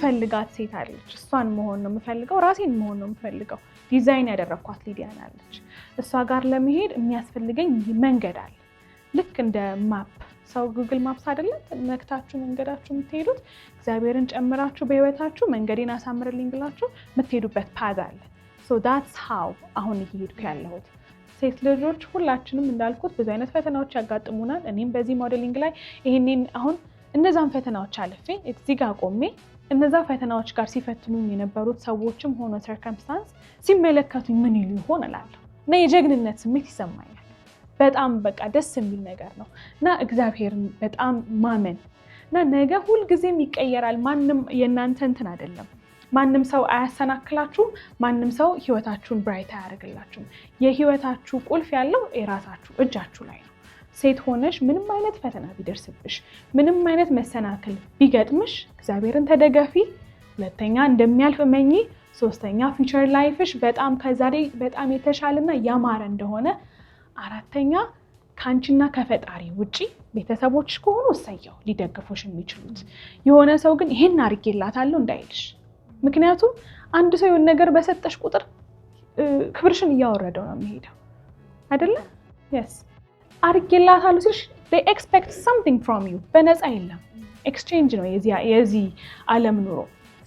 የምፈልጋት ሴት አለች። እሷን መሆን ነው የምፈልገው፣ ራሴን መሆን ነው የምፈልገው። ዲዛይን ያደረግኳት ሊዲያን አለች። እሷ ጋር ለመሄድ የሚያስፈልገኝ መንገድ አለ። ልክ እንደ map፣ ሰው Google Maps አይደለም ነክታችሁ መንገዳችሁ የምትሄዱት፣ እግዚአብሔርን ጨምራችሁ በህይወታችሁ መንገዴን አሳምርልኝ ብላችሁ የምትሄዱበት path አለ። So that's how አሁን እየሄድኩ ያለሁት። ሴት ልጆች ሁላችንም እንዳልኩት ብዙ አይነት ፈተናዎች ያጋጥሙናል። እኔም በዚህ modeling ላይ ይሄንን አሁን እነዛን ፈተናዎች አልፌ እዚህ ጋር ቆሜ፣ እነዛ ፈተናዎች ጋር ሲፈትኑኝ የነበሩት ሰዎችም ሆነ circumstance ሲመለከቱኝ ምን ይሉ ይሆን እላለሁ እና የጀግንነት ስሜት ይሰማኛል። በጣም በቃ ደስ የሚል ነገር ነው እና እግዚአብሔርን በጣም ማመን እና ነገ ሁልጊዜም ይቀየራል። ማንም የእናንተ እንትን አይደለም። ማንም ሰው አያሰናክላችሁም። ማንም ሰው ህይወታችሁን bright አያደርግላችሁም። የህይወታችሁ ቁልፍ ያለው የራሳችሁ እጃችሁ ላይ ነው። ሴት ሆነሽ ምንም አይነት ፈተና ቢደርስብሽ፣ ምንም አይነት መሰናክል ቢገጥምሽ እግዚአብሔርን ተደገፊ። ሁለተኛ እንደሚያልፍ እመኚ። ሶስተኛ future life ሽ በጣም ከዛሬ በጣም የተሻለና ያማረ እንደሆነ፣ አራተኛ ከአንቺና ከፈጣሪ ውጪ ቤተሰቦችሽ ከሆኑ እሰየው ሊደግፉሽ የሚችሉት፣ የሆነ ሰው ግን ይሄን አድርጌላታለሁ እንዳይልሽ። ምክንያቱም አንድ ሰው የሆነ ነገር በሰጠሽ ቁጥር ክብርሽን እያወረደው ነው የሚሄደው፣ አይደለ? Yes፣ አድርጌላታለሁ ሲልሽ they expect something from you። በነፃ የለም፣ exchange ነው የዚህ ዓለም ኑሮ።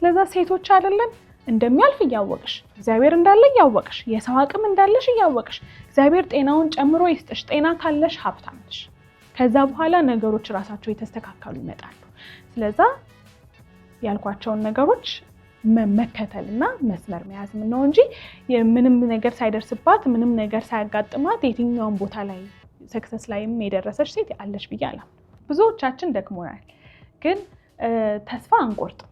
ስለዛ ሴቶች አይደለን እንደሚያልፍ እያወቅሽ፣ እግዚአብሔር እንዳለ እያወቅሽ፣ የሰው አቅም እንዳለሽ እያወቅሽ፣ እግዚአብሔር ጤናውን ጨምሮ ይስጥሽ። ጤና ካለሽ ሀብታም ነሽ። ከዛ በኋላ ነገሮች ራሳቸው የተስተካከሉ ይመጣሉ። ስለዛ ያልኳቸውን ነገሮች መከተልና መስመር መያዝ ነው እንጂ ምንም ነገር ሳይደርስባት፣ ምንም ነገር ሳያጋጥማት የትኛውን ቦታ ላይ success ላይም የደረሰች ሴት አለች ብዬ አላምንም። ብዙዎቻችን ደክሞናል፣ ግን ተስፋ አንቆርጥም።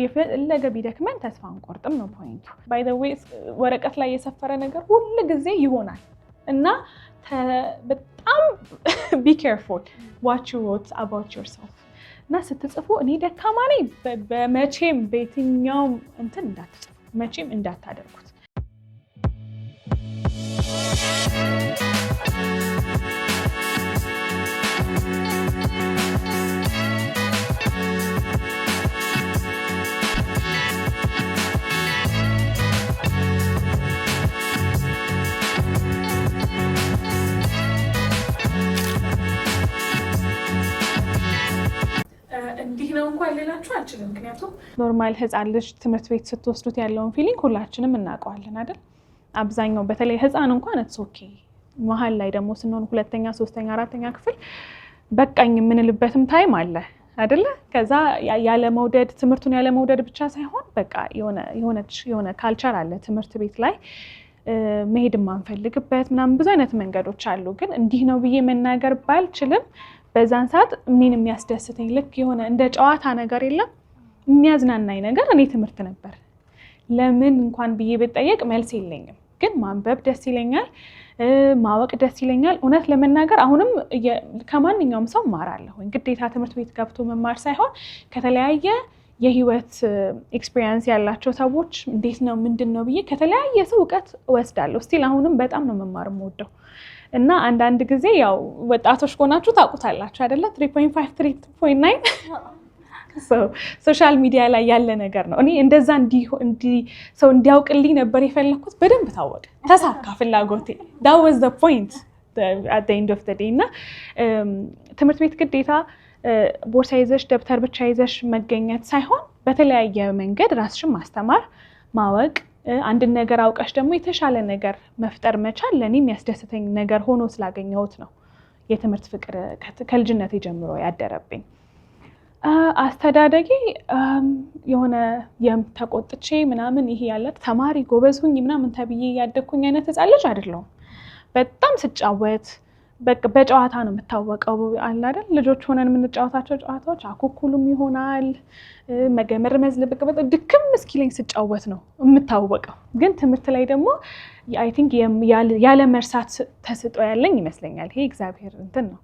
የፈለገ ቢደክመን ተስፋ አንቆርጥም ነው point ኡ። By the way፣ ወረቀት ላይ የሰፈረ ነገር ሁል ጊዜ ይሆናል እና በጣም be careful what you wrote about yourself። እና ስትጽፉ እኔ ደካማ ነኝ በመቼም በየትኛውም እንትን እንዳትጽፉ፣ መቼም እንዳታደርጉት። እንዲህ ነው እንኳን ልላችሁ አልችልም። ምክንያቱም normal ህፃን ልጅ ትምህርት ቤት ስትወስዱት ያለውን feeling ሁላችንም እናውቀዋለን አይደል? አብዛኛው በተለይ ህፃን እንኳን it's okay። መሀል ላይ ደግሞ ስንሆን ሁለተኛ፣ ሶስተኛ፣ አራተኛ ክፍል በቃኝ የምንልበትም time አለ አይደለ? ከዛ ያለመውደድ፣ ትምህርቱን ያለመውደድ ብቻ ሳይሆን በቃ የሆነ culture አለ ትምህርት ቤት ላይ መሄድ የማንፈልግበት ምናምን፣ ብዙ አይነት መንገዶች አሉ። ግን እንዲህ ነው ብዬ መናገር ባልችልም በዛን ሰዓት እኔን የሚያስደስተኝ፣ ልክ የሆነ እንደ ጨዋታ ነገር የለም፣ የሚያዝናናኝ ነገር እኔ ትምህርት ነበር። ለምን እንኳን ብዬ ብጠየቅ መልስ የለኝም። ግን ማንበብ ደስ ይለኛል፣ ማወቅ ደስ ይለኛል። እውነት ለመናገር አሁንም ከማንኛውም ሰው እማራለሁ። ግዴታ ትምህርት ቤት ገብቶ መማር ሳይሆን ከተለያየ የህይወት experience ያላቸው ሰዎች እንዴት ነው፣ ምንድን ነው ብዬ ከተለያየ ሰው እውቀት እወስዳለሁ። Still አሁንም በጣም ነው መማር የምወደው። እና አንዳንድ ጊዜ ያው ወጣቶች ከሆናችሁ ታውቁታላችሁ አይደለ? 3.5፣ 3.9 social media ላይ ያለ ነገር ነው። እኔ እንደዛ ሰው እንዲያውቅልኝ ነበር የፈለግኩት። በደንብ ታወቀ፣ ተሳካ ፍላጎቴ። That was the point at the end of the day። እና ትምህርት ቤት ግዴታ ቦርሳ ይዘሽ፣ ደብተር ብቻ ይዘሽ መገኘት ሳይሆን በተለያየ መንገድ ራስሽን ማስተማር፣ ማወቅ፣ አንድን ነገር አውቀሽ ደግሞ የተሻለ ነገር መፍጠር መቻል ለእኔ የሚያስደስተኝ ነገር ሆኖ ስላገኘሁት ነው የትምህርት ፍቅር ከልጅነቴ ጀምሮ ያደረብኝ። አስተዳደጌ የሆነ ተቆጥቼ ምናምን ይሄ ያለ ተማሪ ጎበዝ ሁኝ ምናምን ተብዬ ያደግኩኝ አይነት ህፃን ልጅ አይደለሁም። በጣም ስጫወት በጨዋታ ነው የምታወቀው። አለ አይደል ልጆች ሆነን የምንጫወታቸው ጨዋታዎች፣ አኩኩሉም ይሆናል፣ መገመድ መዝለል፣ በቃ ድክም እስኪለኝ ስጫወት ነው የምታወቀው። ግን ትምህርት ላይ ደግሞ I think ያለ መርሳት ተስጦ ያለኝ ይመስለኛል። ይሄ እግዚአብሔር እንትን ነው።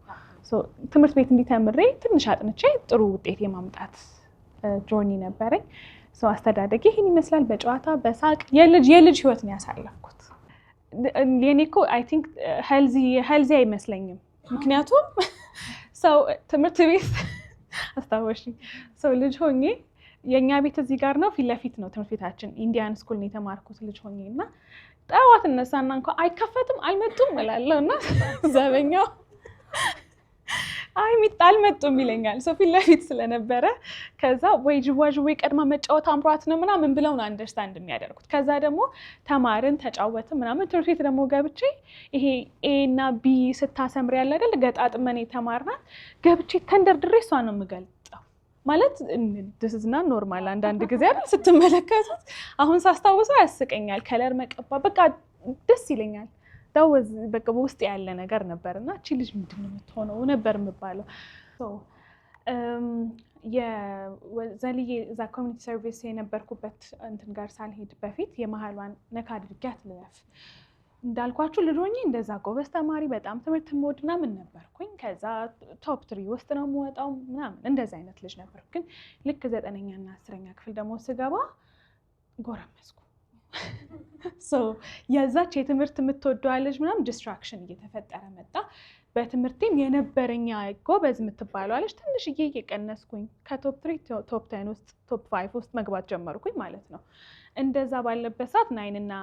ትምህርት ቤት እንዲህ ተምሬ ትንሽ አጥንቼ ጥሩ ውጤት የማምጣት journey ነበረኝ። አስተዳደጌ ይህን ይመስላል። በጨዋታ በሳቅ የልጅ የልጅ ህይወት ነው ያሳለፍኩት። የኔ እኮ I think healthy አይመስለኝም። ምክንያቱም ሰው ትምህርት ቤት አስታወሽኝ። So ልጅ ሆኜ የእኛ ቤት እዚህ ጋር ነው፣ ፊት ለፊት ነው ትምህርት ቤታችን። Indian school ነው የተማርኩት ልጅ ሆኜ። እና ጠዋት እነሳና እንኳ አይከፈትም አልመጡም እላለሁ እና ዘበኛው አይ ሚጣ አልመጡም ይለኛል። So ፊት ለፊት ስለነበረ ከዛ ወይ ጅዋጅዌ ቀድማ መጫወት አምሯት ነው ምናምን ብለው ነው understand የሚያደርጉት። ከዛ ደግሞ ተማርን፣ ተጫወትን ምናምን። ትምህርት ቤት ደግሞ ገብቼ ይሄ A እና B ስታሰምር ያለ አይደል ገጣጥመን የተማርናት ገብቼ ተንደርድሬ እሷ ነው የምገልጠው። ማለት this is not normal አንዳንድ ጊዜ አይደል ስትመለከቱት፣ አሁን ሳስታውሰው ያስቀኛል። Color መቀባ በቃ ደስ ይለኛል። That was በቃ በውስጥ ያለ ነገር ነበር እና እቺ ልጅ ምንድን ነው የምትሆነው ነበር የምባለው። ዘልዬ እዛ community service የነበርኩበት እንትን ጋር ሳልሄድ በፊት የመሀሏን ነካ አድርጊያት ልለፍ። እንዳልኳችሁ ልጅ ሆኜ እንደዛ ጎበዝ ተማሪ፣ በጣም ትምህርት የምወድ ምናምን ነበርኩኝ። ከዛ top three ውስጥ ነው የምወጣው ምናምን፣ እንደዛ አይነት ልጅ ነበርኩ። ግን ልክ ዘጠነኛ እና 10ኛ ክፍል ደግሞ ስገባ ጎረመስኩ። የዛች የትምህርት የምትወደዋ ልጅ ምናምን distraction እየተፈጠረ መጣ። በትምህርቴም የነበረኛ ጎበዝ የምትባለዋ ልጅ ትንሽዬ እየቀነስኩኝ ከ top three top 10 ውስጥ፣ top 5 ውስጥ መግባት ጀመርኩኝ ማለት ነው። እንደዛ ባለበት ሰዓት 9 እና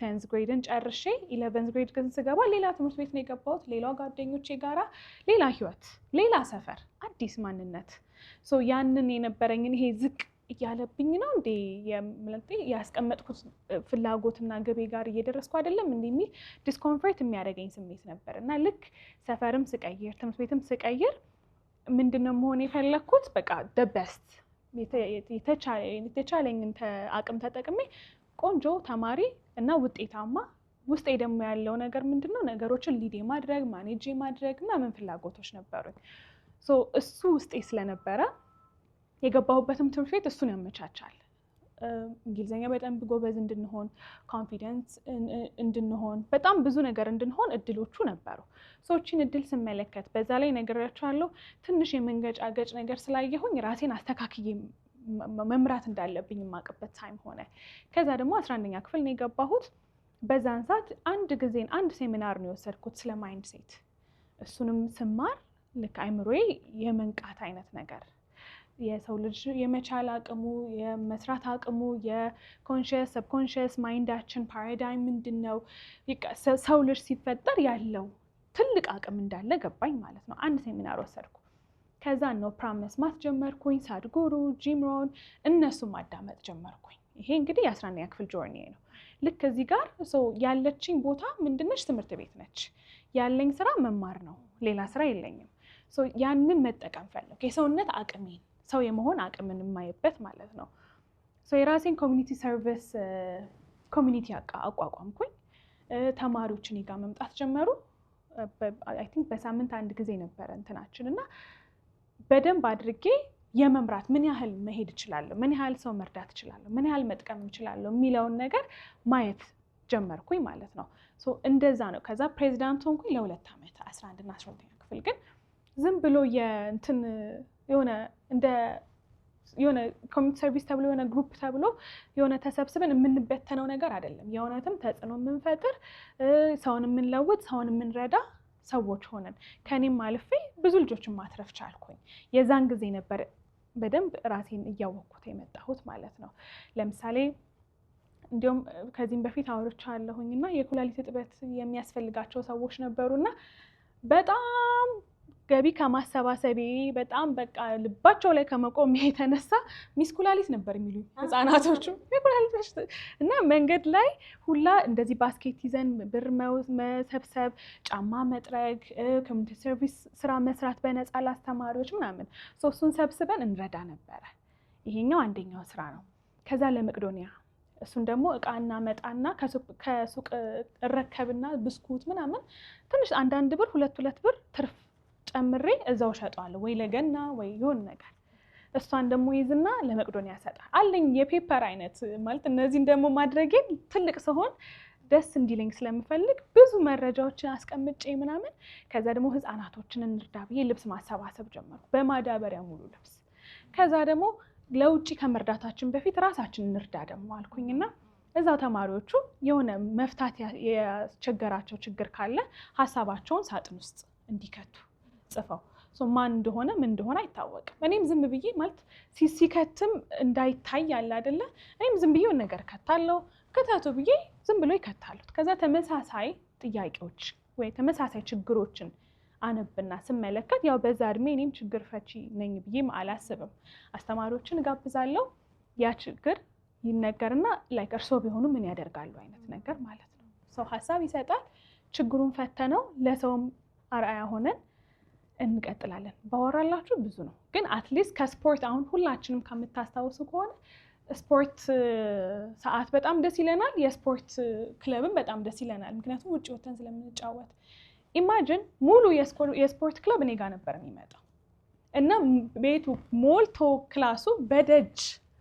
10th grade ን ጨርሼ 11th grade ግን ስገባ ሌላ ትምህርት ቤት ነው የገባሁት። ሌላ ጓደኞቼ ጋራ፣ ሌላ ህይወት፣ ሌላ ሰፈር፣ አዲስ ማንነት። So ያንን የነበረኝን ይሄ ዝቅ እያለብኝ ነው እንዴ፣ ያስቀመጥኩት ፍላጎትና ግቤ ጋር እየደረስኩ አይደለም እንዴ የሚል discomfort የሚያደርገኝ ስሜት ነበር። እና ልክ ሰፈርም ስቀይር ትምህርት ቤትም ስቀይር ምንድነው መሆን የፈለግኩት? በቃ the best፣ የተቻለኝን አቅም ተጠቅሜ ቆንጆ ተማሪ እና ውጤታማ። ውስጤ ደግሞ ያለው ነገር ምንድነው? ነገሮችን lead የማድረግ፣ manage የማድረግ ምናምን ፍላጎቶች ነበሩኝ። እሱ ውስጤ ስለነበረ የገባሁበትም ትምህርት ቤት እሱን ያመቻቻል። እንግሊዝኛ በደንብ ጎበዝ እንድንሆን፣ confidence እንድንሆን፣ በጣም ብዙ ነገር እንድንሆን እድሎቹ ነበሩ። So እቺን እድል ስመለከት በዛ ላይ ነግሬያቸዋለሁ፣ ትንሽ የመንገጫገጭ ነገር ስላየሁኝ ራሴን አስተካክዬ መምራት እንዳለብኝ የማውቅበት time ሆነ። ከዛ ደግሞ 11ኛ ክፍል ነው የገባሁት። በዛን ሰዓት አንድ ጊዜን አንድ ሴሚናር ነው የወሰድኩት ስለ mindset። እሱንም ስማር ልክ አይምሮዬ የመንቃት አይነት ነገር፣ የሰው ልጅ የመቻል አቅሙ፣ የመስራት አቅሙ፣ የ conscious subconscious mind ኣችን paradigm ምንድን ነው፣ ሰው ልጅ ሲፈጠር ያለው ትልቅ አቅም እንዳለ ገባኝ ማለት ነው። አንድ ሴሚናር ወሰድኩ። ከዛ ነው ኦፕራን መስማት ጀመርኩኝ። ሳድጉሩ፣ ጂም ሮን፣ እነሱ ማዳመጥ ጀመርኩኝ። ይሄ እንግዲህ የ11ኛ ክፍል journey ነው። ልክ እዚህ ጋር ያለችኝ ቦታ ምንድነች? ትምህርት ቤት ነች። ያለኝ ስራ መማር ነው። ሌላ ስራ የለኝም። ያንን መጠቀም ፈለኩ። የሰውነት አቅሜን፣ ሰው የመሆን አቅምን የማይበት ማለት ነው። የራሴን community service community አቋቋምኩኝ። ተማሪዎች እኔ ጋር መምጣት ጀመሩ። I think በሳምንት አንድ ጊዜ ነበረ እንትናችን። እና በደንብ አድርጌ የመምራት፣ ምን ያህል መሄድ እችላለሁ፣ ምን ያህል ሰው መርዳት እችላለሁ፣ ምን ያህል መጥቀም እችላለሁ የሚለውን ነገር ማየት ጀመርኩኝ ማለት ነው። እንደዛ ነው። ከዛ ፕሬዚዳንት ሆንኩኝ ለ2 ዓመት፣ 11 እና 12ኛ ክፍል። ግን ዝም ብሎ የእንትን የሆነ እንደ የሆነ community service ተብሎ፣ የሆነ group ተብሎ፣ የሆነ ተሰብስበን የምንበተነው ነገር አይደለም። የእውነትም ተጽዕኖ የምንፈጥር፣ ሰውን የምንለውጥ፣ ሰውን የምንረዳ ሰዎች ሆነን ከኔም አልፌ ብዙ ልጆችን ማትረፍ ቻልኩኝ። የዛን ጊዜ ነበር በደንብ ራሴን እያወቅኩት የመጣሁት ማለት ነው። ለምሳሌ እንዲሁም ከዚህም በፊት አውርቻለሁኝ እና የኩላሊት እጥበት የሚያስፈልጋቸው ሰዎች ነበሩና በጣም ገቢ ከማሰባሰቤ፣ በጣም በቃ ልባቸው ላይ ከመቆም የተነሳ Miss ኩላሊት ነበር የሚሉኝ ህፃናቶቹ፣ የኩላሊት በሽታ። እና መንገድ ላይ ሁላ እንደዚህ basket ይዘን ብር መሰብሰብ፣ ጫማ መጥረግ፣ community service ስራ መስራት በነፃ ለአስተማሪዎች ምናምን፣ እሱን ሰብስበን እንረዳ ነበረ። ይሄኛው አንደኛው ስራ ነው። ከዛ ለመቄዶንያ እሱን ደግሞ እቃ እናመጣና ከሱቅ እረከብና ብስኩት ምናምን ትንሽ አንዳንድ ብር፣ ሁለት ሁለት ብር ትርፍ ጨምሬ እዛው እሸጠዋለሁ፣ ወይ ለገና ወይ የሆነ ነገር። እሷን ደግሞ ይዝና ለመቄዶንያ ያሰጣል አለኝ የ paper አይነት ማለት። እነዚህን ደግሞ ማድረጌን ትልቅ ስሆን ደስ እንዲለኝ ስለምፈልግ ብዙ መረጃዎችን አስቀምጬ ምናምን። ከዛ ደግሞ ህፃናቶችን እንርዳ ብዬ ልብስ ማሰባሰብ ጀመርኩ፣ በማዳበሪያ ሙሉ ልብስ። ከዛ ደግሞ ለውጭ ከመርዳታችን በፊት ራሳችን እንርዳ ደግሞ አልኩኝና እዛው ተማሪዎቹ የሆነ መፍታት ያስቸገራቸው ችግር ካለ ሀሳባቸውን ሳጥን ውስጥ እንዲከቱ ጽፈው ማን እንደሆነ ምን እንደሆነ አይታወቅም። እኔም ዝም ብዬ ማለት ሲከትም እንዳይታይ አለ አይደለ? እኔም ዝም ብዬ ነገር ከታለው፣ ክተቱ ብዬ ዝም ብሎ ይከታሉት። ከዛ ተመሳሳይ ጥያቄዎች ወይ ተመሳሳይ ችግሮችን አነብና ስመለከት ያው በዛ እድሜ እኔም ችግር ፈቺ ነኝ ብዬም አላስብም። አስተማሪዎችን እጋብዛለሁ። ያ ችግር ይነገርና like እርስዎ ቢሆኑ ምን ያደርጋሉ አይነት ነገር ማለት ነው። ሰው ሀሳብ ይሰጣል። ችግሩን ፈተነው ለሰውም አርአያ ሆነን እንቀጥላለን። ባወራላችሁ ብዙ ነው፣ ግን at least ከስፖርት አሁን ሁላችንም ከምታስታውሱ ከሆነ ስፖርት ሰዓት በጣም ደስ ይለናል። የስፖርት ክለብም በጣም ደስ ይለናል፣ ምክንያቱም ውጭ ወተን ስለምንጫወት። Imagine ሙሉ የስፖርት ክለብ እኔ ጋር ነበር የሚመጣው እና ቤቱ ሞልቶ class ኡ በደጅ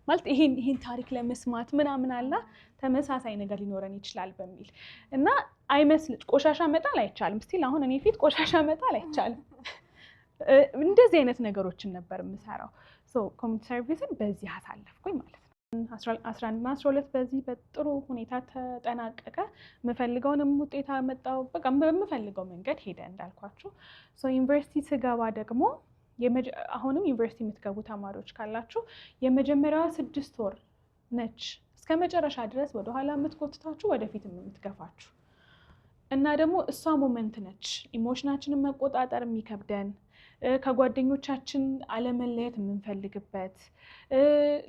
ማለት ይሄን ታሪክ ለመስማት ምናምን አላ ተመሳሳይ ነገር ሊኖረን ይችላል በሚል እና አይመስል ቆሻሻ መጣል አይቻልም። Still አሁን እኔ ፊት ቆሻሻ መጣል አይቻልም። እንደዚህ አይነት ነገሮችን ነበር የምሰራው። Community service ን በዚህ አሳለፍኩኝ ማለት ነው። 11 እና 12 በዚህ በጥሩ ሁኔታ ተጠናቀቀ። የምፈልገውንም ውጤት አመጣው። በቃ በምፈልገው መንገድ ሄደ እንዳልኳችሁ። ዩኒቨርሲቲ ስገባ ደግሞ፣ አሁንም ዩኒቨርሲቲ የምትገቡ ተማሪዎች ካላችሁ፣ የመጀመሪያዋ 6 ወር ነች እስከ መጨረሻ ድረስ ወደኋላ የምትጎትታችሁ ወደፊት የምትገፋችሁ እና ደግሞ እሷ moment ነች emotion ኣችንን መቆጣጠር የሚከብደን፣ ከጓደኞቻችን አለመለየት የምንፈልግበት፣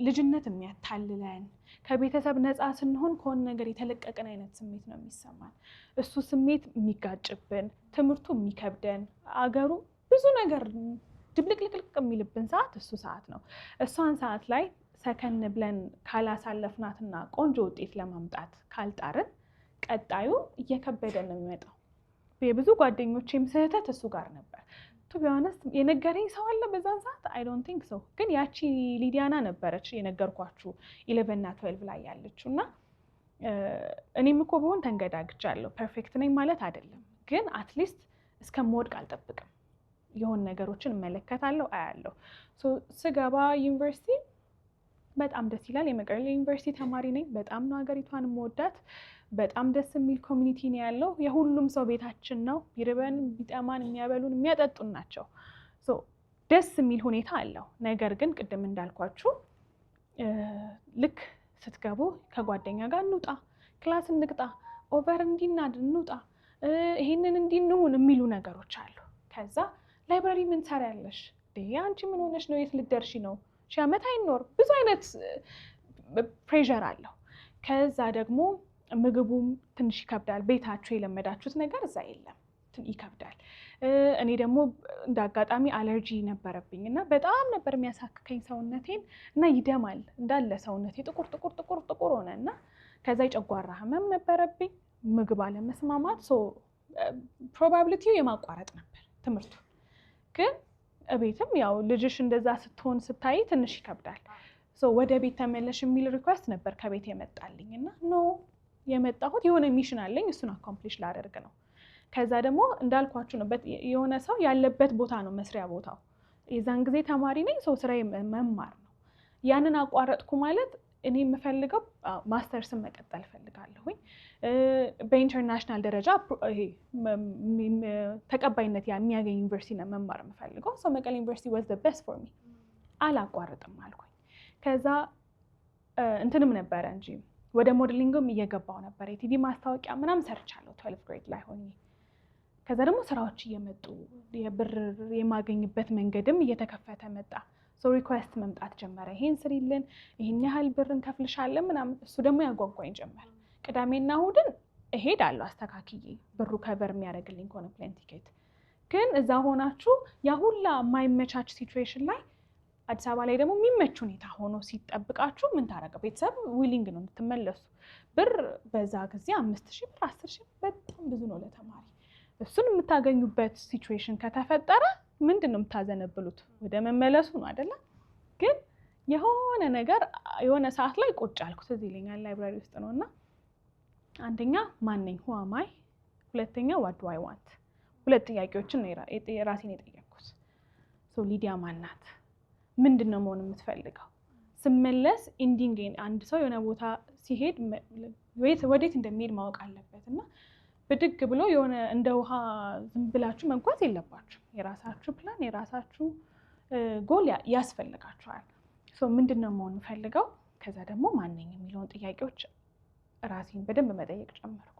ልጅነት የሚያታልለን፣ ከቤተሰብ ነፃ ስንሆን ከሆነ ነገር የተለቀቅን አይነት ስሜት ነው የሚሰማን። እሱ ስሜት የሚጋጭብን፣ ትምህርቱ የሚከብደን፣ አገሩ ብዙ ነገር ድብልቅልቅልቅ የሚልብን ሰዓት እሱ ሰዓት ነው። እሷን ሰዓት ላይ ሰከን ብለን ካላሳለፍናትና ቆንጆ ውጤት ለማምጣት ካልጣርን ቀጣዩ እየከበደ ነው የሚመጣው። የብዙ ጓደኞቼም ስህተት እሱ ጋር ነበር። To be honest የነገረኝ ሰው አለ በዛን ሰዓት? I don't think so። ግን ያቺ ሊዲያና ነበረች የነገርኳችሁ 11 እና 12 ላይ ያለችው እና እኔም እኮ ብሆን ተንገዳግጃለሁ። Perfect ነኝ ማለት አይደለም፣ ግን at least እስከምወድቅ አልጠብቅም። የሆን ነገሮችን እመለከታለሁ፣ አያለሁ። ስገባ ዩኒቨርሲቲ በጣም ደስ ይላል። የመቀሌ ዩኒቨርሲቲ ተማሪ ነኝ። በጣም ነው ሀገሪቷን የምወዳት። በጣም ደስ የሚል community ነው ያለው። የሁሉም ሰው ቤታችን ነው። ቢርበን ቢጠማን የሚያበሉን የሚያጠጡን ናቸው። ደስ የሚል ሁኔታ አለው። ነገር ግን ቅድም እንዳልኳችሁ ልክ ስትገቡ ከጓደኛ ጋር እንውጣ፣ class እንቅጣ፣ over እንዲናድ እንውጣ፣ ይሄንን እንዲንሁን የሚሉ ነገሮች አሉ። ከዛ library ምን ትሰሪያለሽ? አንቺ ምን ሆነሽ ነው? የት ልትደርሺ ነው? ሺህ ዓመት አይኖር፣ ብዙ አይነት pressure አለው። ከዛ ደግሞ ምግቡም ትንሽ ይከብዳል። ቤታችሁ የለመዳችሁት ነገር እዛ የለም፣ ይከብዳል። እኔ ደግሞ እንደ አጋጣሚ አለርጂ ነበረብኝ እና በጣም ነበር የሚያሳክከኝ ሰውነቴን እና ይደማል እንዳለ ሰውነቴ ጥቁር ጥቁር ጥቁር ጥቁር ሆነ እና ከዛ የጨጓራ ህመም ነበረብኝ፣ ምግብ አለመስማማት፣ probability ው የማቋረጥ ነበር ትምህርቱ። ግን እቤትም ያው ልጅሽ እንደዛ ስትሆን ስታይ ትንሽ ይከብዳል። ወደ ቤት ተመለሽ የሚል request ነበር ከቤት የመጣልኝ እና no፣ የመጣሁት የሆነ mission አለኝ፣ እሱን accomplish ላደርግ ነው። ከዛ ደግሞ እንዳልኳችሁ ነው፣ የሆነ ሰው ያለበት ቦታ ነው መስሪያ ቦታው። የዛን ጊዜ ተማሪ ነኝ፣ so ስራዬ መማር ነው። ያንን አቋረጥኩ ማለት እኔ የምፈልገው ማስተርስን መቀጠል እፈልጋለሁኝ። በ international ደረጃ ይሄ ተቀባይነት የሚያገኝ ዩኒቨርሲቲ ነው መማር የምፈልገው። So መቀሌ ዩኒቨርሲቲ was the best for me። አላቋርጥም አልኩኝ። ከዛ እንትንም ነበረ እንጂ ወደ modeling ም እየገባው ነበር። የቲቪ ማስታወቂያ ምናምን ሰርቻለሁ 12 grade ላይ ሆኜ። ከዛ ደግሞ ስራዎች እየመጡ የብር የማገኝበት መንገድም እየተከፈተ መጣ። So request መምጣት ጀመረ። ይሄን ስሪልን፣ ይሄን ያህል ብር እንከፍልሻለን ምናምን። እሱ ደግሞ ያጓጓኝ ጀመር። ቅዳሜና እሑድን እሄዳለሁ አስተካክዬ ብሩ cover የሚያደርግልኝ ከሆነ plane ticket። ግን እዛ ሆናችሁ ያ ሁላ የማይመቻች situation ላይ አዲስ አበባ ላይ ደግሞ የሚመች ሁኔታ ሆኖ ሲጠብቃችሁ ምን ታረገ? ቤተሰብ willing ነው እንድትመለሱ። ብር በዛ ጊዜ 5,000 ብር፣ 10,000 በጣም ብዙ ነው ለተማሪ። እሱን የምታገኙበት situation ከተፈጠረ ምንድን ነው የምታዘነብሉት? ወደ መመለሱ ነው አይደለ? ግን የሆነ ነገር የሆነ ሰዓት ላይ ቁጭ አልኩ። ትዝ ይለኛል library ውስጥ ነው እና አንደኛ ማነኝ፣ who am I፣ ሁለተኛ what do I want። ሁለት ጥያቄዎችን ነው ራሴን የጠየቅኩት። ሊዲያ ማናት? ምንድን ነው መሆን የምትፈልገው? ስመለስ ending አንድ ሰው የሆነ ቦታ ሲሄድ ወዴት እንደሚሄድ ማወቅ አለበት እና ብድግ ብሎ የሆነ እንደ ውሃ ዝም ብላችሁ መጓዝ የለባችሁ። የራሳችሁ ፕላን፣ የራሳችሁ ጎል ያስፈልጋችኋል። ምንድን ነው መሆን የምፈልገው፣ ከዛ ደግሞ ማነኝ የሚለውን ጥያቄዎች ራሴን በደንብ መጠየቅ ጀመርኩ።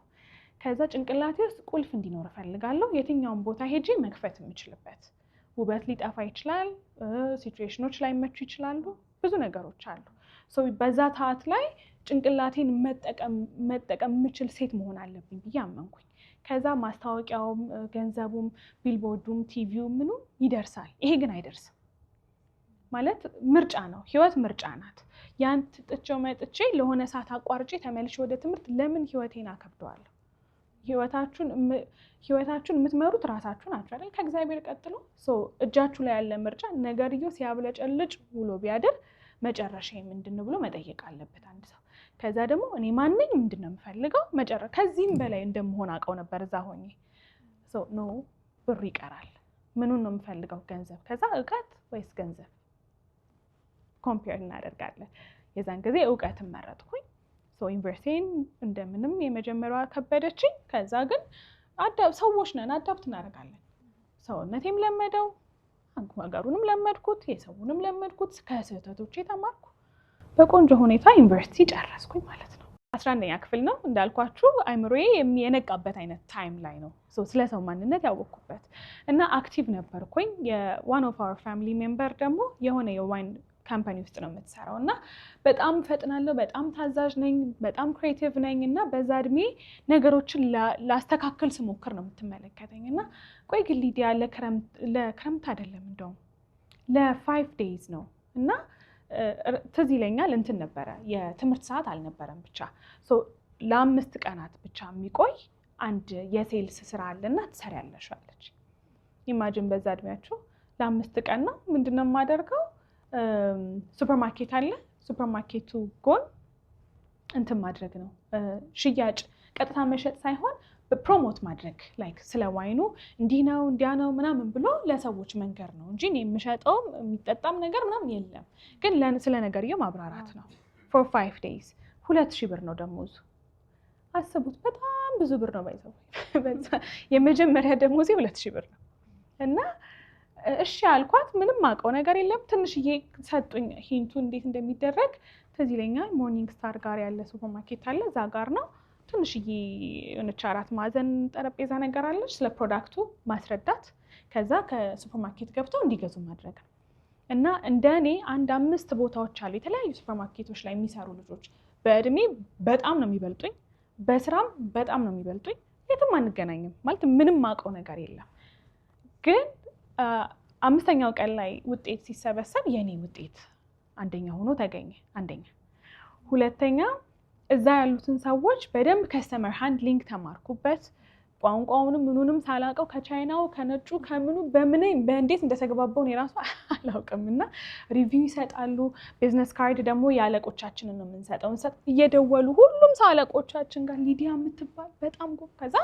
ከዛ ጭንቅላቴ ውስጥ ቁልፍ እንዲኖር እፈልጋለሁ። የትኛውን ቦታ ሄጄ መክፈት የምችልበት። ውበት ሊጠፋ ይችላል፣ situation ኖች ላይመቹ ይችላሉ፣ ብዙ ነገሮች አሉ። በዛ ሰዓት ላይ ጭንቅላቴን መጠቀም የምችል ሴት መሆን አለብኝ ብዬ አመንኩኝ። ከዛ ማስታወቂያውም፣ ገንዘቡም፣ ቢልቦርዱም፣ ቲቪውም ምኑም ይደርሳል። ይሄ ግን አይደርስም። ማለት ምርጫ ነው። ህይወት ምርጫ ናት። ያን ትጥቼው መጥቼ ለሆነ ሰዓት አቋርጬ ተመልሼ ወደ ትምህርት ለምን ህይወቴን አከብደዋለሁ? ህይወታችሁን የምትመሩት ራሳችሁ ናችሁ አይደል? ከእግዚአብሔር ቀጥሎ እጃችሁ ላይ ያለ ምርጫ። ነገርየው ሲያብለጨልጭ ውሎ ቢያድር መጨረሻ ምንድን ነው ብሎ መጠየቅ አለበት አንድ ሰው። ከዛ ደግሞ እኔ ማነኝ፣ ምንድን ነው የምፈልገው፣ ከዚህም በላይ እንደምሆን አውቀው ነበር እዛ ሆኜ። No፣ ብሩ ይቀራል። ምኑን ነው የምፈልገው? ገንዘብ። ከዛ እውቀት ወይስ ገንዘብ compare እናደርጋለን። የዛን ጊዜ እውቀትን መረጥኩኝ። ዩኒቨርሲቲን እንደምንም የመጀመሪያዋ ከበደችኝ። ከዛ ግን ሰዎች ነን፣ adapt እናደርጋለን። ሰውነቴም ለመደው፣ ሀገሩንም ለመድኩት፣ የሰውንም ለመድኩት፣ ከስህተቶቼ ተማርኩ። በቆንጆ ሁኔታ ዩኒቨርሲቲ ጨረስኩኝ ማለት ነው። 11ኛ ክፍል ነው እንዳልኳችሁ፣ አይምሮዬ የነቃበት አይነት time ላይ ነው ስለ ሰው ማንነት ያወቅኩበት እና active ነበርኩኝ። የ one of our family member ደግሞ የሆነ የ wine company ውስጥ ነው የምትሰራው እና በጣም ፈጥናለሁ፣ በጣም ታዛዥ ነኝ፣ በጣም creative ነኝ እና በዛ እድሜ ነገሮችን ላስተካክል ስሞክር ነው የምትመለከተኝ። እና ቆይ ግን ሊዲያ፣ ለክረምት አይደለም፣ እንደውም ለ 5 days ነው እና ትዝ ይለኛል እንትን ነበረ፣ የትምህርት ሰዓት አልነበረም፣ ብቻ ለ5 ቀናት ብቻ የሚቆይ አንድ የ sales ስራ አለና ትሰሪያለሽ አለች። Imagine በዛ እድሜያችሁ ለ5 ቀን ነው። ምንድነው የማደርገው? ሱፐርማርኬት አለ። ሱፐርማርኬቱ ጎን እንትን ማድረግ ነው፣ ሽያጭ ቀጥታ መሸጥ ሳይሆን promote ማድረግ፣ like ስለ wine ኑ እንዲህ ነው እንዲያ ነው ምናምን ብሎ ለሰዎች መንገር ነው እንጂ እኔ የምሸጠውም የሚጠጣም ነገር ምናምን የለም። ግን ስለ ነገርየው ማብራራት ነው። For 5 days 2,000 ብር ነው ደሞዙ። አስቡት፣ በጣም ብዙ ብር ነው። By the way፣ የመጀመሪያ ደሞዜ 2,000 ብር ነው እና እሺ አልኳት። ምንም አውቀው ነገር የለም። ትንሽዬ ሰጡኝ hint ኡ እንዴት እንደሚደረግ። ትዝ ይለኛል። Morning Star ጋር ያለ ሱፐርማርኬት አለ፣ እዛ ጋር ነው። ትንሽዬ የሆነች አራት ማዕዘን ጠረጴዛ ነገር አለች። ስለ product ኡ ማስረዳት፣ ከዛ ከሱፐርማርኬት ገብተው እንዲገዙ ማድረግ ነው። እና እንደ እኔ አንድ አምስት ቦታዎች አሉ የተለያዩ ሱፐርማርኬቶች ላይ የሚሰሩ ልጆች። በእድሜ በጣም ነው የሚበልጡኝ፣ በስራም በጣም ነው የሚበልጡኝ። የትም አንገናኝም፣ ማለት ምንም አውቀው ነገር የለም። ግን አምስተኛው ቀን ላይ ውጤት ሲሰበሰብ የኔ ውጤት አንደኛ ሆኖ ተገኘ። አንደኛ፣ ሁለተኛ እዛ ያሉትን ሰዎች በደንብ customer handling ተማርኩበት። ቋንቋውንም ምኑንም ሳላውቀው ከቻይናው ከነጩ ከምኑ በምን በእንዴት እንደተግባባው እኔ ራሱ አላውቅም። እና review ይሰጣሉ። Business card ደግሞ የአለቆቻችንን ነው የምንሰጠው። እየደወሉ ሁሉም ሰው አለቆቻችን ጋር ሊዲያ የምትባል በጣም ከዛ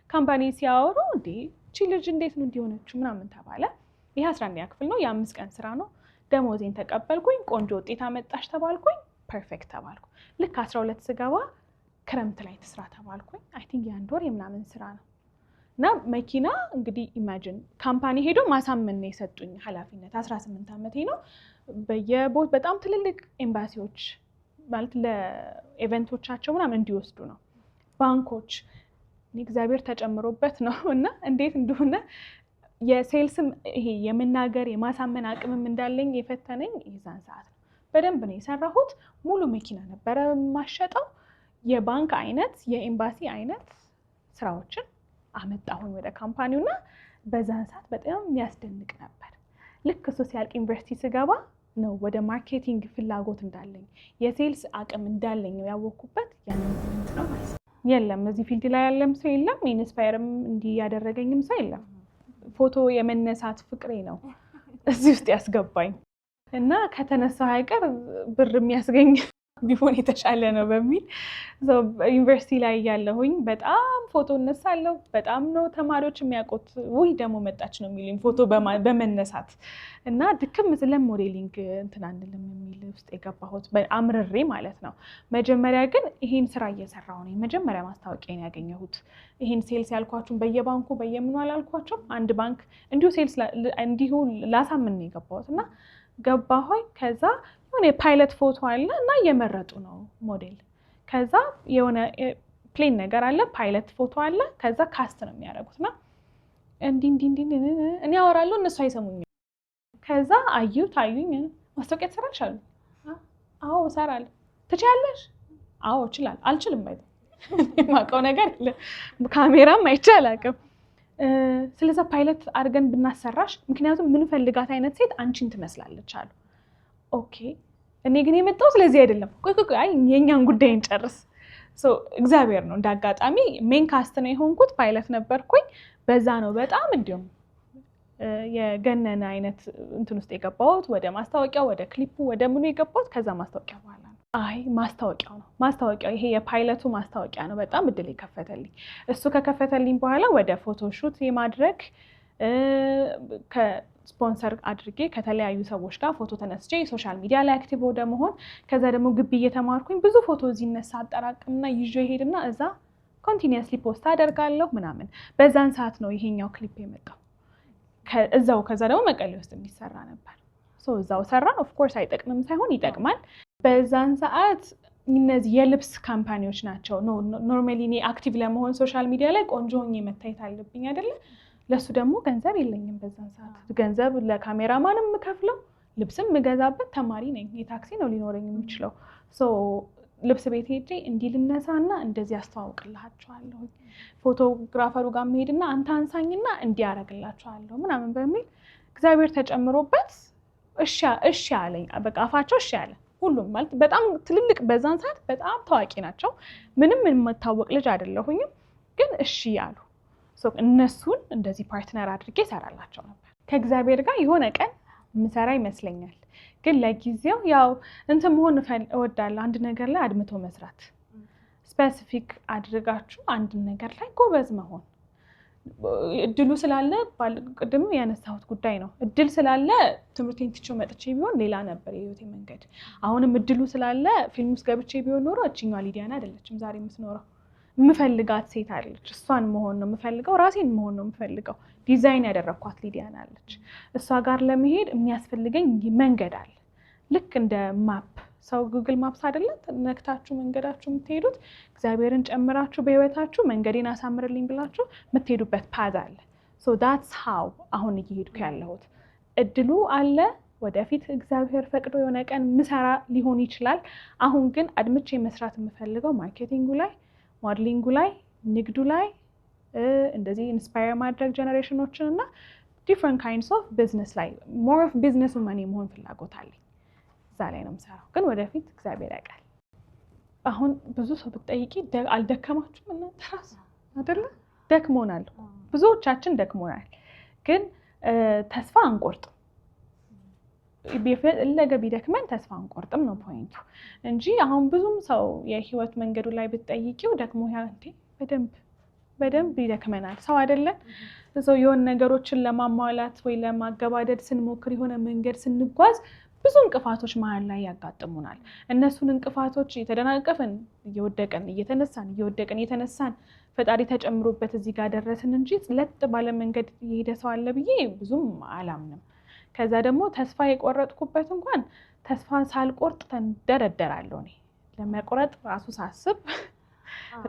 company ሲያወሩ እንዴ እቺ ልጅ እንዴት ነው እንዲሆነችው ምናምን ተባለ። ይህ 11ኛ ክፍል ነው። የ5 ቀን ስራ ነው። ደሞዜን ተቀበልኩኝ። ቆንጆ ውጤት አመጣሽ ተባልኩኝ። Perfect ተባልኩ። ልክ 12 ስገባ ክረምት ላይ ትስራ ተባልኩኝ። I think የአንድ ወር የምናምን ስራ ነው እና መኪና እንግዲህ imagine company ሄዶ ማሳመን ነው የሰጡኝ ኃላፊነት። 18 ዓመቴ ነው። በየቦት በጣም ትልልቅ ኤምባሲዎች ማለት ለ event ኦቻቸው ምናምን እንዲወስዱ ነው። ባንኮች፣ እግዚአብሔር ተጨምሮበት ነው እና እንዴት እንደሆነ የ sales ም ይሄ የመናገር የማሳመን አቅምም እንዳለኝ የፈተነኝ የዛን ሰዓት ነው። በደንብ ነው የሰራሁት። ሙሉ መኪና ነበረ የማሸጠው። የባንክ አይነት የኤምባሲ አይነት ስራዎችን አመጣሁኝ ወደ company ው እና በዛን ሰዓት በጣም የሚያስደንቅ ነበር። ልክ እሱ ሲያልቅ ዩኒቨርሲቲ ስገባ ነው ወደ marketing ፍላጎት እንዳለኝ፣ የ sales አቅም እንዳለኝ ያወቅኩበት ያንን moment ነው ማለት ነው። የለም፣ እዚህ field ላይ ያለም ሰው የለም። Inspire ም እንዲህ ያደረገኝም ሰው የለም። ፎቶ የመነሳት ፍቅሬ ነው እዚህ ውስጥ ያስገባኝ እና ከተነሳሁ አይቀር ብር የሚያስገኝ ቢሆን የተሻለ ነው በሚል ዩኒቨርሲቲ ላይ ያለሁኝ በጣም ፎቶ እነሳለሁ። በጣም ነው ተማሪዎች የሚያውቁት። ውይ ደግሞ መጣች ነው የሚሉኝ ፎቶ በመነሳት። እና ድክም ስለ modeling እንትን አንልም የሚል ውስጥ የገባሁት አምርሬ ማለት ነው። መጀመሪያ ግን ይሄን ስራ እየሰራሁ ነው የመጀመሪያ ማስታወቂያን ያገኘሁት። ይሄን sales ያልኳችሁን በየባንኩ በየምኑ አላልኳቸውም። አንድ ባንክ እንዲሁ sales እንዲሁ ላሳምን ነው የገባሁት እና ገባሁኝ። ከዛ የሆነ የፓይለት ፎቶ አለ እና እየመረጡ ነው ሞዴል። ከዛ የሆነ plane ነገር አለ፣ ፓይለት ፎቶ አለ። ከዛ cast ነው የሚያደርጉት እና እንዲህ እንዲህ እንዲህ እኔ አወራለሁ፣ እነሱ አይሰሙኝም። ከዛ አዩት፣ አዩኝ። ማስታወቂያ ትሰራለሽ አሉ። አዎ እሰራለሁ። ትችያለሽ? አዎ እችላለሁ። አልችልም፣ ባይ የማውቀው ነገር የለም፣ ካሜራም አይቼ አላውቅም። ስለዛ ፓይለት አድርገን ብናሰራሽ፣ ምክንያቱም የምንፈልጋት አይነት ሴት አንቺን ትመስላለች አሉ። Okay፣ እኔ ግን የመጣው ስለዚህ አይደለም። ቆይ ቆይ፣ አይ የእኛን ጉዳይ እንጨርስ። እግዚአብሔር ነው፣ እንደ አጋጣሚ main cast ነው የሆንኩት፣ ፓይለት ነበርኩኝ። በዛ ነው በጣም እንዲሁም የገነነ አይነት እንትን ውስጥ የገባሁት፣ ወደ ማስታወቂያው፣ ወደ ክሊፑ፣ ወደ ምኑ የገባሁት ከዛ ማስታወቂያ በኋላ ነው። አይ ማስታወቂያው ነው፣ ማስታወቂያው ይሄ የፓይለቱ ማስታወቂያ ነው በጣም እድል የከፈተልኝ። እሱ ከከፈተልኝ በኋላ ወደ photoshoot የማድረግ፣ ስፖንሰር አድርጌ ከተለያዩ ሰዎች ጋር ፎቶ ተነስቼ social media ላይ active ወደ መሆን፣ ከዛ ደግሞ ግቢ እየተማርኩኝ ብዙ ፎቶ እዚህ እነሳ አጠራቅምና ይዤ ሄድና እዛ continuously post አደርጋለሁ ምናምን። በዛን ሰዓት ነው ይሄኛው ክሊፕ የመጣው እዛው። ከዛ ደግሞ መቀሌ ውስጥ የሚሰራ ነበር። እዛው ሰራን። Of course አይጠቅምም ሳይሆን ይጠቅማል። በዛን ሰዓት እነዚህ የልብስ company ዎች ናቸው። Normally እኔ active ለመሆን social media ላይ ቆንጆ ሆኜ መታየት አለብኝ አይደለ? ለእሱ ደግሞ ገንዘብ የለኝም። በዛን ሰዓት ገንዘብ ለካሜራማንም የምከፍለው፣ ልብስም የምገዛበት፣ ተማሪ ነኝ። የታክሲ ነው ሊኖረኝ የሚችለው። ልብስ ቤት ሄጄ እንዲህ ልነሳና እንደዚህ አስተዋውቅላችኋለሁ፣ photographer ኡ ጋር መሄድና አንተ አንሳኝና እንዲህ አደርግላችኋለሁ ምናምን በሚል እግዚአብሔር ተጨምሮበት እሺ እሺ አለኝ። በቃ አፋቸው እሺ አለ። ሁሉም ማለት በጣም ትልልቅ፣ በዛን ሰዓት በጣም ታዋቂ ናቸው። ምንም የምታወቅ ልጅ አይደለሁኝም፣ ግን እሺ አሉ። እነሱን እንደዚህ partner አድርጌ እሰራላቸው ነበር። ከእግዚአብሔር ጋር የሆነ ቀን የምሰራ ይመስለኛል። ግን ለጊዜው ያው እንትን መሆን እወዳለሁ። አንድ ነገር ላይ አድምቶ መስራት፣ specific አድርጋችሁ አንድ ነገር ላይ ጎበዝ መሆን። እድሉ ስላለ፣ ቅድም ያነሳሁት ጉዳይ ነው። እድል ስላለ ትምህርቴን ትቼው መጥቼ ቢሆን ሌላ ነበር የህይወቴ መንገድ። አሁንም እድሉ ስላለ ፊልም ውስጥ ገብቼ ቢሆን ኖሮ እችኛዋ ሊዲያና አይደለችም ዛሬ የምትኖረው። የምፈልጋት ሴት አለች። እሷን መሆን ነው የምፈልገው። ራሴን መሆን ነው የምፈልገው። ዲዛይን ያደረግኳት ሊዲያና አለች። እሷ ጋር ለመሄድ የሚያስፈልገኝ መንገድ አለ። ልክ እንደ map፣ ሰው Google Maps አይደለ ነክታችሁ መንገዳችሁ የምትሄዱት? እግዚአብሔርን ጨምራችሁ በህይወታችሁ መንገዴን አሳምርልኝ ብላችሁ የምትሄዱበት path አለ። So that's how አሁን እየሄድኩ ያለሁት። እድሉ አለ። ወደፊት እግዚአብሔር ፈቅዶ የሆነ ቀን ምሰራ ሊሆን ይችላል። አሁን ግን አድምቼ መስራት የምፈልገው marketing ኡ ላይ፣ modeling ኡ ላይ፣ ንግዱ ላይ፣ እንደዚህ inspire ማድረግ generation ኦችን እና different kinds of business ላይ፣ more of business woman የመሆን ፍላጎት አለኝ። እዛ ላይ ነው የምሰራው። ግን ወደፊት እግዚአብሔር ያውቃል። አሁን ብዙ ሰው ብትጠይቂ አልደከማችሁም እናንተ ራሱ አይደለ? ደክሞናል፣ ብዙዎቻችን ደክሞናል። ግን ተስፋ አንቆርጥም። የፈለገ ቢደክመን ተስፋ አንቆርጥም ነው point ኡ እንጂ አሁን ብዙም ሰው የህይወት መንገዱ ላይ ብትጠይቂው ደግሞ እንዴ በደንብ በደንብ ይደክመናል። ሰው አይደለን? ሰው የሆነ ነገሮችን ለማሟላት ወይ ለማገባደድ ስንሞክር፣ የሆነ መንገድ ስንጓዝ ብዙ እንቅፋቶች መሀል ላይ ያጋጥሙናል። እነሱን እንቅፋቶች እየተደናቀፍን፣ እየወደቅን እየተነሳን፣ እየወደቅን እየተነሳን፣ ፈጣሪ ተጨምሮበት እዚህ ጋር ደረስን እንጂ ለጥ ባለ መንገድ የሄደ ሰው አለ ብዬ ብዙም አላምንም። ከዛ ደግሞ ተስፋ የቆረጥኩበት እንኳን ተስፋ ሳልቆርጥ ተንደረደራለሁ። እኔ ለመቁረጥ ራሱ ሳስብ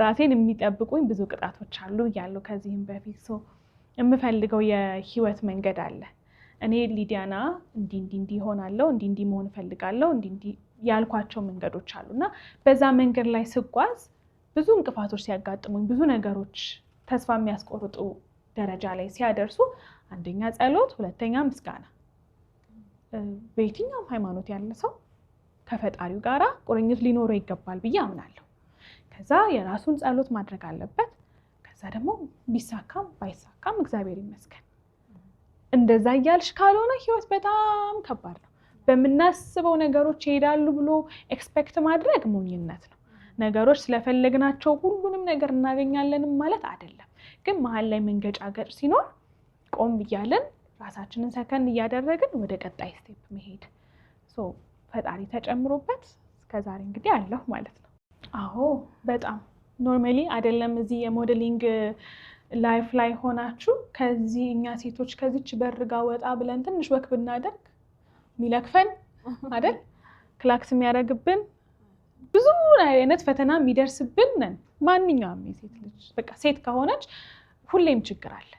ራሴን የሚጠብቁኝ ብዙ ቅጣቶች አሉ እያለሁ ከዚህም በፊት ሰው የምፈልገው የህይወት መንገድ አለ። እኔ ሊዲያና እንዲህ እንዲህ እንዲህ እሆናለሁ፣ እንዲህ እንዲህ መሆን እፈልጋለሁ፣ እንዲህ እንዲህ ያልኳቸው መንገዶች አሉ እና በዛ መንገድ ላይ ስጓዝ ብዙ እንቅፋቶች ሲያጋጥሙኝ፣ ብዙ ነገሮች ተስፋ የሚያስቆርጡ ደረጃ ላይ ሲያደርሱ፣ አንደኛ ጸሎት፣ ሁለተኛ ምስጋና። በየትኛውም ሃይማኖት ያለ ሰው ከፈጣሪው ጋራ ቁርኝት ሊኖረው ይገባል ብዬ አምናለሁ። ከዛ የራሱን ጸሎት ማድረግ አለበት። ከዛ ደግሞ ቢሳካም ባይሳካም እግዚአብሔር ይመስገን። እንደዛ እያልሽ ካልሆነ ህይወት በጣም ከባድ ነው። በምናስበው ነገሮች ይሄዳሉ ብሎ expect ማድረግ ሞኝነት ነው። ነገሮች ስለፈለግናቸው ሁሉንም ነገር እናገኛለንም ማለት አይደለም። ግን መሀል ላይ መንገጫገጭ ሲኖር ቆም እያለን ራሳችንን ሰከን እያደረግን ወደ ቀጣይ step መሄድ፣ ፈጣሪ ተጨምሮበት እስከዛሬ እንግዲህ አለሁ ማለት ነው። አዎ፣ በጣም normally አይደለም። እዚህ የ modeling life ላይ ሆናችሁ ከዚህ እኛ ሴቶች ከዚች በር ጋ ወጣ ብለን ትንሽ walk ብናደርግ የሚለክፈን አይደል፣ ክላክስ የሚያደርግብን፣ ብዙ አይነት ፈተና የሚደርስብን ነን። ማንኛውም የሴት ልጅ በቃ ሴት ከሆነች ሁሌም ችግር አለ።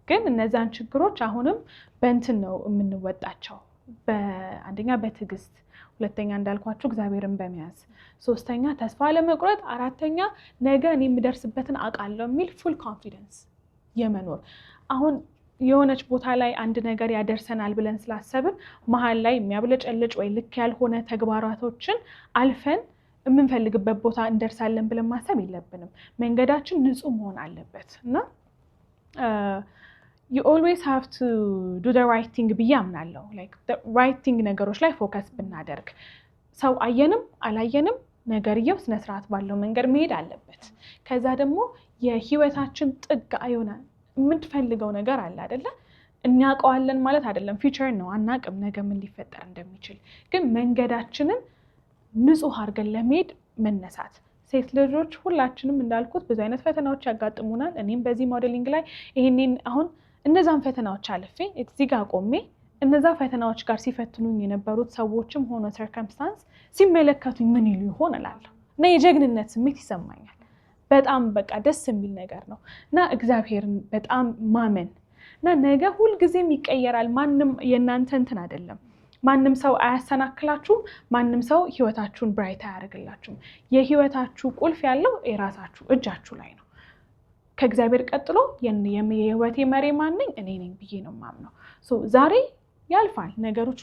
ግን እነዛን ችግሮች አሁንም በእንትን ነው የምንወጣቸው። አንደኛ በትዕግስት፣ ሁለተኛ እንዳልኳችሁ እግዚአብሔርን በመያዝ፣ ሶስተኛ ተስፋ አለመቁረጥ፣ አራተኛ ነገ እኔ የምደርስበትን አውቃለሁ የሚል full confidence የመኖር። አሁን የሆነች ቦታ ላይ አንድ ነገር ያደርሰናል ብለን ስላሰብን መሀል ላይ የሚያብለጨልጭ ወይ ልክ ያልሆነ ተግባራቶችን አልፈን የምንፈልግበት ቦታ እንደርሳለን ብለን ማሰብ የለብንም። መንገዳችን ንጹህ መሆን አለበት እና you always have to do the right thing ብዬ አምናለሁ። Right thing ነገሮች ላይ focus ብናደርግ፣ ሰው አየንም አላየንም ነገርየው ስነስርዓት ባለው መንገድ መሄድ አለበት። ከዛ ደግሞ የህይወታችን ጥግ የሆነ የምትፈልገው ነገር አለ አይደለ? እናውቀዋለን ማለት አይደለም። Future ነው፣ አናውቅም ነገ ምን ሊፈጠር እንደሚችል። ግን መንገዳችንን ንጹህ አድርገን ለመሄድ መነሳት። ሴት ልጆች ሁላችንም እንዳልኩት ብዙ አይነት ፈተናዎች ያጋጥሙናል። እኔም በዚህ modeling ላይ ይሄንን አሁን እነዛን ፈተናዎች አልፌ እዚህ ጋር ቆሜ እነዛ ፈተናዎች ጋር ሲፈትኑኝ የነበሩት ሰዎችም ሆነ circumstance ሲመለከቱኝ ምን ይሉ ይሆን እላለሁ እና የጀግንነት ስሜት ይሰማኛል። በጣም በቃ ደስ የሚል ነገር ነው እና እግዚአብሔርን በጣም ማመን እና ነገ ሁልጊዜም ይቀየራል። ማንም የእናንተ እንትን አይደለም። ማንም ሰው አያሰናክላችሁም። ማንም ሰው ህይወታችሁን bright አያደርግላችሁም። የህይወታችሁ ቁልፍ ያለው የራሳችሁ እጃችሁ ላይ ነው። ከእግዚአብሔር ቀጥሎ የህይወቴ መሪ ማን ነኝ? እኔ ነኝ ብዬ ነው የማምነው። ዛሬ ያልፋል። ነገሮች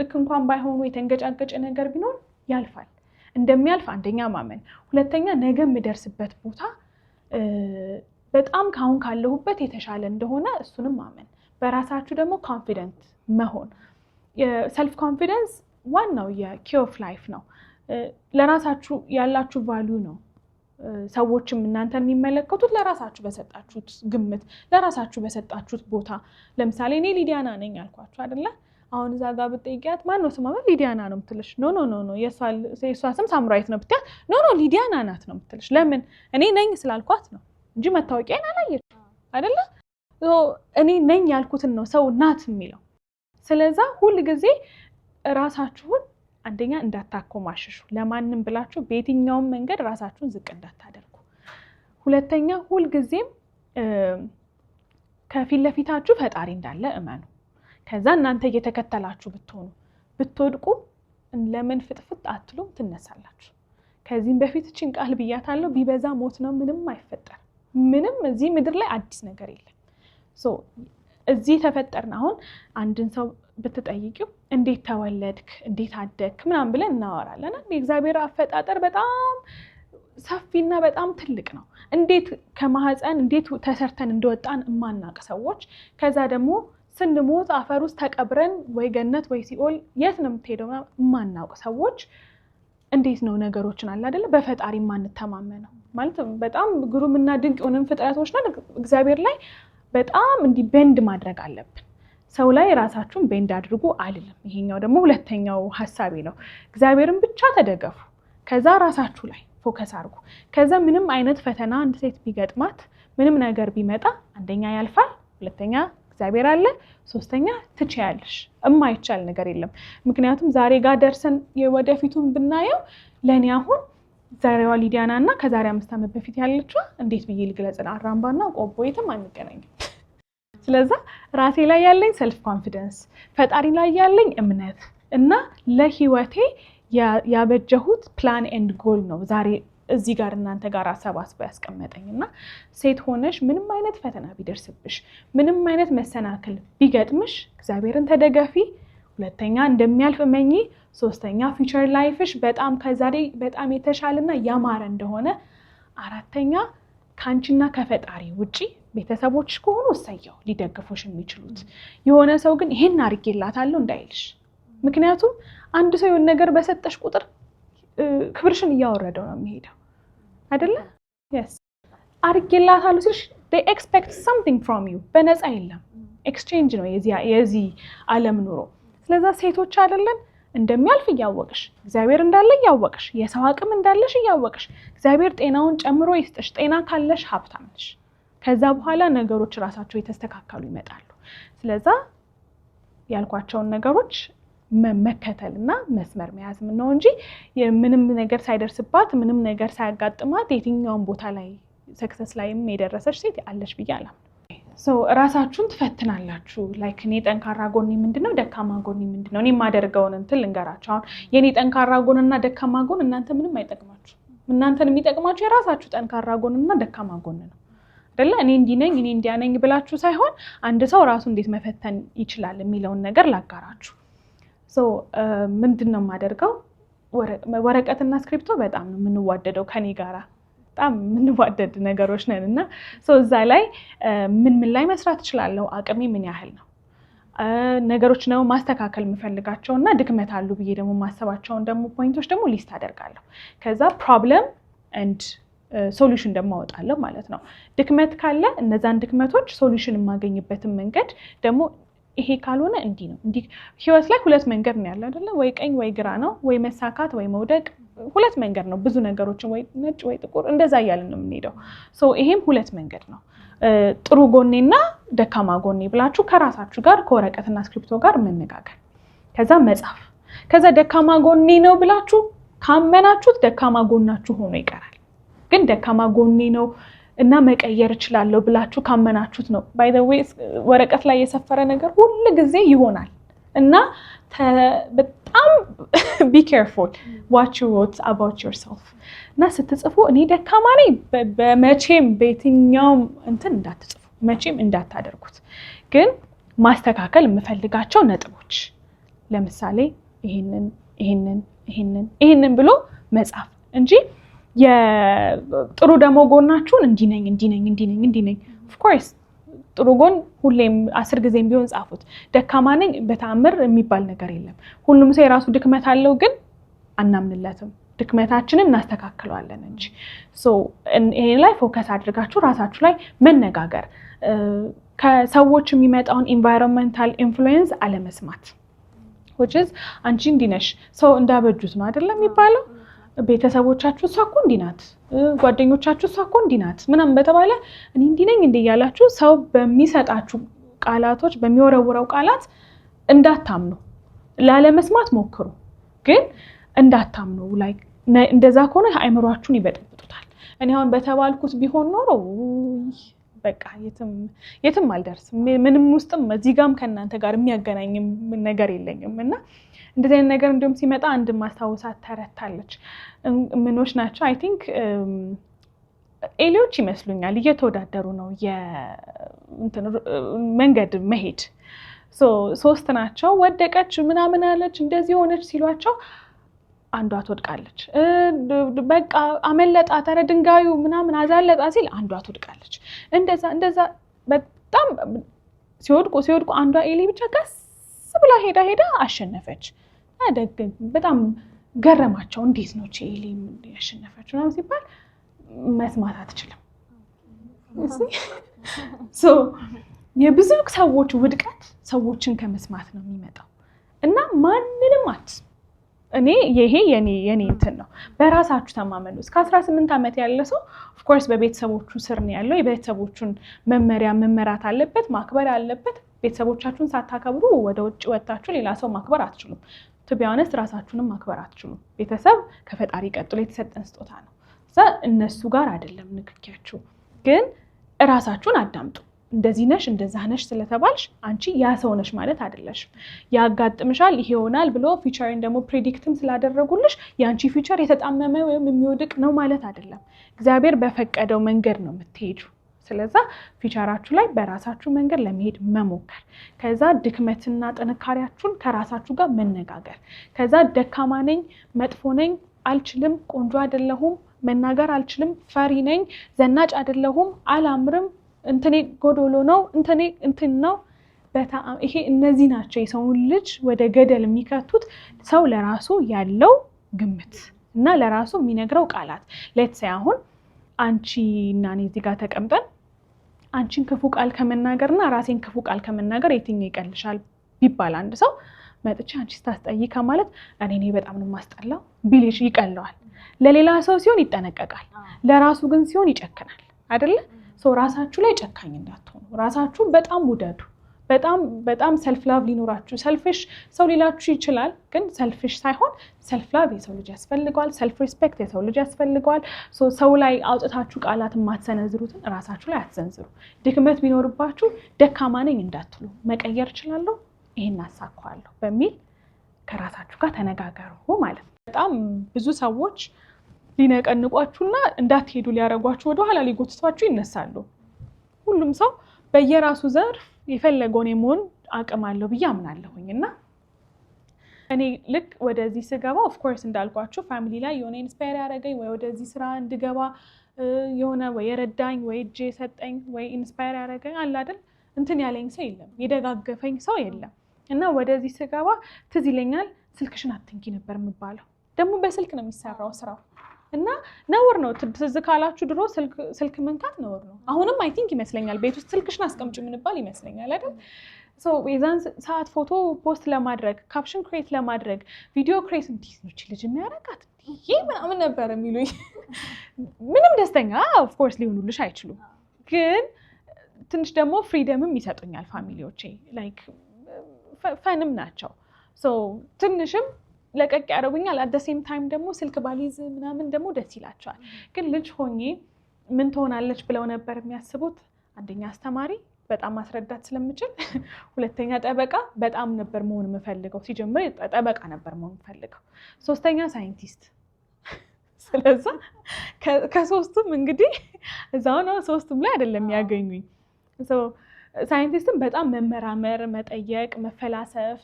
ልክ እንኳን ባይሆኑ፣ የተንገጫገጨ ነገር ቢኖር ያልፋል። እንደሚያልፍ አንደኛ ማመን፣ ሁለተኛ ነገ የምደርስበት ቦታ በጣም ከአሁን ካለሁበት የተሻለ እንደሆነ እሱንም ማመን፣ በራሳችሁ ደግሞ confident መሆን። Self confidence ዋናው የ key of life ነው። ለራሳችሁ ያላችሁ value ነው። ሰዎችም እናንተን የሚመለከቱት ለራሳችሁ በሰጣችሁት ግምት፣ ለራሳችሁ በሰጣችሁት ቦታ። ለምሳሌ እኔ ሊዲያና ነኝ አልኳችሁ አይደለ? አሁን እዛ ጋር ብትጠይቂያት ማን ነው ስሟ? ሊዲያና ነው የምትልሽ። No, no, no, no፣ የእሷ ስም ሳምራዊት ነው ብትያት፣ no, no፣ ሊዲያና ናት ነው የምትልሽ። ለምን? እኔ ነኝ ስላልኳት ነው እንጂ መታወቂያን አላየችም አይደለ? እኔ ነኝ ያልኩትን ነው ሰው ናት የሚለው። ስለዛ ሁል ጊዜ ራሳችሁን አንደኛ እንዳታኮማሽሹ፣ ለማንም ብላችሁ በየትኛውም መንገድ ራሳችሁን ዝቅ እንዳታደርጉ። ሁለተኛ ሁልጊዜም ከፊት ለፊታችሁ ፈጣሪ እንዳለ እመኑ። ከዛ እናንተ እየተከተላችሁ ብትሆኑ ብትወድቁ ለምን ፍጥፍጥ አትሉም? ትነሳላችሁ። ከዚህም በፊት እችን ቃል ብያታለሁ። ቢበዛ ሞት ነው፣ ምንም አይፈጠርም። ምንም እዚህ ምድር ላይ አዲስ ነገር የለም። እዚህ ተፈጠርን። አሁን አንድን ሰው ብትጠይቂው እንዴት ተወለድክ፣ እንዴት አደግክ ምናምን ብለን እናወራለን። የእግዚአብሔር አፈጣጠር በጣም ሰፊና በጣም ትልቅ ነው። እንዴት ከማህፀን እንዴት ተሰርተን እንደወጣን እማናቅ ሰዎች፣ ከዛ ደግሞ ስንሞት አፈር ውስጥ ተቀብረን ወይ ገነት ወይ ሲኦል የት ነው የምትሄደው እማናውቅ ሰዎች እንዴት ነው ነገሮችን አለ አይደለ በፈጣሪ የማንተማመነው? ማለት በጣም ግሩምና ድንቅ የሆንን ፍጥረቶች ነን። እግዚአብሔር ላይ በጣም እንዲህ bend ማድረግ አለብን። ሰው ላይ ራሳችሁን bend አድርጉ አልልም። ይሄኛው ደግሞ ሁለተኛው ሀሳቤ ነው። እግዚአብሔርን ብቻ ተደገፉ። ከዛ ራሳችሁ ላይ focus አድርጉ። ከዛ ምንም አይነት ፈተና አንድ ሴት ቢገጥማት፣ ምንም ነገር ቢመጣ፣ አንደኛ ያልፋል፣ ሁለተኛ እግዚአብሔር አለ፣ ሶስተኛ ትችያለሽ። እማይቻል ነገር የለም። ምክንያቱም ዛሬ ጋር ደርሰን የወደፊቱን ብናየው ለእኔ አሁን ዛሬዋ ሊዲያና እና ከዛሬ 5 ዓመት በፊት ያለችዋ እንዴት ብዬ ልግለጽ? አራምባና ቆቦ የትም አንገናኝም። ስለዛ ራሴ ላይ ያለኝ self confidence፣ ፈጣሪ ላይ ያለኝ እምነት እና ለህይወቴ ያበጀሁት plan and goal ነው ዛሬ እዚህ ጋር እናንተ ጋር አሰባስቦ ያስቀመጠኝ። እና ሴት ሆነሽ ምንም አይነት ፈተና ቢደርስብሽ፣ ምንም አይነት መሰናክል ቢገጥምሽ እግዚአብሔርን ተደገፊ። ሁለተኛ እንደሚያልፍ እመኚ። ሶስተኛ future life ሽ በጣም ከዛሬ በጣም የተሻለና ያማረ እንደሆነ። አራተኛ ከአንቺና ከፈጣሪ ውጪ ቤተሰቦችሽ ከሆኑ እሰየው ሊደግፉሽ የሚችሉት፣ የሆነ ሰው ግን ይሄን አድርጌላታለሁ እንዳይልሽ። ምክንያቱም አንድ ሰው የሆነ ነገር በሰጠሽ ቁጥር ክብርሽን እያወረደው ነው የሚሄደው፣ አይደለ? Yes፣ አድርጌላታለሁ ሲልሽ they expect something from you። በነፃ የለም፣ exchange ነው የዚህ ዓለም ኑሮ። ስለዛ ሴቶች አይደለን፣ እንደሚያልፍ እያወቅሽ፣ እግዚአብሔር እንዳለ እያወቅሽ፣ የሰው አቅም እንዳለሽ እያወቅሽ፣ እግዚአብሔር ጤናውን ጨምሮ ይስጥሽ። ጤና ካለሽ ሀብታም ነሽ። ከዛ በኋላ ነገሮች ራሳቸው የተስተካከሉ ይመጣሉ። ስለዛ ያልኳቸውን ነገሮች መከተል እና መስመር መያዝ ነው እንጂ ምንም ነገር ሳይደርስባት፣ ምንም ነገር ሳያጋጥማት የትኛውን ቦታ ላይ success ላይም የደረሰች ሴት አለች ብዬ አላምንም። ራሳችሁን ትፈትናላችሁ። Like እኔ ጠንካራ ጎኔ ምንድን ነው? ደካማ ጎኔ ምንድን ነው? እኔ የማደርገውን እንትን ልንገራችሁ። አሁን የእኔ ጠንካራ ጎንና ደካማ ጎን እናንተ ምንም አይጠቅማችሁ። እናንተን የሚጠቅማችሁ የራሳችሁ ጠንካራ ጎንና ደካማ ጎን ነው፣ አይደለ? እኔ እንዲህ ነኝ፣ እኔ እንዲያ ነኝ ብላችሁ ሳይሆን አንድ ሰው ራሱ እንዴት መፈተን ይችላል የሚለውን ነገር ላጋራችሁ። ምንድን ነው የማደርገው? ወረቀትና እስክሪብቶ በጣም ነው የምንዋደደው፣ ከኔ ጋራ በጣም የምንዋደድ ነገሮች ነን። እና እዛ ላይ ምን ምን ላይ መስራት እችላለሁ፣ አቅሜ ምን ያህል ነው፣ ነገሮች ነው ማስተካከል የምፈልጋቸው እና ድክመት አሉ ብዬ ደግሞ ማሰባቸውን ደግሞ point ኦች ደግሞ list አደርጋለሁ። ከዛ problem and solution ደግሞ አወጣለሁ ማለት ነው። ድክመት ካለ እነዛን ድክመቶች solution የማገኝበትን መንገድ ደግሞ ይሄ ካልሆነ እንዲህ ነው። እንዲህ ህይወት ላይ ሁለት መንገድ ነው ያለ፣ አይደለ? ወይ ቀኝ ወይ ግራ ነው፣ ወይ መሳካት ወይ መውደቅ፣ ሁለት መንገድ ነው። ብዙ ነገሮችን ወይ ነጭ ወይ ጥቁር እንደዛ እያልን ነው የምንሄደው። So ይሄም ሁለት መንገድ ነው። ጥሩ ጎኔና ደካማ ጎኔ ብላችሁ ከራሳችሁ ጋር ከወረቀትና እስክሪብቶ ጋር መነጋገር፣ ከዛ መጻፍ። ከዛ ደካማ ጎኔ ነው ብላችሁ ካመናችሁት ደካማ ጎናችሁ ሆኖ ይቀራል። ግን ደካማ ጎኔ ነው እና መቀየር እችላለሁ ብላችሁ ካመናችሁት ነው። By the way፣ ወረቀት ላይ የሰፈረ ነገር ሁል ጊዜ ይሆናል እና በጣም be careful what you wrote about yourself። እና ስትጽፉ እኔ ደካማ ነኝ በመቼም በየትኛውም እንትን እንዳትጽፉ፣ መቼም እንዳታደርጉት። ግን ማስተካከል የምፈልጋቸው ነጥቦች ለምሳሌ ይሄንን፣ ይሄንን፣ ይሄንን፣ ይሄንን ብሎ መጻፍ እንጂ የጥሩ ደግሞ ጎናችሁን እንዲህ ነኝ፣ እንዲህ ነኝ፣ እንዲህ ነኝ፣ እንዲህ ነኝ። Of course ጥሩ ጎን ሁሌም 10 ጊዜም ቢሆን ጻፉት። ደካማ ነኝ በተአምር የሚባል ነገር የለም። ሁሉም ሰው የራሱ ድክመት አለው፣ ግን አናምንለትም። ድክመታችንን እናስተካክለዋለን እንጂ። ይሄ ላይ focus አድርጋችሁ ራሳችሁ ላይ መነጋገር፣ ከሰዎች የሚመጣውን environmental influence አለመስማት፣ which is አንቺ እንዲህ ነሽ፣ ሰው እንዳበጁት ነው አይደለም የሚባለው? ቤተሰቦቻችሁ እሷ እኮ እንዲህ ናት፣ ጓደኞቻችሁ እሷ እኮ እንዲህ ናት ምናምን በተባለ እኔ እንዲህ ነኝ እንዲህ እያላችሁ ሰው በሚሰጣችሁ ቃላቶች፣ በሚወረውረው ቃላት እንዳታምኑ። ላለመስማት ሞክሩ፣ ግን እንዳታምኑ። Like እንደዛ ከሆነ አእምሯችሁን ይበጠብጡታል። እኔ አሁን በተባልኩት ቢሆን ኖሮ በቃ የትም አልደርስም። ምንም ውስጥም እዚህ ጋም ከእናንተ ጋር የሚያገናኝም ነገር የለኝም። እና እንደዚህ አይነት ነገር እንዲሁም ሲመጣ አንድ ማስታወሳት ተረት አለች። ምኖች ናቸው፣ I think ኤሊዎች ይመስሉኛል፣ እየተወዳደሩ ነው መንገድ መሄድ። ሶስት ናቸው። ወደቀች ምናምን አለች፣ እንደዚህ ሆነች ሲሏቸው አንዷ ትወድቃለች። በቃ አመለጣት፣ ኧረ ድንጋዩ ምናምን አዛለጣ ሲል አንዷ ትወድቃለች። እንደዛ እንደዛ በጣም ሲወድቁ ሲወድቁ አንዷ ኤሊ ብቻ ቀስ ብላ ሄዳ ሄዳ አሸነፈች። በጣም ገረማቸው። እንዴት ነው ኤሊ ያሸነፈችው ምናምን ሲባል መስማት አትችልም። የብዙ ሰዎች ውድቀት ሰዎችን ከመስማት ነው የሚመጣው እና ማንንም አትስሙ። እኔ ይሄ የኔ እንትን ነው። በራሳችሁ ተማመኑ። እስከ 18 ዓመት ያለ ሰው of course በቤተሰቦቹ ስር ነው ያለው። የቤተሰቦቹን መመሪያ መመራት አለበት፣ ማክበር አለበት። ቤተሰቦቻችሁን ሳታከብሩ ወደ ውጭ ወጥታችሁ ሌላ ሰው ማክበር አትችሉም። To be honest፣ ራሳችሁንም ማክበር አትችሉም። ቤተሰብ ከፈጣሪ ቀጥሎ የተሰጠን ስጦታ ነው። እነሱ ጋር አይደለም ንክኪያችሁ፣ ግን እራሳችሁን አዳምጡ። እንደዚህ ነሽ፣ እንደዛ ነሽ ስለተባልሽ አንቺ ያ ሰው ነሽ ማለት አይደለሽም። ያጋጥምሻል፣ ይሄ ይሆናል ብሎ future ን ደግሞ predict ም ስላደረጉልሽ የአንቺ future የተጣመመ ወይም የሚወድቅ ነው ማለት አይደለም። እግዚአብሔር በፈቀደው መንገድ ነው የምትሄጁ። ስለዛ future ኣችሁ ላይ በራሳችሁ መንገድ ለመሄድ መሞከር፣ ከዛ ድክመትና ጥንካሬያችሁን ከራሳችሁ ጋር መነጋገር፣ ከዛ ደካማ ነኝ፣ መጥፎ ነኝ፣ አልችልም፣ ቆንጆ አይደለሁም፣ መናገር አልችልም፣ ፈሪ ነኝ፣ ዘናጭ አይደለሁም፣ አላምርም፣ እንትኔ ጎዶሎ ነው፣ እንትኔ እንትን ነው። ይሄ እነዚህ ናቸው የሰውን ልጅ ወደ ገደል የሚከቱት። ሰው ለራሱ ያለው ግምት እና ለራሱ የሚነግረው ቃላት። Let's say አሁን አንቺ እና እኔ እዚህ ጋር ተቀምጠን አንቺን ክፉ ቃል ከመናገር እና ራሴን ክፉ ቃል ከመናገር የትኛው ይቀልሻል ቢባል፣ አንድ ሰው መጥቼ አንቺ ስታስጠይ ከማለት እኔ በጣም ነው የማስጠላው ቢልሽ ይቀለዋል። ለሌላ ሰው ሲሆን ይጠነቀቃል፣ ለራሱ ግን ሲሆን ይጨክናል። አይደለ? So ራሳችሁ ላይ ጨካኝ እንዳትሆኑ፣ ራሳችሁን በጣም ውደዱ። በጣም በጣም self love ሊኖራችሁ፣ selfish ሰው ሊላችሁ ይችላል፣ ግን selfish ሳይሆን self love የሰው ልጅ ያስፈልገዋል። Self respect የሰው ልጅ ያስፈልገዋል። ሰው ላይ አውጥታችሁ ቃላት የማትሰነዝሩትን ራሳችሁ ላይ አትሰንዝሩ። ድክመት ቢኖርባችሁ ደካማ ነኝ እንዳትሉ፣ መቀየር እችላለሁ፣ ይሄን አሳካዋለሁ በሚል ከራሳችሁ ጋር ተነጋገሩ ማለት ነው። በጣም ብዙ ሰዎች ሊነቀንቋችሁና እንዳትሄዱ ሊያደርጓችሁ፣ ወደኋላ ሊጎትቷችሁ ይነሳሉ። ሁሉም ሰው በየራሱ ዘርፍ የፈለገውን የመሆን አቅም አለው ብዬ አምናለሁኝ። እና እኔ ልክ ወደዚህ ስገባ፣ of course እንዳልኳችሁ family ላይ የሆነ inspire ያደረገኝ ወይ ወደዚህ ስራ እንድገባ የሆነ ወይ የረዳኝ ወይ እጅ የሰጠኝ ወይ inspire ያደረገኝ አለ አይደል፣ እንትን ያለኝ ሰው የለም፣ የደጋገፈኝ ሰው የለም። እና ወደዚህ ስገባ ትዝ ይለኛል፣ ስልክሽን አትንኪ ነበር የምባለው። ደግሞ በስልክ ነው የሚሰራው ስራው እና ነውር ነው። ትዝ ካላችሁ ድሮ ስልክ መንካት ነውር ነው። አሁንም I think ይመስለኛል ቤት ውስጥ ስልክሽን አስቀምጪ የምንባል ይመስለኛል አይደል? የዛን ሰዓት ፎቶ post ለማድረግ፣ caption create ለማድረግ፣ ቪዲዮ create፣ እንዲህ ነው ልጅ የሚያደርጋት ይህ ምናምን ነበር የሚሉኝ። ምንም ደስተኛ of course ሊሆኑልሽ አይችሉም፣ ግን ትንሽ ደግሞ freedom ም ይሰጡኛል family ዎቼ፣ like fun ም ናቸው። ትንሽም ለቀቅ ያደርጉኛል። At the same time ደግሞ ስልክ ባሊዝ ምናምን ደግሞ ደስ ይላቸዋል። ግን ልጅ ሆኜ ምን ትሆናለች ብለው ነበር የሚያስቡት? አንደኛ አስተማሪ፣ በጣም ማስረዳት ስለምችል፣ ሁለተኛ ጠበቃ በጣም ነበር መሆን የምፈልገው። ሲጀምር ጠበቃ ነበር መሆን የምፈልገው። ሶስተኛ ሳይንቲስት። ስለዛ ከሶስቱም እንግዲህ እዛው ነው፣ ሶስቱም ላይ አይደለም ያገኙኝ። ሳይንቲስትም በጣም መመራመር፣ መጠየቅ፣ መፈላሰፍ፣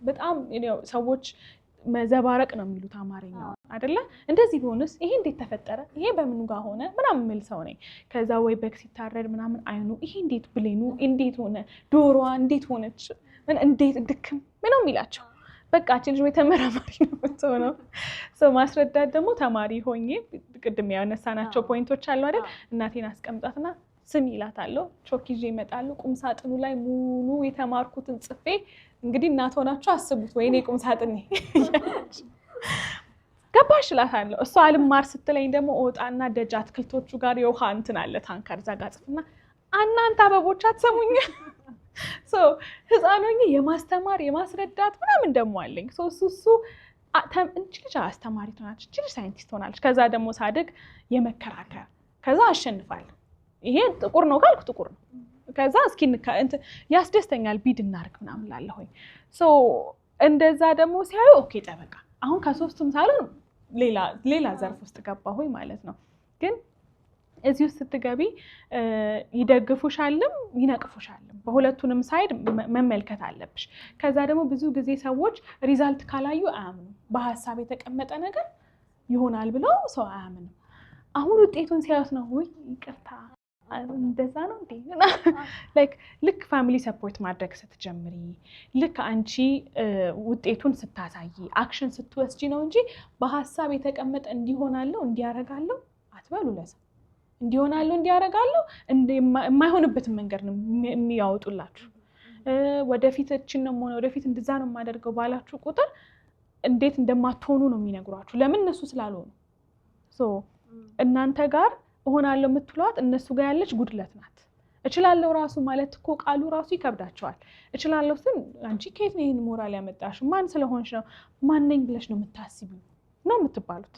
በጣም ሰዎች መዘባረቅ ነው የሚሉት አማርኛው አይደለ? እንደዚህ ቢሆንስ፣ ይሄ እንዴት ተፈጠረ፣ ይሄ በምኑ ጋር ሆነ ምናምን የምል ሰው ነኝ። ከዛ ወይ በግ ሲታረድ ምናምን አይኑ ይሄ እንዴት፣ ብሌኑ እንዴት ሆነ፣ ዶሮዋ እንዴት ሆነች፣ እንዴት ድክም ምነው የሚላቸው፣ በቃ እቺ ልጅ ወይ ተመራማሪ ነው የምትሆነው። ማስረዳት ደግሞ ተማሪ ሆኜ ቅድም ያነሳናቸው point ኦች አሉ አይደል? እናቴን አስቀምጣትና ስሚ እላታለሁ። ቾክ ይዤ እመጣለሁ። ቁም ሳጥኑ ላይ ሙሉ የተማርኩትን ጽፌ፣ እንግዲህ እናት ሆናችሁ አስቡት፣ ወይኔ ቁም ሳጥኔ ገባሽ እላታለሁ። እሷ አልማር ስትለኝ ደግሞ እወጣና ደጅ አትክልቶቹ ጋር የውሃ እንትን አለ፣ ታንከር፣ እዛ ጋር ጽፍና እናንተ አበቦች አትሰሙኝ። ህፃን ሆኜ የማስተማር የማስረዳት ምናምን ደግሞ አለኝ። እሱ እቺ ልጅ አስተማሪ ትሆናለች፣ እቺ ልጅ ሳይንቲስት ትሆናለች። ከዛ ደግሞ ሳድግ የመከራከር፣ ከዛ አሸንፋለሁ። ይሄ ጥቁር ነው ካልኩ ጥቁር ነው። ከዛ እስኪ ያስደስተኛል፣ bid እናድርግ ምናምን ላለሁኝ። እንደዛ ደግሞ ሲያዩ okay ጠበቃ። አሁን ከሶስቱም ሳልሆን ሌላ ዘርፍ ውስጥ ገባሁኝ ማለት ነው። ግን እዚህ ውስጥ ስትገቢ ይደግፉሻልም ይነቅፉሻልም። በሁለቱንም side መመልከት አለብሽ። ከዛ ደግሞ ብዙ ጊዜ ሰዎች result ካላዩ አያምኑም። በሀሳብ የተቀመጠ ነገር ይሆናል ብለው ሰው አያምንም። አሁን ውጤቱን ሲያዩት ነው፣ ውይ ይቅርታ እንደዛ ነው እንዴ? Like ልክ family support ማድረግ ስትጀምሪ፣ ልክ አንቺ ውጤቱን ስታሳይ፣ action ስትወስጂ ነው እንጂ በሀሳብ የተቀመጠ እንዲሆናለሁ እንዲያረጋለሁ አትበሉ። ለሰው እንዲሆናለሁ እንዲያረጋለሁ የማይሆንበትን መንገድ ነው የሚያወጡላችሁ። ወደፊት እችን ነው የምሆነው፣ ወደፊት እንደዛ ነው የማደርገው ባላችሁ ቁጥር እንዴት እንደማትሆኑ ነው የሚነግሯችሁ። ለምን? እነሱ ስላልሆኑ። እናንተ ጋር እሆናለሁ የምትሏት እነሱ ጋር ያለች ጉድለት ናት። እችላለሁ ራሱ ማለት እኮ ቃሉ ራሱ ይከብዳቸዋል። እችላለሁ ስል አንቺ ከየት ነው ይህን ሞራል ያመጣሽው? ማን ስለሆንሽ ነው? ማነኝ ብለሽ ነው የምታስቢው ነው የምትባሉት።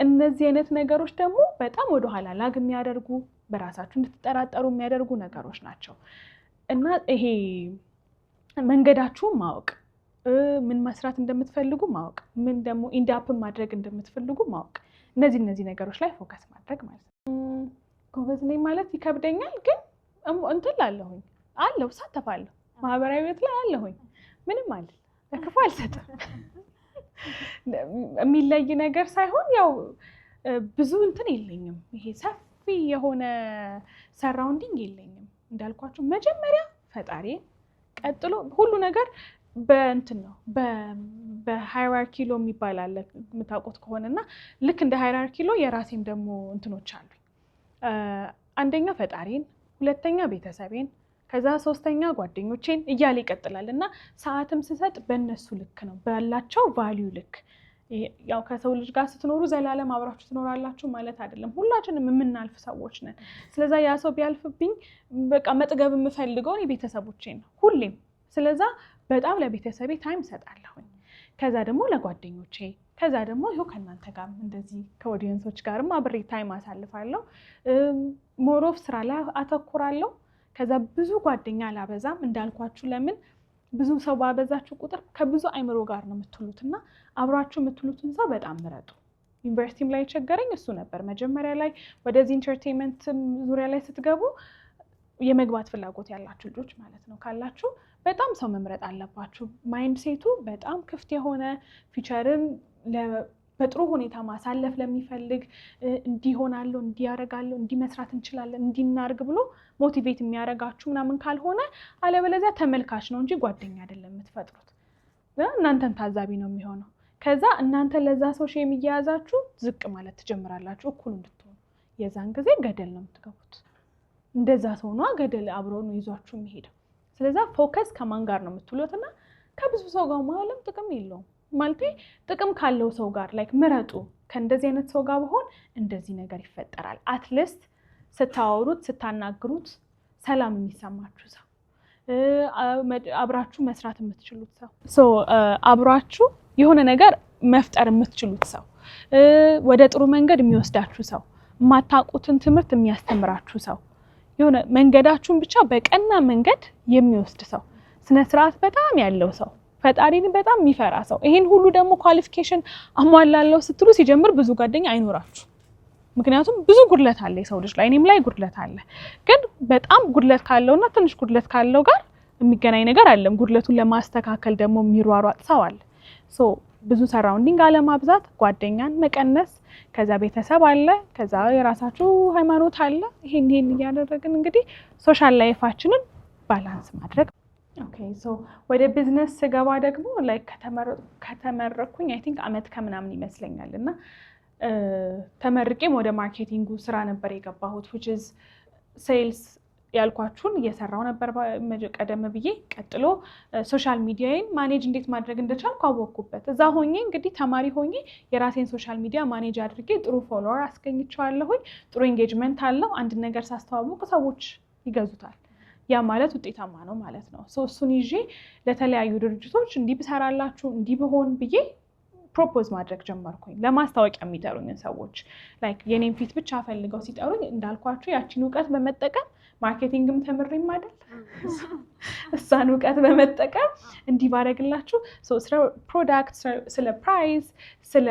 እነዚህ አይነት ነገሮች ደግሞ በጣም ወደኋላ lag የሚያደርጉ፣ በራሳችሁ እንድትጠራጠሩ የሚያደርጉ ነገሮች ናቸው። እና ይሄ መንገዳችሁን ማወቅ፣ ምን መስራት እንደምትፈልጉ ማወቅ፣ ምን ደግሞ end up ማድረግ እንደምትፈልጉ ማወቅ፣ እነዚህ ነገሮች ላይ focus ማድረግ ማለት ነው። ጎበዝ ነኝ ማለት ይከብደኛል፣ ግን እንትን ላለሁኝ አለሁ፣ እሳተፋለሁ፣ ማህበራዊ ህይወት ላይ አለሁኝ። ምንም አልል፣ ለክፉ አልሰጥም። የሚለይ ነገር ሳይሆን ያው ብዙ እንትን የለኝም። ይሄ ሰፊ የሆነ surrounding የለኝም። እንዳልኳችሁ መጀመሪያ ፈጣሪ ቀጥሎ ሁሉ ነገር በእንትን ነው፣ በ hierarchy law የሚባል አለ የምታውቁት ከሆነ። እና ልክ እንደ hierarchy law የራሴም ደግሞ እንትኖች አሉኝ። አንደኛ ፈጣሪን፣ ሁለተኛ ቤተሰቤን፣ ከዛ ሶስተኛ ጓደኞቼን እያለ ይቀጥላል። እና ሰዓትም ስሰጥ በእነሱ ልክ ነው፣ ባላቸው value ልክ። ያው ከሰው ልጅ ጋር ስትኖሩ ዘላለም አብራችሁ ትኖራላችሁ ማለት አይደለም። ሁላችንም የምናልፍ ሰዎች ነን። ስለዛ ያ ሰው ቢያልፍብኝ በቃ መጥገብ የምፈልገው እኔ ቤተሰቦቼን ነው ሁሌም። ስለዛ በጣም ለቤተሰቤ time እሰጣለሁኝ። ከዛ ደግሞ ለጓደኞቼ፣ ከዛ ደግሞ ይኸው ከእናንተ ጋር እንደዚህ ከ audience ኦች ጋርም አብሬ time አሳልፋለሁ። More of ስራ ላይ አተኩራለሁ። ከዛ ብዙ ጓደኛ አላበዛም እንዳልኳችሁ። ለምን? ብዙ ሰው ባበዛችሁ ቁጥር ከብዙ አይምሮ ጋር ነው የምትውሉት እና አብሯችሁ የምትውሉትን ሰው በጣም ምረጡ። ዩኒቨርሲቲም ላይ የቸገረኝ እሱ ነበር። መጀመሪያ ላይ ወደዚህ entertainment ዙሪያ ላይ ስትገቡ፣ የመግባት ፍላጎት ያላችሁ ልጆች ማለት ነው ካላችሁ፣ በጣም ሰው መምረጥ አለባችሁ። Mindset ኡ በጣም ክፍት የሆነ፣ future ን በጥሩ ሁኔታ ማሳለፍ ለሚፈልግ፣ እንዲህ እሆናለሁ፣ እንዲህ አደርጋለሁ፣ እንዲህ መስራት እንችላለን፣ እንዲህ እናርግ ብሎ motivate የሚያደርጋችሁ ምናምን ካልሆነ፣ አለበለዚያ ተመልካች ነው እንጂ ጓደኛ አይደለም የምትፈጥሩት። እናንተን ታዛቢ ነው የሚሆነው። ከዛ እናንተ ለዛ ሰው shame እየያዛችሁ ዝቅ ማለት ትጀምራላችሁ፣ እኩል እንድትሆኑ። የዛን ጊዜ ገደል ነው የምትገቡት። እንደዛ ሰው ነዋ ገደል አብሮ ነው ይዟችሁ የሚሄደው። ስለዛ focus ከማን ጋር ነው የምትውሉት? እና ከብዙ ሰው ጋር መዋልም ጥቅም የለውም። ማለቴ ጥቅም ካለው ሰው ጋር like ምረጡ። ከእንደዚህ አይነት ሰው ጋር ብሆን እንደዚህ ነገር ይፈጠራል። At least ስታወሩት ስታናግሩት ሰላም የሚሰማችሁ ሰው፣ አብራችሁ መስራት የምትችሉት ሰው፣ አብራችሁ የሆነ ነገር መፍጠር የምትችሉት ሰው፣ ወደ ጥሩ መንገድ የሚወስዳችሁ ሰው፣ የማታውቁትን ትምህርት የሚያስተምራችሁ ሰው፣ የሆነ መንገዳችሁን ብቻ በቀና መንገድ የሚወስድ ሰው፣ ስነ ስርዓት በጣም ያለው ሰው፣ ፈጣሪን በጣም የሚፈራ ሰው። ይሄን ሁሉ ደግሞ qualification አሟላለሁ ስትሉ ሲጀምር ብዙ ጓደኛ አይኖራችሁ። ምክንያቱም ብዙ ጉድለት አለ የሰው ልጅ ላይ፣ እኔም ላይ ጉድለት አለ። ግን በጣም ጉድለት ካለውና ትንሽ ጉድለት ካለው ጋር የሚገናኝ ነገር አለም። ጉድለቱን ለማስተካከል ደግሞ የሚሯሯጥ ሰው አለ። So ብዙ surrounding አለማብዛት፣ ጓደኛን መቀነስ፣ ከዛ ቤተሰብ አለ፣ ከዛ የራሳችሁ ሃይማኖት አለ። ይሄን ይሄን እያደረግን እንግዲህ social life ኣችንን balance ማድረግ። Okay, so ወደ ቢዝነስ ስገባ ደግሞ like ከተመረቅኩኝ I think አመት ከምናምን ይመስለኛል። እና ተመርቄም ወደ marketing ኡ ስራ ነበር የገባሁት፣ which is sales ያልኳችሁን እየሰራው ነበር ቀደም ብዬ። ቀጥሎ social media ዬን manage እንዴት ማድረግ እንደቻልኩ አወቅኩበት። እዛ ሆኜ እንግዲህ ተማሪ ሆኜ የራሴን social media manage አድርጌ ጥሩ follower አስገኝቸዋለሁኝ። ጥሩ engagement አለው። አንድ ነገር ሳስተዋውቅ ሰዎች ይገዙታል። ያ ማለት ውጤታማ ነው ማለት ነው። እሱን ይዤ ለተለያዩ ድርጅቶች እንዲህ ብሰራላችሁ፣ እንዲህ ብሆን ብዬ propose ማድረግ ጀመርኩኝ። ለማስታወቂያ የሚጠሩኝን ሰዎች like የኔን ፊት ብቻ ፈልገው ሲጠሩኝ፣ እንዳልኳችሁ ያቺን እውቀት በመጠቀም፣ marketing ም ተምሬም አይደል፣ እሷን እውቀት በመጠቀም እንዲህ ባደረግላችሁ፣ ስለ product፣ ስለ price፣ ስለ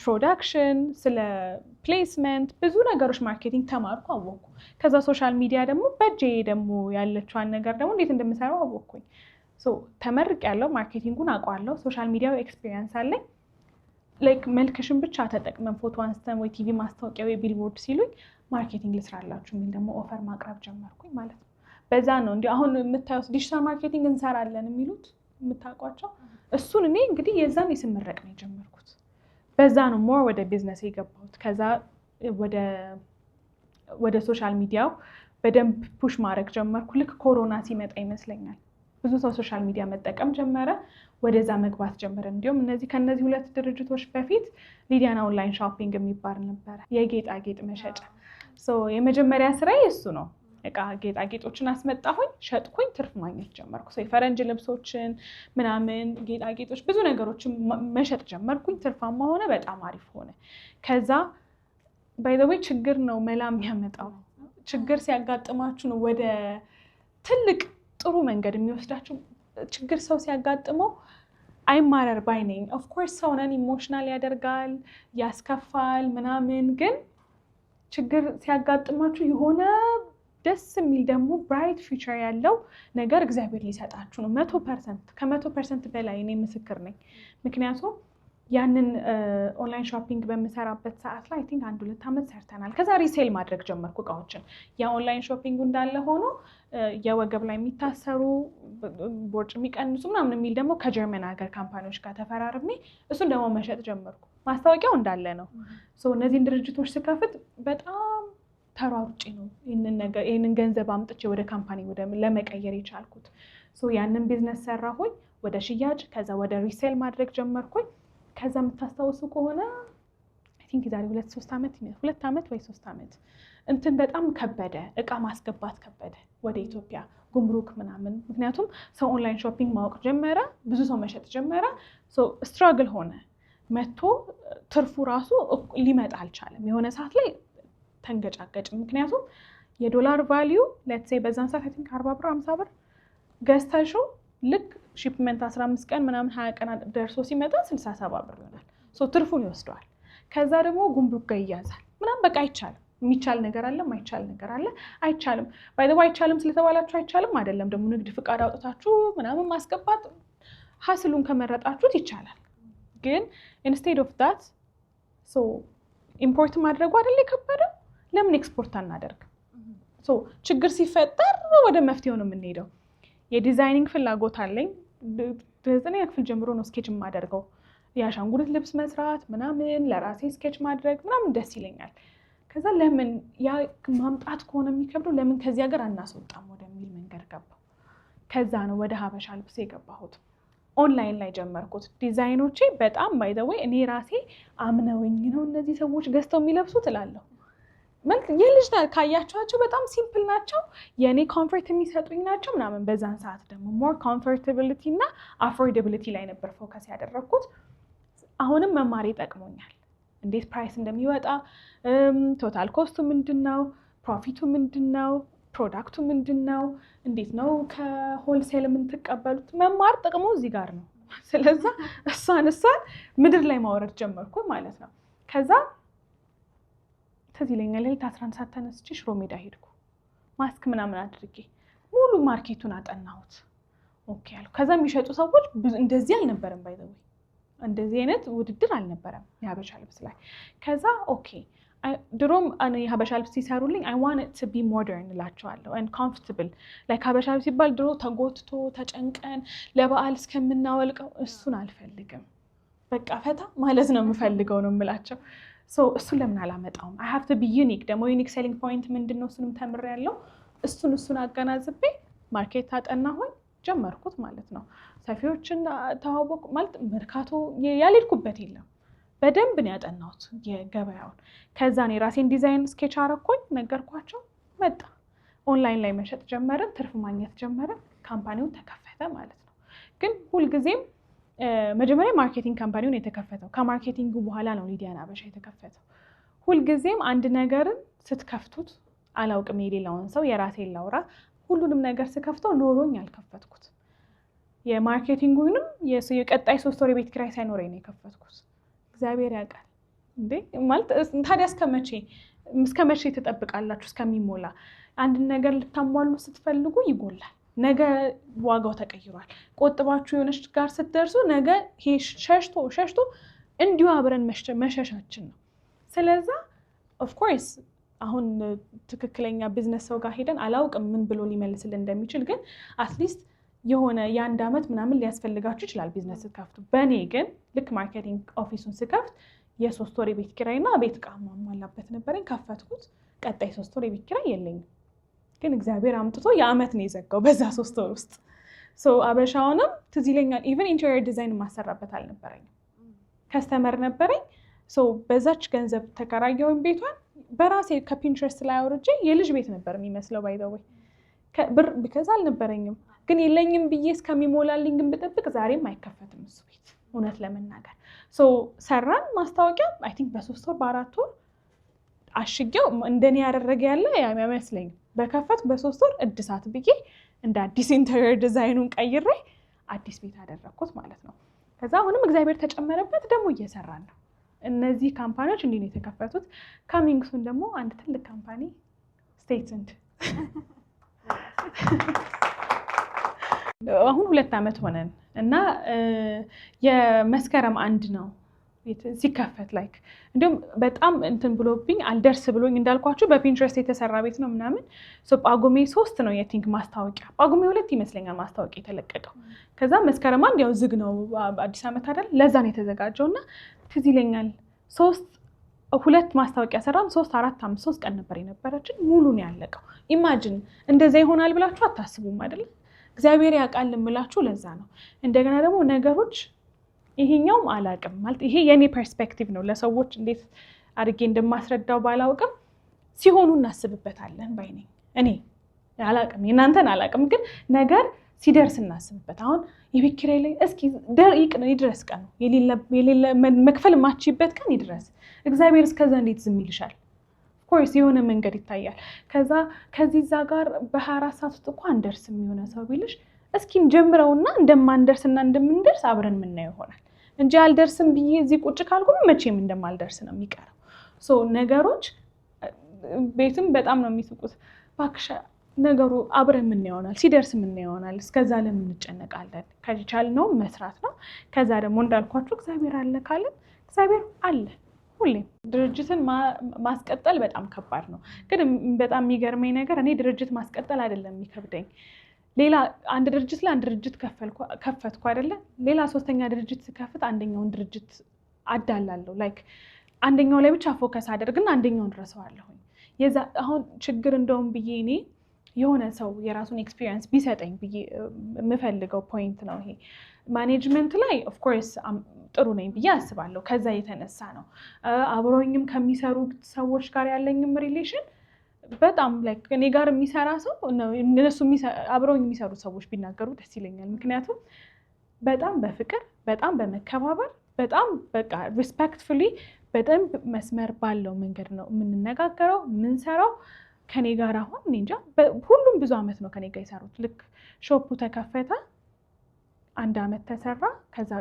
production፣ ስለ placement ብዙ ነገሮች marketing ተማርኩ፣ አወቅኩ። ከዛ social media ደግሞ በእጄ ደግሞ ያለችዋን ነገር ደግሞ እንዴት እንደምሰራው አወቅኩኝ። ተመርቄያለሁ፣ marketing ኡን አውቀዋለሁ፣ social media ው experience አለኝ። Like መልክሽን ብቻ ተጠቅመን ፎቶ አንስተን ወይ ቲቪ ማስታወቂያ ወይ ቢልቦርድ ሲሉኝ marketing ልስራላችሁ የሚል ደግሞ offer ማቅረብ ጀመርኩኝ ማለት ነው። በዛ ነው እንዲህ አሁን የምታዩት digital marketing እንሰራለን የሚሉት የምታውቋቸው። እሱን እኔ እንግዲህ የዛን ስመረቅ ነው የጀመርኩት። በዛ ነው more ወደ ቢዝነስ የገባሁት። ከዛ ወደ social media ው በደንብ push ማድረግ ጀመርኩ። ልክ ኮሮና ሲመጣ ይመስለኛል ብዙ ሰው social media መጠቀም ጀመረ። ወደዛ መግባት ጀመረ። እንዲሁም እነዚህ ከነዚህ ሁለት ድርጅቶች በፊት ሊዲያና online shopping የሚባል ነበረ፣ የጌጣጌጥ መሸጫ። የመጀመሪያ ስራዬ እሱ ነው። እቃ ጌጣጌጦችን አስመጣሁኝ፣ ሸጥኩኝ፣ ትርፍ ማግኘት ጀመርኩ። የፈረንጅ ልብሶችን ምናምን፣ ጌጣጌጦች፣ ብዙ ነገሮችን መሸጥ ጀመርኩኝ። ትርፋማ ሆነ፣ በጣም አሪፍ ሆነ። ከዛ by the way ችግር ነው መላ የሚያመጣው። ችግር ሲያጋጥማችሁ ነው ወደ ትልቅ ጥሩ መንገድ የሚወስዳችሁ። ችግር ሰው ሲያጋጥመው አይማረር ባይ ነኝ። Of course ሰው ነን፣ emotional ያደርጋል፣ ያስከፋል ምናምን። ግን ችግር ሲያጋጥማችሁ የሆነ ደስ የሚል ደግሞ bright future ያለው ነገር እግዚአብሔር ሊሰጣችሁ ነው። 100%፣ ከ100% በላይ እኔ ምስክር ነኝ። ምክንያቱም ያንን online shopping በምሰራበት ሰዓት ላይ I think አንድ 2 ዓመት ሰርተናል። ከዛ resale ማድረግ ጀመርኩ እቃዎችን። የ online shopping ኡ እንዳለ ሆኖ የወገብ ላይ የሚታሰሩ፣ ቦርጭ የሚቀንሱ ምናምን የሚል ደግሞ ከጀርመን ሀገር company ዎች ጋር ተፈራርሜ እሱን ደግሞ መሸጥ ጀመርኩ። ማስታወቂያው እንዳለ ነው። እነዚህን ድርጅቶች ስከፍት በጣም ተሯሩጬ ነው ይህንን ገንዘብ አምጥቼ ወደ company ለመቀየር የቻልኩት። ያንን ቢዝነስ ሰራሁኝ ወደ ሽያጭ፣ ከዛ ወደ resale ማድረግ ጀመርኩኝ። ከዛ የምታስታውሱ ከሆነ I think የዛሬ 2-3 ዓመት፣ 2 ዓመት ወይ 3 ዓመት እንትን በጣም ከበደ፣ እቃ ማስገባት ከበደ ወደ ኢትዮጵያ ጉምሩክ ምናምን። ምክንያቱም ሰው online shopping ማወቅ ጀመረ፣ ብዙ ሰው መሸጥ ጀመረ። Struggle ሆነ። መጥቶ ትርፉ ራሱ ሊመጣ አልቻለም። የሆነ ሰዓት ላይ ተንገጫገጭ። ምክንያቱም የዶላር value let's say በዛን ሰዓት I think 40 ብር፣ 50 ብር ገዝተሽው ልክ shipment 15 ቀን ምናምን 20 ቀን ደርሶ ሲመጣ 67 ብር ይሆናል። So ትርፉን ይወስደዋል። ከዛ ደግሞ ጉምሩክ ጋር ይያዛል ምናምን፣ በቃ አይቻልም። የሚቻል ነገር አለ፣ ማይቻል ነገር አለ። አይቻልም፣ by the way፣ አይቻልም ስለተባላችሁ አይቻልም አይደለም። ደግሞ ንግድ ፍቃድ አውጥታችሁ ምናምን ማስገባት hassle ኡን ከመረጣችሁት ይቻላል። ግን instead of that import ማድረጉ አይደለ የከበደው? ለምን ኤክስፖርት አናደርግም? ችግር ሲፈጠር ወደ መፍትሄው ነው የምንሄደው። የ designing ፍላጎት አለኝ። ዘጠነኛ ክፍል ጀምሮ ነው sketch የማደርገው። የአሻንጉሊት ልብስ መስራት ምናምን፣ ለራሴ sketch ማድረግ ምናምን ደስ ይለኛል። ከዛ ለምን ያ ማምጣት ከሆነ የሚከብደው ለምን ከዚህ ሀገር አናስወጣም ወደሚል መንገድ ገባሁ። ከዛ ነው ወደ ሀበሻ ልብስ የገባሁት። ኦንላይን ላይ ጀመርኩት። ዲዛይኖቼ በጣም by the way እኔ ራሴ አምነውኝ ነው እነዚህ ሰዎች ገዝተው የሚለብሱት እላለሁ። ማለት የልጅ ካያቸኋቸው በጣም simple ናቸው። የእኔ comfort የሚሰጡኝ ናቸው ምናምን። በዛን ሰዓት ደግሞ more comfortability እና affordability ላይ ነበር focus ያደረግኩት። አሁንም መማር ይጠቅሞኛል። እንዴት price እንደሚወጣ፣ total cost ኡ ምንድን ነው፣ profit ኡ ምንድን ነው፣ product ኡ ምንድን ነው፣ እንዴት ነው ከ wholesale የምትቀበሉት፣ መማር ጥቅሙ እዚህ ጋር ነው። ስለዛ እሷን ምድር ላይ ማውረድ ጀመርኩ ማለት ነው። ከዛ ትዝ ይለኛል ሌሊት 11 ሰዓት ተነስቼ ሽሮ ሜዳ ሄድኩ። ማስክ ምናምን አድርጌ ሙሉ market ኡን አጠናሁት። Okay አልኩ። ከዛ የሚሸጡ ሰዎች እንደዚህ አልነበረም፣ by the way እንደዚህ አይነት ውድድር አልነበረም የሀበሻ ልብስ ላይ። ከዛ okay፣ ድሮም የሀበሻ ልብስ ሲሰሩልኝ I want to be modern እላቸዋለሁ and comfortable። Like ሀበሻ ልብስ ሲባል ድሮ ተጎትቶ ተጨንቀን ለበዓል እስከምናወልቀው እሱን አልፈልግም። በቃ ፈታ ማለት ነው የምፈልገው ነው የምላቸው። እሱን ለምን አላመጣውም? I have to be unique። ደግሞ unique selling point ምንድን ነው? እሱንም ተምሬያለሁ። እሱን አገናዝቤ market አጠናሁኝ፣ ጀመርኩት ማለት ነው። ሰፊዎችን ተዋወቁ፣ ማለት መርካቶ ያልሄድኩበት የለም። በደንብ ነው ያጠናሁት የገበያውን። ከዛ እኔ የራሴን design sketch አረኩኝ፣ ነገርኳቸው፣ መጣ። ኦንላይን ላይ መሸጥ ጀመርን፣ ትርፍ ማግኘት ጀመርን። Company ው ተከፈተ ማለት ነው። ግን ሁልጊዜም መጀመሪያ marketing company ውን የተከፈተው፣ ከ marketing ኡ በኋላ ነው ሊዲያን አበሻ የተከፈተው። ሁልጊዜም አንድ ነገርን ስትከፍቱት፣ አላውቅም የሌላውን ሰው፣ የራሴን ላውራ፣ ሁሉንም ነገር ስከፍተው ኖሮኝ አልከፈትኩት። የ marketing ኡንም የቀጣይ 3 ወር የቤት ኪራይ ሳይኖረኝ ነው የከፈትኩት። እግዚአብሔር ያውቃል እንዴ፣ ማለት ታዲያ እስከ መቼ ትጠብቃላችሁ? እስከሚሞላ አንድን ነገር ልታሟሉ ስትፈልጉ ይጎላል። ነገ ዋጋው ተቀይሯል። ቆጥባችሁ የሆነች ጋር ስትደርሱ ነገ ይሄ ሸሽቶ ሸሽቶ እንዲሁ አብረን መሸሻችን ነው። ስለዛ of course አሁን ትክክለኛ ቢዝነስ ሰው ጋር ሄደን አላውቅም ምን ብሎ ሊመልስልን እንደሚችል፣ ግን at least የሆነ የአንድ ዓመት ምናምን ሊያስፈልጋችሁ ይችላል ቢዝነስ ስትከፍቱ። በእኔ ግን ልክ marketing office ኡን ስከፍት የ3 ወር የቤት ኪራይና ቤት ዕቃ ማሟላበት ነበረኝ። ከፈትኩት። ቀጣይ 3 ወር የቤት ኪራይ የለኝም። ግን እግዚአብሔር አምጥቶ የዓመት ነው የዘጋው በዛ 3 ወር ውስጥ። አበሻውንም ትዝ ይለኛል። Even interior design የማሰራበት አልነበረኝም። Customer ነበረኝ። በዛች ገንዘብ ተከራየውን ቤቷን በራሴ ከ Pinterest ላይ አውርጄ፣ የልጅ ቤት ነበር የሚመስለው by the way፣ ብር because አልነበረኝም። ግን የለኝም ብዬ እስከሚሞላልኝ ግን ብጠብቅ ዛሬም አይከፈትም እሱ ቤት እውነት ለመናገር። ሰራን ማስታወቂያ I think በ3 ወር በ4 ወር አሽጌው፣ እንደኔ ያደረገ ያለ አይመስለኝም። በከፈት በ3 ወር እድሳት ብዬ እንደ አዲስ interior design ኡን ቀይሬ አዲስ ቤት አደረግኩት ማለት ነው። ከዛ አሁንም እግዚአብሔር ተጨመረበት፣ ደግሞ እየሰራን ነው። እነዚህ company ዎች እንዲህ ነው የተከፈቱት። Coming soon ደግሞ አንድ ትልቅ company፣ stay tuned። አሁን 2 ዓመት ሆነን እና የመስከረም 1 ነው። ሲከፈት like እንዲሁም በጣም እንትን ብሎብኝ አልደርስ ብሎኝ፣ እንዳልኳችሁ በ Pinterest የተሰራ ቤት ነው ምናምን። ጳጉሜ 3 ነው I think ማስታወቂያ፣ ጳጉሜ 2 ይመስለኛል ማስታወቂያ የተለቀቀው። ከዛ መስከረም 1 ያው ዝግ ነው፣ አዲስ ዓመት አይደል? ለዛ ነው የተዘጋጀው። እና ትዝ ይለኛል ሶስት ሁለት ማስታወቂያ ሰራን። ሶስት፣ አራት፣ አምስት፣ 3 ቀን ነበር የነበረችን፣ ሙሉ ነው ያለቀው። Imagine እንደዛ ይሆናል ብላችሁ አታስቡም አይደለም? እግዚአብሔር ያውቃል የምላችሁ ለዛ ነው። እንደገና ደግሞ ነገሮች ይሄኛውም አላውቅም፣ ማለት ይሄ የኔ perspective ነው። ለሰዎች እንዴት አድርጌ እንደማስረዳው ባላውቅም ሲሆኑ እናስብበታለን ባይ ነኝ። እኔ አላውቅም፣ የእናንተን አላውቅም፣ ግን ነገር ሲደርስ እናስብበት። አሁን የቤት ኪራይ ላይ እስኪ ይድረስ ቀኑ፣ የሌለ መክፈል የማትችይበት ቀን ይድረስ። እግዚአብሔር እስከዛ እንዴት ዝም ይልሻል? Of course የሆነ መንገድ ይታያል። ከዛ ከዚህ እዛ ጋር በ24 ሰዓት ውስጥ እኮ አንደርስም የሆነ ሰው ቢልሽ፣ እስኪ እንጀምረውና እንደማንደርስና እንደምንደርስ አብረን የምናየው ይሆናል እንጂ አልደርስም ብዬ እዚህ ቁጭ ካልኩም መቼም እንደማልደርስ ነው የሚቀረው። So ነገሮች ቤትም በጣም ነው የሚስቁት። እባክሽ ነገሩ አብረን የምናየው ይሆናል፣ ሲደርስ የምናየው ይሆናል። እስከዛ ለምን እንጨነቃለን? ከቻልነው መስራት ነው። ከዛ ደግሞ እንዳልኳችሁ እግዚአብሔር አለ ካለን እግዚአብሔር አለ ሁሌም። ድርጅትን ማስቀጠል በጣም ከባድ ነው። ግን በጣም የሚገርመኝ ነገር እኔ ድርጅት ማስቀጠል አይደለም የሚከብደኝ፣ ሌላ አንድ ድርጅት ላይ አንድ ድርጅት ከፈትኩ አይደለ? ሌላ ሶስተኛ ድርጅት ስከፍት አንደኛውን ድርጅት አዳላለሁ። Like አንደኛው ላይ ብቻ focus አደርግና አንደኛውን ረሰዋለሁኝ። የዛ አሁን ችግር እንደውም ብዬ እኔ የሆነ ሰው የራሱን experience ቢሰጠኝ ብዬ የምፈልገው point ነው ይሄ። Management ላይ of course ጥሩ ነኝ ብዬ አስባለሁ። ከዛ የተነሳ ነው አብሮኝም ከሚሰሩ ሰዎች ጋር ያለኝም relation በጣም like እኔ ጋር የሚሰራ ሰው፣ እነሱ አብረውኝ የሚሰሩ ሰዎች ቢናገሩ ደስ ይለኛል። ምክንያቱም በጣም በፍቅር፣ በጣም በመከባበር፣ በጣም በቃ respectfully በደንብ መስመር ባለው መንገድ ነው የምንነጋገረው፣ የምንሰራው። ከኔ ጋር አሁን እኔ እንጃ ሁሉም ብዙ ዓመት ነው ከኔ ጋር የሰሩት። ልክ shop ኡ ተከፈተ፣ አንድ ዓመት ተሰራ፣ ከዛ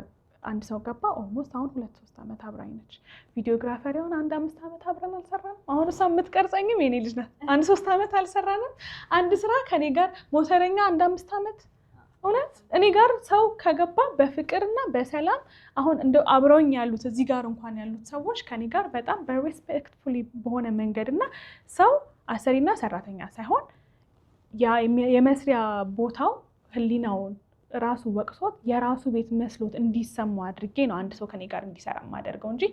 አንድ ሰው ገባ። Almost አሁን 2-3 ዓመት አብራኝ ነች። Videographer የሆነ አንድ 5 ዓመት አብረን አልሰራንም። አሁን እሷ የምትቀርጸኝም የኔ ልጅ ናት። አንድ 3 ዓመት አልሰራንም። አንድ ስራ ከኔ ጋር ሞተረኛ አንድ 5 ዓመት። እውነት እኔ ጋር ሰው ከገባ በፍቅርና በሰላም፣ አሁን እንደ አብረውኝ ያሉት እዚህ ጋር እንኳን ያሉት ሰዎች ከኔ ጋር በጣም በ respectfully በሆነ መንገድ እና ሰው አሰሪና ሰራተኛ ሳይሆን ያ የመስሪያ ቦታው ህሊናውን ራሱ ወቅሶት የራሱ ቤት መስሎት እንዲሰማው አድርጌ ነው አንድ ሰው ከኔ ጋር እንዲሰራ የማደርገው እንጂ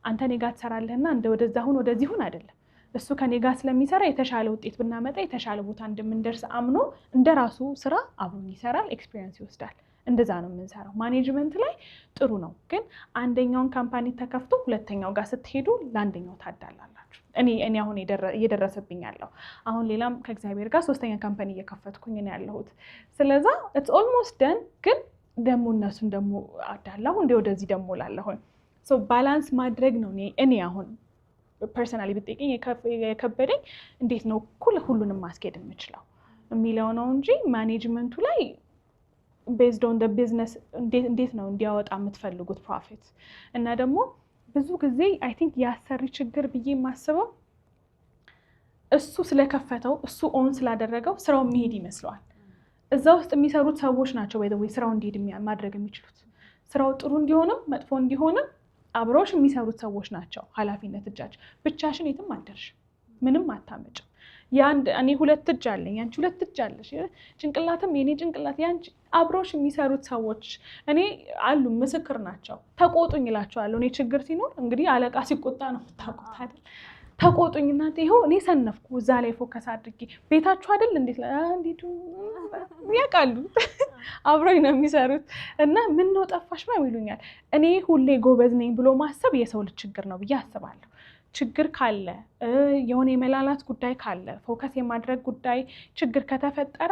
አንተ እኔ ጋር ትሰራለህና እንደ ወደዛ ሁን ወደዚህ ሁን አይደለም። እሱ ከኔ ጋር ስለሚሰራ የተሻለ ውጤት ብናመጣ የተሻለ ቦታ እንደምንደርስ አምኖ እንደ ራሱ ስራ አብሮኝ ይሰራል፣ experience ይወስዳል። እንደዛ ነው የምንሰራው። Management ላይ ጥሩ ነው፣ ግን አንደኛውን company ተከፍቶ ሁለተኛው ጋር ስትሄዱ ለአንደኛው ታዳላላችሁ። እኔ አሁን እየደረሰብኝ ያለው፣ አሁን ሌላም ከእግዚአብሔር ጋር ሶስተኛ company እየከፈትኩኝ ነው ያለሁት። ስለዛ it's almost done፣ ግን ደግሞ እነሱን ደግሞ አዳላሁ እንደ ወደዚህ ደግሞ ላለሁኝ balance ማድረግ ነው። እኔ አሁን personally ብትጠይቂኝ የከበደኝ እንዴት ነው እኩል ሁሉንም ማስኬድ የምችለው የሚለው ነው እንጂ management ኡ ላይ based on business እንዴት ነው እንዲያወጣ የምትፈልጉት profit፣ እና ደግሞ ብዙ ጊዜ I think የአሰሪ ችግር ብዬ የማስበው እሱ ስለከፈተው፣ እሱ own ስላደረገው ስራው የሚሄድ ይመስለዋል። እዛ ውስጥ የሚሰሩት ሰዎች ናቸው ወይ ስራው እንዲሄድ ማድረግ የሚችሉት። ስራው ጥሩ እንዲሆንም መጥፎ እንዲሆንም አብረውሽ የሚሰሩት ሰዎች ናቸው ኃላፊነት እጃቸው። ብቻሽን የትም አትደርሽም፣ ምንም አታመጭም። የአንድ እኔ ሁለት እጅ አለኝ፣ አንቺ ሁለት እጅ አለሽ። ጭንቅላትም የኔ ጭንቅላት ያንቺ፣ አብሮሽ የሚሰሩት ሰዎች እኔ አሉ፣ ምስክር ናቸው። ተቆጡኝ እላቸዋለሁ። እኔ ችግር ሲኖር፣ እንግዲህ አለቃ ሲቆጣ ነው የምታውቁት አይደል? ተቆጡኝ እናንተ፣ ይኸው እኔ ሰነፍኩ እዛ ላይ focus አድርጌ፣ ቤታችሁ አይደል፣ እንዴት እንዴቱ ያውቃሉ፣ አብሮኝ ነው የሚሰሩት እና ምን ነው ጠፋሽ ምናምን ይሉኛል። እኔ ሁሌ ጎበዝ ነኝ ብሎ ማሰብ የሰው ልጅ ችግር ነው ብዬ አስባለሁ። ችግር ካለ፣ የሆነ የመላላት ጉዳይ ካለ፣ focus የማድረግ ጉዳይ ችግር ከተፈጠረ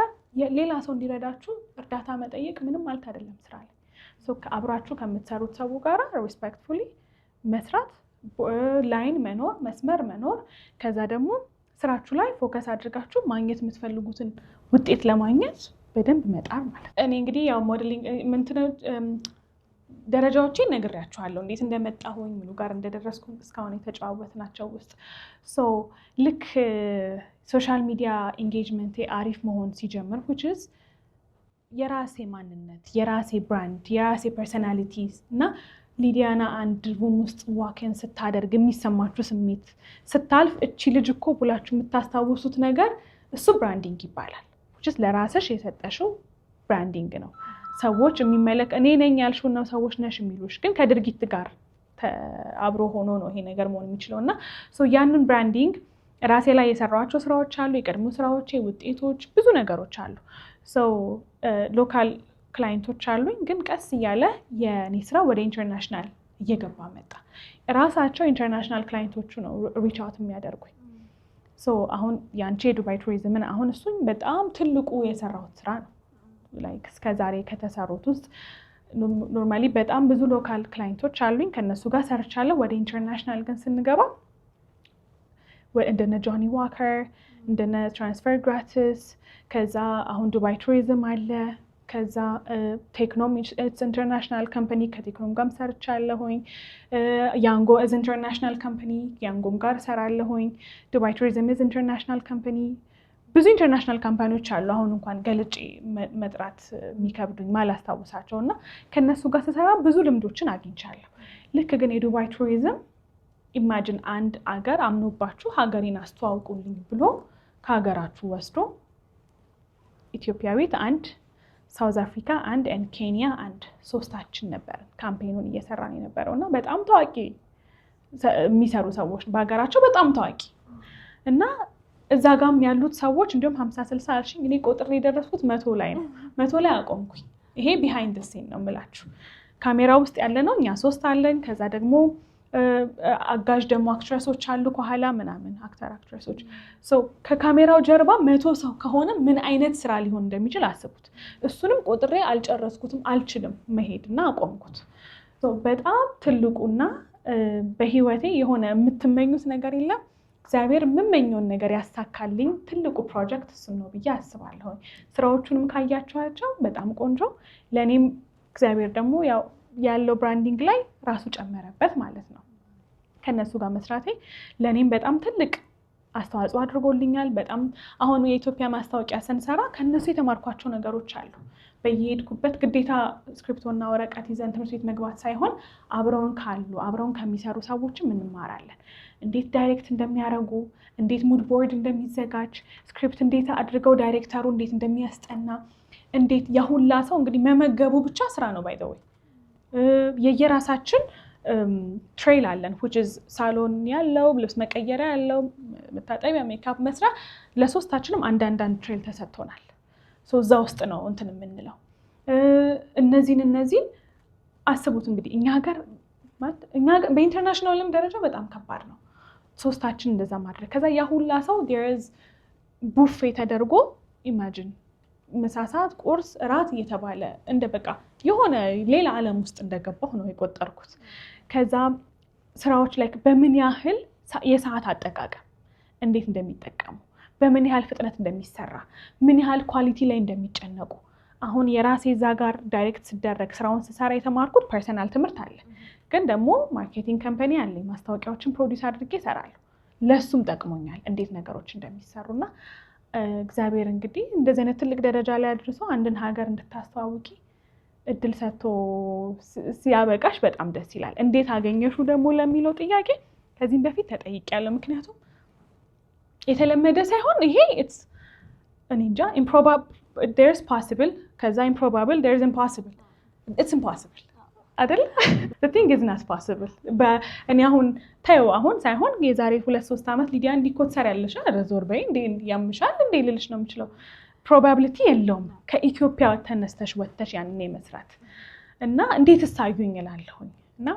ሌላ ሰው እንዲረዳችሁ እርዳታ መጠየቅ ምንም ማለት አይደለም። ስራ ላይ አብራችሁ ከምትሰሩት ሰው ጋር respectfully መስራት፣ line መኖር፣ መስመር መኖር፣ ከዛ ደግሞ ስራችሁ ላይ focus አድርጋችሁ ማግኘት የምትፈልጉትን ውጤት ለማግኘት በደንብ መጣር ማለት ነው። እኔ እንግዲህ ያው modeling ምንትነው ደረጃዎቼን ነግሬያችኋለሁ፣ እንዴት እንደመጣሁኝ፣ ምኑ ጋር እንደደረስኩ እስካሁን የተጨዋወትናቸው ውስጥ። So ልክ social media engagement ኤ አሪፍ መሆን ሲጀምር፣ which is የራሴ ማንነት፣ የራሴ brand፣ የራሴ personality እና ሊዲያና አንድ room ውስጥ walk in ስታደርግ የሚሰማችሁ ስሜት፣ ስታልፍ እቺ ልጅ እኮ ብላችሁ የምታስታውሱት ነገር፣ እሱ branding ይባላል። ለራስሽ የሰጠሽው branding ነው። ሰዎች የሚመለክ እኔ ነኝ ያልሽው ነው ሰዎች ነሽ የሚሉሽ፣ ግን ከድርጊት ጋር አብሮ ሆኖ ነው ይሄ ነገር መሆን የሚችለው። እና ያንን branding ራሴ ላይ የሰራኋቸው ስራዎች አሉ፣ የቀድሞ ስራዎቼ ውጤቶች፣ ብዙ ነገሮች አሉ። Local client ኦች አሉኝ፣ ግን ቀስ እያለ የኔ ስራ ወደ international እየገባ መጣ። ራሳቸው international client ኦቹ ነው reach out የሚያደርጉኝ። አሁን የአንቺ የዱባይ ቱሪዝምን አሁን እሱን በጣም ትልቁ የሰራሁት ስራ ነው። Like እስከዛሬ ከተሰሩት ውስጥ normally በጣም ብዙ local client ኦች አሉኝ፣ ከእነሱ ጋር ሰርቻለሁ። ወደ international ግን ስንገባ እንደነ Johnnie Walker፣ እንደነ Transfer Gratis፣ ከዛ አሁን ዱባይ ቱሪዝም አለ። ከዛ ቴክኖም international company፣ ከቴክኖም ጋርም ሰርቻለሁኝ። ያንጎ is international company፣ ያንጎም ጋር እሰራለሁኝ። ዱባይ ቱሪዝም is international company። ብዙ international company ዎች አሉ። አሁን እንኳን ገልጬ መጥራት የሚከብዱኝ ማላስታውሳቸው፣ እና ከእነሱ ጋር ስሰራ ብዙ ልምዶችን አግኝቻለሁ። ልክ ግን የዱባይ ቱሪዝም፣ imagine አንድ አገር አምኖባችሁ ሀገሬን አስተዋውቁልኝ ብሎ ከሀገራችሁ ወስዶ ኢትዮጵያዊት አንድ፣ South Africa አንድ and ኬንያ አንድ፣ ሶስታችን ነበር campaign ኑን እየሰራን የነበረው። እና በጣም ታዋቂ የሚሰሩ ሰዎች፣ በሀገራቸው በጣም ታዋቂ፣ እና እዛ ጋም ያሉት ሰዎች እንዲሁም 50 60 አልሽኝ፣ እኔ ቆጥሬ የደረስኩት 100 ላይ ነው። 100 ላይ አቆምኩኝ። ይሄ behind scene ነው የምላችሁ። ካሜራ ውስጥ ያለ ነው፣ እኛ ሶስት አለን። ከዛ ደግሞ አጋዥ ደግሞ actress ኦች አሉ ከኋላ ምናምን፣ actor actress ኦች። ከካሜራው ጀርባ 100 ሰው ከሆነ ምን አይነት ስራ ሊሆን እንደሚችል አስቡት። እሱንም ቆጥሬ አልጨረስኩትም፣ አልችልም መሄድ እና አቆምኩት። በጣም ትልቁና በህይወቴ የሆነ የምትመኙት ነገር የለም፣ እግዚአብሔር የምመኘውን ነገር ያሳካልኝ ትልቁ ፕሮጀክት እሱን ነው ብዬ አስባለሁ። ስራዎቹንም ካያችኋቸው በጣም ቆንጆ፣ ለእኔም እግዚአብሔር ደግሞ ያው ያለው branding ላይ ራሱ ጨመረበት ማለት ነው። ከነሱ ጋር መስራቴ ለእኔም በጣም ትልቅ አስተዋጽኦ አድርጎልኛል። በጣም አሁን የኢትዮጵያ ማስታወቂያ ስንሰራ ከነሱ የተማርኳቸው ነገሮች አሉ። በየሄድኩበት ግዴታ ስክሪፕቶና ወረቀት ይዘን ትምህርት ቤት መግባት ሳይሆን አብረውን ካሉ፣ አብረውን ከሚሰሩ ሰዎችም እንማራለን። እንዴት direct እንደሚያደርጉ፣ እንዴት mood board እንደሚዘጋጅ፣ script እንዴት አድርገው ዳይሬክተሩ እንዴት እንደሚያስጠና፣ እንዴት የሁላ ሰው እንግዲህ መመገቡ ብቻ ስራ ነው። By the way የየራሳችን trailer አለን፣ which is ሳሎን ያለው፣ ልብስ መቀየሪያ ያለው፣ መታጠቢያ፣ ሜካፕ መስሪያ፣ ለሶስታችንም አንዳንድ አንድ trailer ተሰጥቶናል። እዛ ውስጥ ነው እንትን የምንለው። እነዚህን አስቡት እንግዲህ እኛ ሀገር በ international ም ደረጃ በጣም ከባድ ነው። ሶስታችን እንደዛ ማድረግ፣ ከዛ ያ ሁላ ሰው there's ቡፌ ተደርጎ፣ imagine ምሳ ሰዓት፣ ቁርስ፣ እራት እየተባለ እንደ በቃ የሆነ ሌላ ዓለም ውስጥ እንደገባሁ ነው የቆጠርኩት። ከዛ ስራዎች ላይ በምን ያህል የሰዓት አጠቃቀም እንዴት እንደሚጠቀሙ፣ በምን ያህል ፍጥነት እንደሚሰራ፣ ምን ያህል quality ላይ እንደሚጨነቁ፣ አሁን የራሴ እዛ ጋር direct ስደረግ፣ ስራውን ስሰራ የተማርኩት personal ትምህርት አለ። ግን ደግሞ marketing company አለኝ። ማስታወቂያዎችን produce አድርጌ እሰራለሁ። ለእሱም ጠቅሞኛል እንዴት ነገሮች እንደሚሰሩና እግዚአብሔር እንግዲህ እንደዚህ አይነት ትልቅ ደረጃ ላይ አድርሶ አንድን ሀገር እንድታስተዋውቂ እድል ሰጥቶ ሲያበቃሽ በጣም ደስ ይላል። እንዴት አገኘሹ ደግሞ ለሚለው ጥያቄ ከዚህም በፊት ተጠይቄያለሁ። ምክንያቱም የተለመደ ሳይሆን ይሄ እኔ እንጃ፣ there's possible፣ ከዛ improbable፣ there's impossible፣ it's impossible አይደለ? Thing is not possible። እኔ አሁን ታየው አሁን ሳይሆን የዛሬ 2-3 ዓመት ሊዲያ እንዲህ እኮ ትሰሪያለሽ፣ ኧረ ዞር በይ እንዴ፣ ያምሻል እንዴ ልልሽ ነው የምችለው። Probability የለውም ከኢትዮጵያ ተነስተሽ ወጥተሽ ያንን የመስራት። እና እንዴት እሳዩኝ እላለሁኝ። እና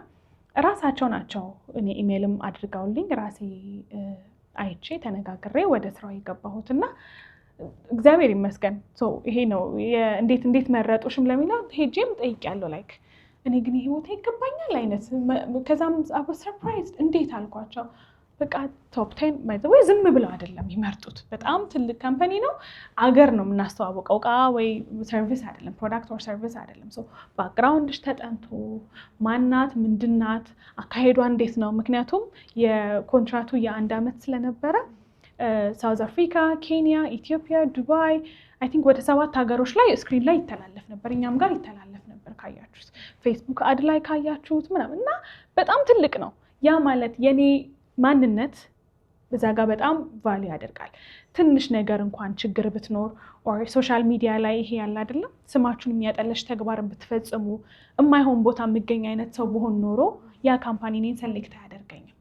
ራሳቸው ናቸው እኔ ኢሜይልም አድርገውልኝ ራሴ አይቼ ተነጋግሬ ወደ ስራው የገባሁት። እና እግዚአብሔር ይመስገን ይሄ ነው። እንዴት መረጡሽም ለሚለው ሄጄም ጠይቄያለሁ። Like እኔ ግን ይሄ ቦታ ይገባኛል አይነት፣ ከዛም surprise እንዴት አልኳቸው። በቃ top 10 ወይ ዝም ብለው አይደለም ይመርጡት። በጣም ትልቅ company ነው። አገር ነው የምናስተዋውቀው፣ እቃ ወይ service አይደለም፣ product or service አይደለም። Background ሽ ተጠንቶ ማናት፣ ምንድናት፣ አካሄዷ እንዴት ነው? ምክንያቱም የኮንትራቱ የአንድ ዓመት ስለነበረ South Africa፣ ኬንያ፣ ኢትዮጵያ፣ ዱባይ፣ I think ወደ ሰባት ሀገሮች ላይ screen ላይ ይተላለፍ ነበር፣ እኛም ጋር ይተላለፍ ነበር። ካያችሁት፣ Facebook ad ላይ ካያችሁት ምናምን እና በጣም ትልቅ ነው። ያ ማለት የኔ ማንነት እዛ ጋር በጣም value ያደርጋል። ትንሽ ነገር እንኳን ችግር ብትኖር or social media ላይ ይሄ ያለ አይደለም ስማችሁን የሚያጠለሽ ተግባርን ብትፈጽሙ፣ የማይሆን ቦታ የምገኝ አይነት ሰው ብሆን ኖሮ ያ company እኔን select አያደርገኝም።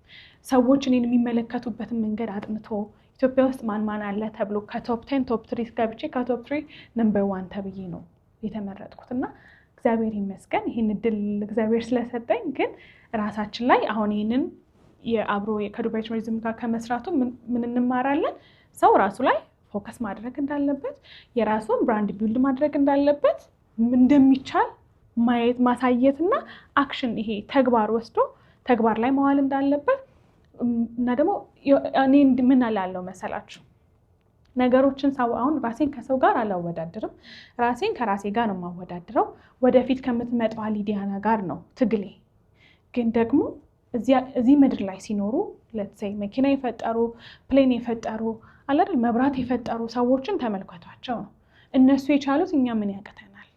ሰዎች እኔን የሚመለከቱበትን መንገድ አጥንቶ ኢትዮጵያ ውስጥ ማን ማን አለ ተብሎ ከ top 10 top 3 ገብቼ ከ top 3 number 1 ተብዬ ነው የተመረጥኩት። እና እግዚአብሔር ይመስገን ይህን እድል እግዚአብሔር ስለሰጠኝ። ግን ራሳችን ላይ አሁን ይህንን የአብሮ ከዱባይ ቱሪዝም ጋር ከመስራቱ ምን እንማራለን? ሰው ራሱ ላይ focus ማድረግ እንዳለበት፣ የራሱን brand build ማድረግ እንዳለበት፣ እንደሚቻል ማየት ማሳየት እና action ይሄ ተግባር ወስዶ ተግባር ላይ መዋል እንዳለበት። እና ደግሞ እኔ ምን እላለሁ መሰላችሁ፣ ነገሮችን ሰው አሁን ራሴን ከሰው ጋር አላወዳድርም። ራሴን ከራሴ ጋር ነው የማወዳድረው። ወደፊት ከምትመጣዋ ሊዲያና ጋር ነው ትግሌ። ግን ደግሞ እዚህ ምድር ላይ ሲኖሩ፣ let's say መኪና የፈጠሩ፣ plane የፈጠሩ አለ አይደል፣ መብራት የፈጠሩ ሰዎችን ተመልከቷቸው ነው። እነሱ የቻሉት እኛ ምን ያቅተናል?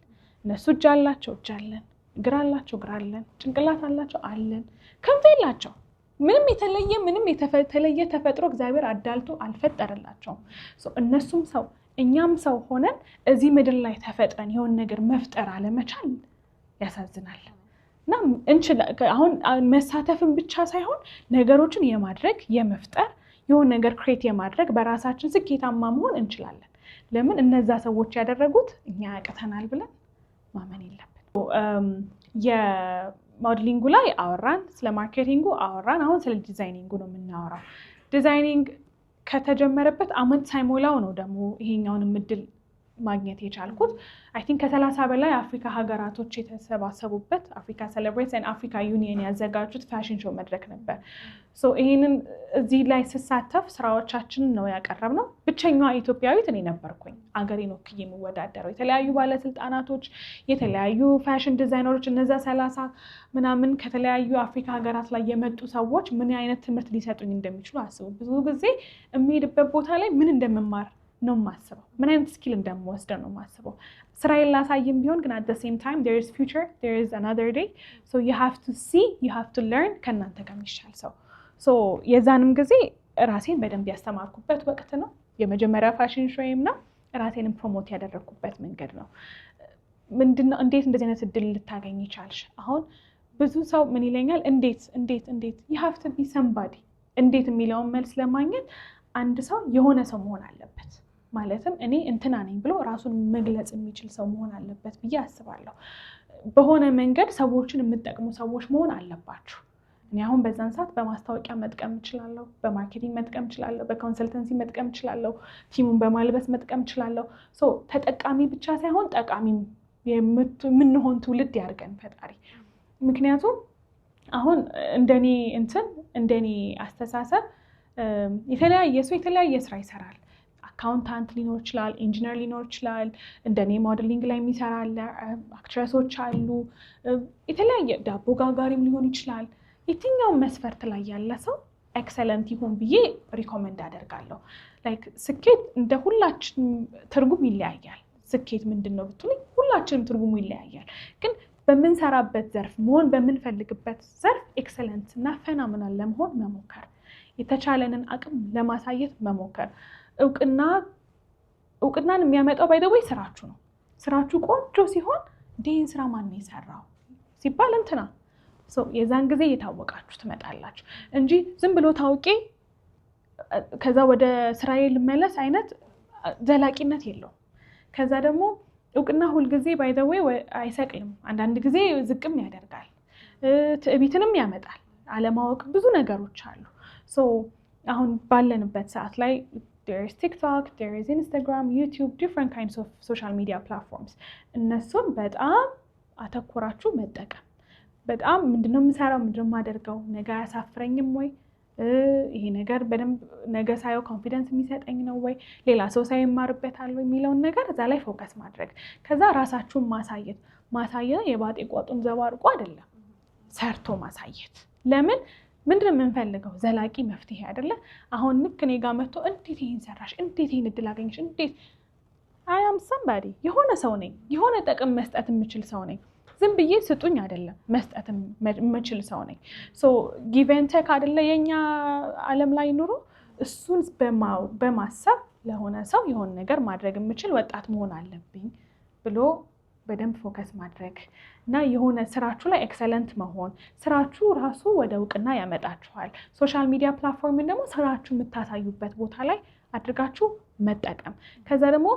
እነሱ እጅ አላቸው፣ እጅ አለን። እግር አላቸው፣ እግር አለን። ጭንቅላት አላቸው፣ አለን። ክንፍ የላቸው። ምንም የተለየ ተፈጥሮ እግዚአብሔር አዳልቶ አልፈጠረላቸውም። እነሱም ሰው እኛም ሰው ሆነን እዚህ ምድር ላይ ተፈጥረን የሆነ ነገር መፍጠር አለመቻል ያሳዝናል። እና አሁን መሳተፍን ብቻ ሳይሆን ነገሮችን የማድረግ፣ የመፍጠር፣ የሆነ ነገር create የማድረግ፣ በራሳችን ስኬታማ መሆን እንችላለን። ለምን እነዛ ሰዎች ያደረጉት እኛ ያቅተናል ብለን ማመን የለብን። የ modeling ኡ ላይ አወራን፣ ስለ marketing ኡ አወራን። አሁን ስለ designing ኡ ነው የምናወራው። Designing ከተጀመረበት አመት ሳይሞላው ነው ደግሞ ይሄኛውንም እድል ማግኘት የቻልኩት። I think ከ30 በላይ አፍሪካ ሀገራቶች የተሰባሰቡበት Africa Celebrates Africa Union ያዘጋጁት fashion show መድረክ ነበር። ይህንን እዚህ ላይ ስሳተፍ ስራዎቻችንን ነው ያቀረብነው። ብቸኛዋ ኢትዮጵያዊት እኔ ነበርኩኝ አገሬን ወክዬ የምወዳደረው። የተለያዩ ባለስልጣናቶች፣ የተለያዩ fashion designer ኦች፣ እነዛ 30 ምናምን ከተለያዩ አፍሪካ ሀገራት ላይ የመጡ ሰዎች ምን አይነት ትምህርት ሊሰጡኝ እንደሚችሉ አስቡ። ብዙ ጊዜ የምሄድበት ቦታ ላይ ምን እንደምማር ነው የማስበው። ምን አይነት skill እንደምወስድ ነው የማስበው። ስራዬን ላሳይም ቢሆን ግን at the same time there is future, there is another day, so you have to see, you have to learn ከእናንተ ከሚሻል ሰው። So የዛንም ጊዜ ራሴን በደንብ ያስተማርኩበት ወቅት ነው። የመጀመሪያ fashion show ዬም ነው። ራሴንም promote ያደረግኩበት መንገድ ነው። ምንድነው፣ እንዴት እንደዚህ አይነት እድል ልታገኝ ይቻልሽ? አሁን ብዙ ሰው ምን ይለኛል? እንዴት እንዴት እንዴት? You have to be somebody። እንዴት የሚለውን መልስ ለማግኘት አንድ ሰው የሆነ ሰው መሆን አለበት። ማለትም እኔ እንትና ነኝ ብሎ ራሱን መግለጽ የሚችል ሰው መሆን አለበት ብዬ አስባለሁ። በሆነ መንገድ ሰዎችን የምትጠቅሙ ሰዎች መሆን አለባችሁ። እኔ አሁን በዛን ሰዓት በማስታወቂያ መጥቀም እችላለሁ፣ በ marketing መጥቀም እችላለሁ፣ በ consultancy መጥቀም እችላለሁ፣ team ኡን በማልበስ መጥቀም እችላለሁ። ተጠቃሚ ብቻ ሳይሆን ጠቃሚም የምንሆን ትውልድ ያድርገን ፈጣሪ። ምክንያቱም አሁን እንደኔ እንትን እንደኔ አስተሳሰብ የተለያየ ሰው የተለያየ ስራ ይሰራል። Accountant ሊኖር ይችላል፣ ኢንጂነር ሊኖር ይችላል፣ እንደኔ modeling ላይ የሚሰራ አለ፣ actress ኦች አሉ፣ የተለያየ ዳቦ ጋጋሪም ሊሆን ይችላል። የትኛውም መስፈርት ላይ ያለ ሰው excellent ይሁን ብዬ recommend አደርጋለሁ። Like ስኬት እንደ ሁላችንም ትርጉም ይለያያል። ስኬት ምንድን ነው ብትሉኝ ሁላችንም ትርጉሙ ይለያያል። ግን በምንሰራበት ዘርፍ፣ መሆን በምንፈልግበት ዘርፍ excellent እና phenomenal ለመሆን መሞከር፣ የተቻለንን አቅም ለማሳየት መሞከር። እውቅናን የሚያመጣው by the way ስራችሁ ነው። ስራችሁ ቆንጆ ሲሆን ይህን ስራ ማን ነው የሰራው ሲባል እንትና፣ የዛን ጊዜ እየታወቃችሁ ትመጣላችሁ እንጂ ዝም ብሎ ታውቄ ከዛ ወደ ስራዬ ልመለስ አይነት ዘላቂነት የለውም። ከዛ ደግሞ እውቅና ሁልጊዜ by the way አይሰቅልም። አንዳንድ ጊዜ ዝቅም ያደርጋል፣ ትዕቢትንም ያመጣል። አለማወቅ፣ ብዙ ነገሮች አሉ። አሁን ባለንበት ሰዓት ላይ there is TikTok, there is Instagram, YouTube, different kinds of social media platforms። እነሱን በጣም አተኩራችሁ መጠቀም፣ በጣም ምንድነው የምሰራው፣ ምንድነው የማደርገው፣ ነገ አያሳፍረኝም ወይ፣ ይሄ ነገር በደንብ ነገ ሳየው confidence የሚሰጠኝ ነው ወይ፣ ሌላ ሰው ሳይ ይማርበታል ወይ የሚለውን ነገር እዛ ላይ focus ማድረግ፣ ከዛ ራሳችሁን ማሳየት። ማሳየት የባጤ ቋጡን ዘባርቆ አይደለም፣ ሰርቶ ማሳየት። ለምን፣ ምንድን ነው የምንፈልገው? ዘላቂ መፍትሄ አይደለ? አሁን ልክ እኔ ጋር መጥቶ እንዴት ይህን ሰራሽ፣ እንዴት ይህን እድል አገኘሽ፣ እንዴት፣ I am somebody፣ የሆነ ሰው ነኝ፣ የሆነ ጥቅም መስጠት የምችል ሰው ነኝ። ዝም ብዬ ስጡኝ አይደለም፣ መስጠት የምችል ሰው ነኝ። Give and take አይደለ የኛ ዓለም ላይ ኑሮ። እሱን በማሰብ ለሆነ ሰው የሆነ ነገር ማድረግ የምችል ወጣት መሆን አለብኝ ብሎ በደንብ focus ማድረግ እና የሆነ ስራችሁ ላይ excellent መሆን፣ ስራችሁ ራሱ ወደ እውቅና ያመጣችኋል። Social media platform ን ደግሞ ስራችሁ የምታሳዩበት ቦታ ላይ አድርጋችሁ መጠቀም። ከዛ ደግሞ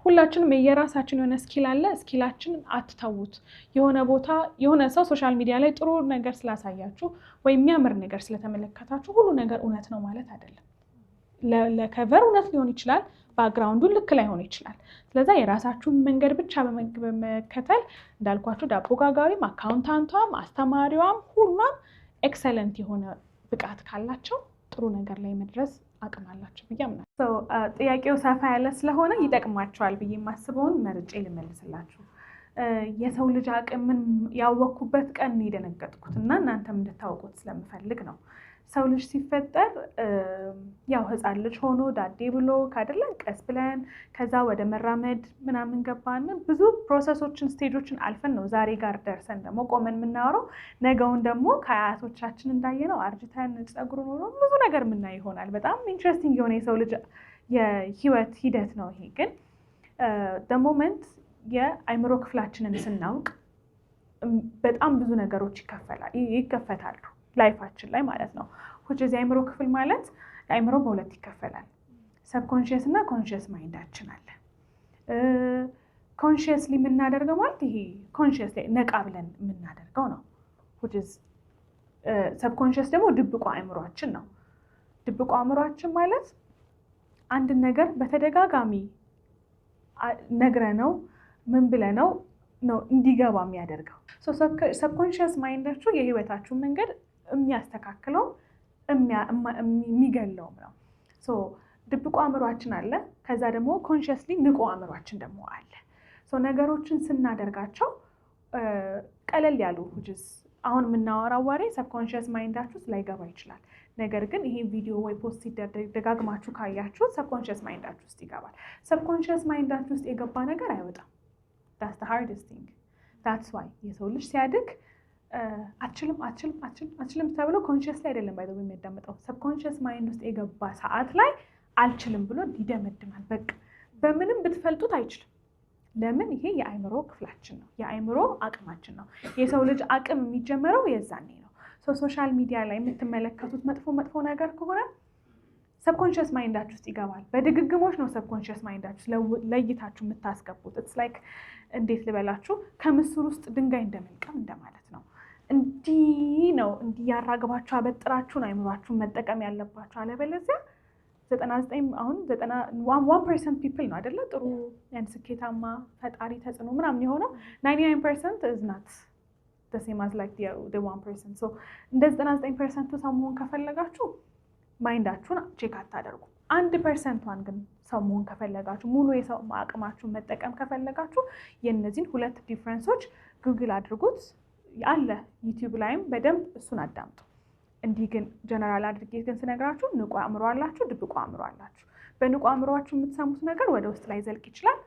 ሁላችንም የየራሳችን የሆነ skill አለ። Skill ኣችንን አትተዉት። የሆነ ቦታ የሆነ ሰው social media ላይ ጥሩ ነገር ስላሳያችሁ ወይ የሚያምር ነገር ስለተመለከታችሁ ሁሉ ነገር እውነት ነው ማለት አይደለም። ለ cover እውነት ሊሆን ይችላል፣ background ኡ ልክ ላይሆን ይችላል። ስለዛ የራሳችሁን መንገድ ብቻ በመከተል እንዳልኳችሁ ዳቦ ጋጋሪም፣ accountant ቷም፣ አስተማሪዋም ሁሏም excellent የሆነ ብቃት ካላቸው ጥሩ ነገር ላይ መድረስ አቅም አላቸው ብዬ አምናለሁ። ጥያቄው ሰፋ ያለ ስለሆነ ይጠቅማቸዋል ብዬ የማስበውን መርጬ ልመልስላችሁ። የሰው ልጅ አቅምን ያወቅኩበት ቀን የደነገጥኩት እና እናንተም እንድታውቁት ስለምፈልግ ነው። ሰው ልጅ ሲፈጠር ያው ሕፃን ልጅ ሆኖ ዳዴ ብሎ ካደለ ቀስ ብለን ከዛ ወደ መራመድ ምናምን ገባን። ብዙ process ኦችን stage ኦችን አልፈን ነው ዛሬ ጋር ደርሰን ደግሞ ቆመን የምናወራው። ነገውን ደግሞ ከአያቶቻችን እንዳየነው አርጅተን ፀጉር ኖሮ ብዙ ነገር የምናይ ይሆናል። በጣም interesting የሆነ የሰው ልጅ የህይወት ሂደት ነው ይሄ። ግን the moment የአእምሮ ክፍላችንን ስናውቅ በጣም ብዙ ነገሮች ይከፈታሉ life ኣችን ላይ ማለት ነው። Which is የአእምሮ ክፍል ማለት የአእምሮ በሁለት ይከፈላል። Subconscious እና conscious mind ኣችን አለ። Consciously የምናደርገው ማለት ይሄ consciously ነቃ ብለን የምናደርገው ነው። Subconscious ደግሞ ድብቁ አእምሯችን ነው። ድብቁ አእምሯችን ማለት አንድን ነገር በተደጋጋሚ ነግረነው ምን ብለነው ነው እንዲገባ የሚያደርገው። Subconscious mind ኣችሁ የህይወታችሁን መንገድ የሚያስተካክለው የሚገለውም ነው። ድብቁ አእምሯችን አለ። ከዛ ደግሞ consciously ንቁ አእምሯችን ደግሞ አለ። ነገሮችን ስናደርጋቸው ቀለል ያሉ አሁን የምናወራው ወሬ subconscious mind ኣችሁ ውስጥ ላይገባ ይችላል። ነገር ግን ይሄ ቪዲዮ ወይ post ሲደረግ ደጋግማችሁ ካያችሁ subconscious mind ኣችሁ ውስጥ ይገባል። Subconscious mind ኣችሁ ውስጥ የገባ ነገር አይወጣም። That's the hardest thing። That's why የሰው ልጅ ሲያድግ አትችልም፣ አትችልም፣ አትችልም፣ አትችልም ተብሎ consciously አይደለም by the way የሚያዳምጠው፣ subconscious mind ውስጥ የገባ ሰዓት ላይ አልችልም ብሎ ይደመድማል። በቃ በምንም ብትፈልጡት አይችልም። ለምን? ይሄ የአእምሮ ክፍላችን ነው፣ የአእምሮ አቅማችን ነው። የሰው ልጅ አቅም የሚጀመረው የዛኔ ነው። Social media ላይ የምትመለከቱት መጥፎ መጥፎ ነገር ከሆነ subconscious mind ኣችሁ ውስጥ ይገባል። በድግግሞሽ ነው subconscious mind ኣችሁ ለይታችሁ የምታስገቡት። It's like እንዴት ልበላችሁ፣ ከምስር ውስጥ ድንጋይ እንደመልቀም እንደማለት ነው። እንዲህ ነው፣ እንዲህ ያራግባችሁ አበጥራችሁን አይምሯችሁን መጠቀም ያለባችሁ። አለበለዚያ 99 አሁን 1% people ነው አይደለ ጥሩ ያን ስኬታማ ፈጣሪ ተጽዕኖ ምናምን የሆነው፣ 99% is not same as like 1%። So እንደ 99 percent ኡ ሰው መሆን ከፈለጋችሁ mind ኣችሁን check አታደርጉ። 1 percent ቷን ግን ሰው መሆን ከፈለጋችሁ፣ ሙሉ የሰው አቅማችሁን መጠቀም ከፈለጋችሁ የእነዚህን ሁለት difference ኦች ጉግል አድርጉት አለ፣ YouTube ላይም በደንብ እሱን አዳምጡ። እንዲህ ግን ጀነራል አድርጌ ግን ስነግራችሁ ንቁ አእምሮ አላችሁ፣ ድብቁ አእምሮ አላችሁ። በንቁ አእምሯችሁ የምትሰሙት ነገር ወደ ውስጥ ላይ ዘልቅ ይችላል፣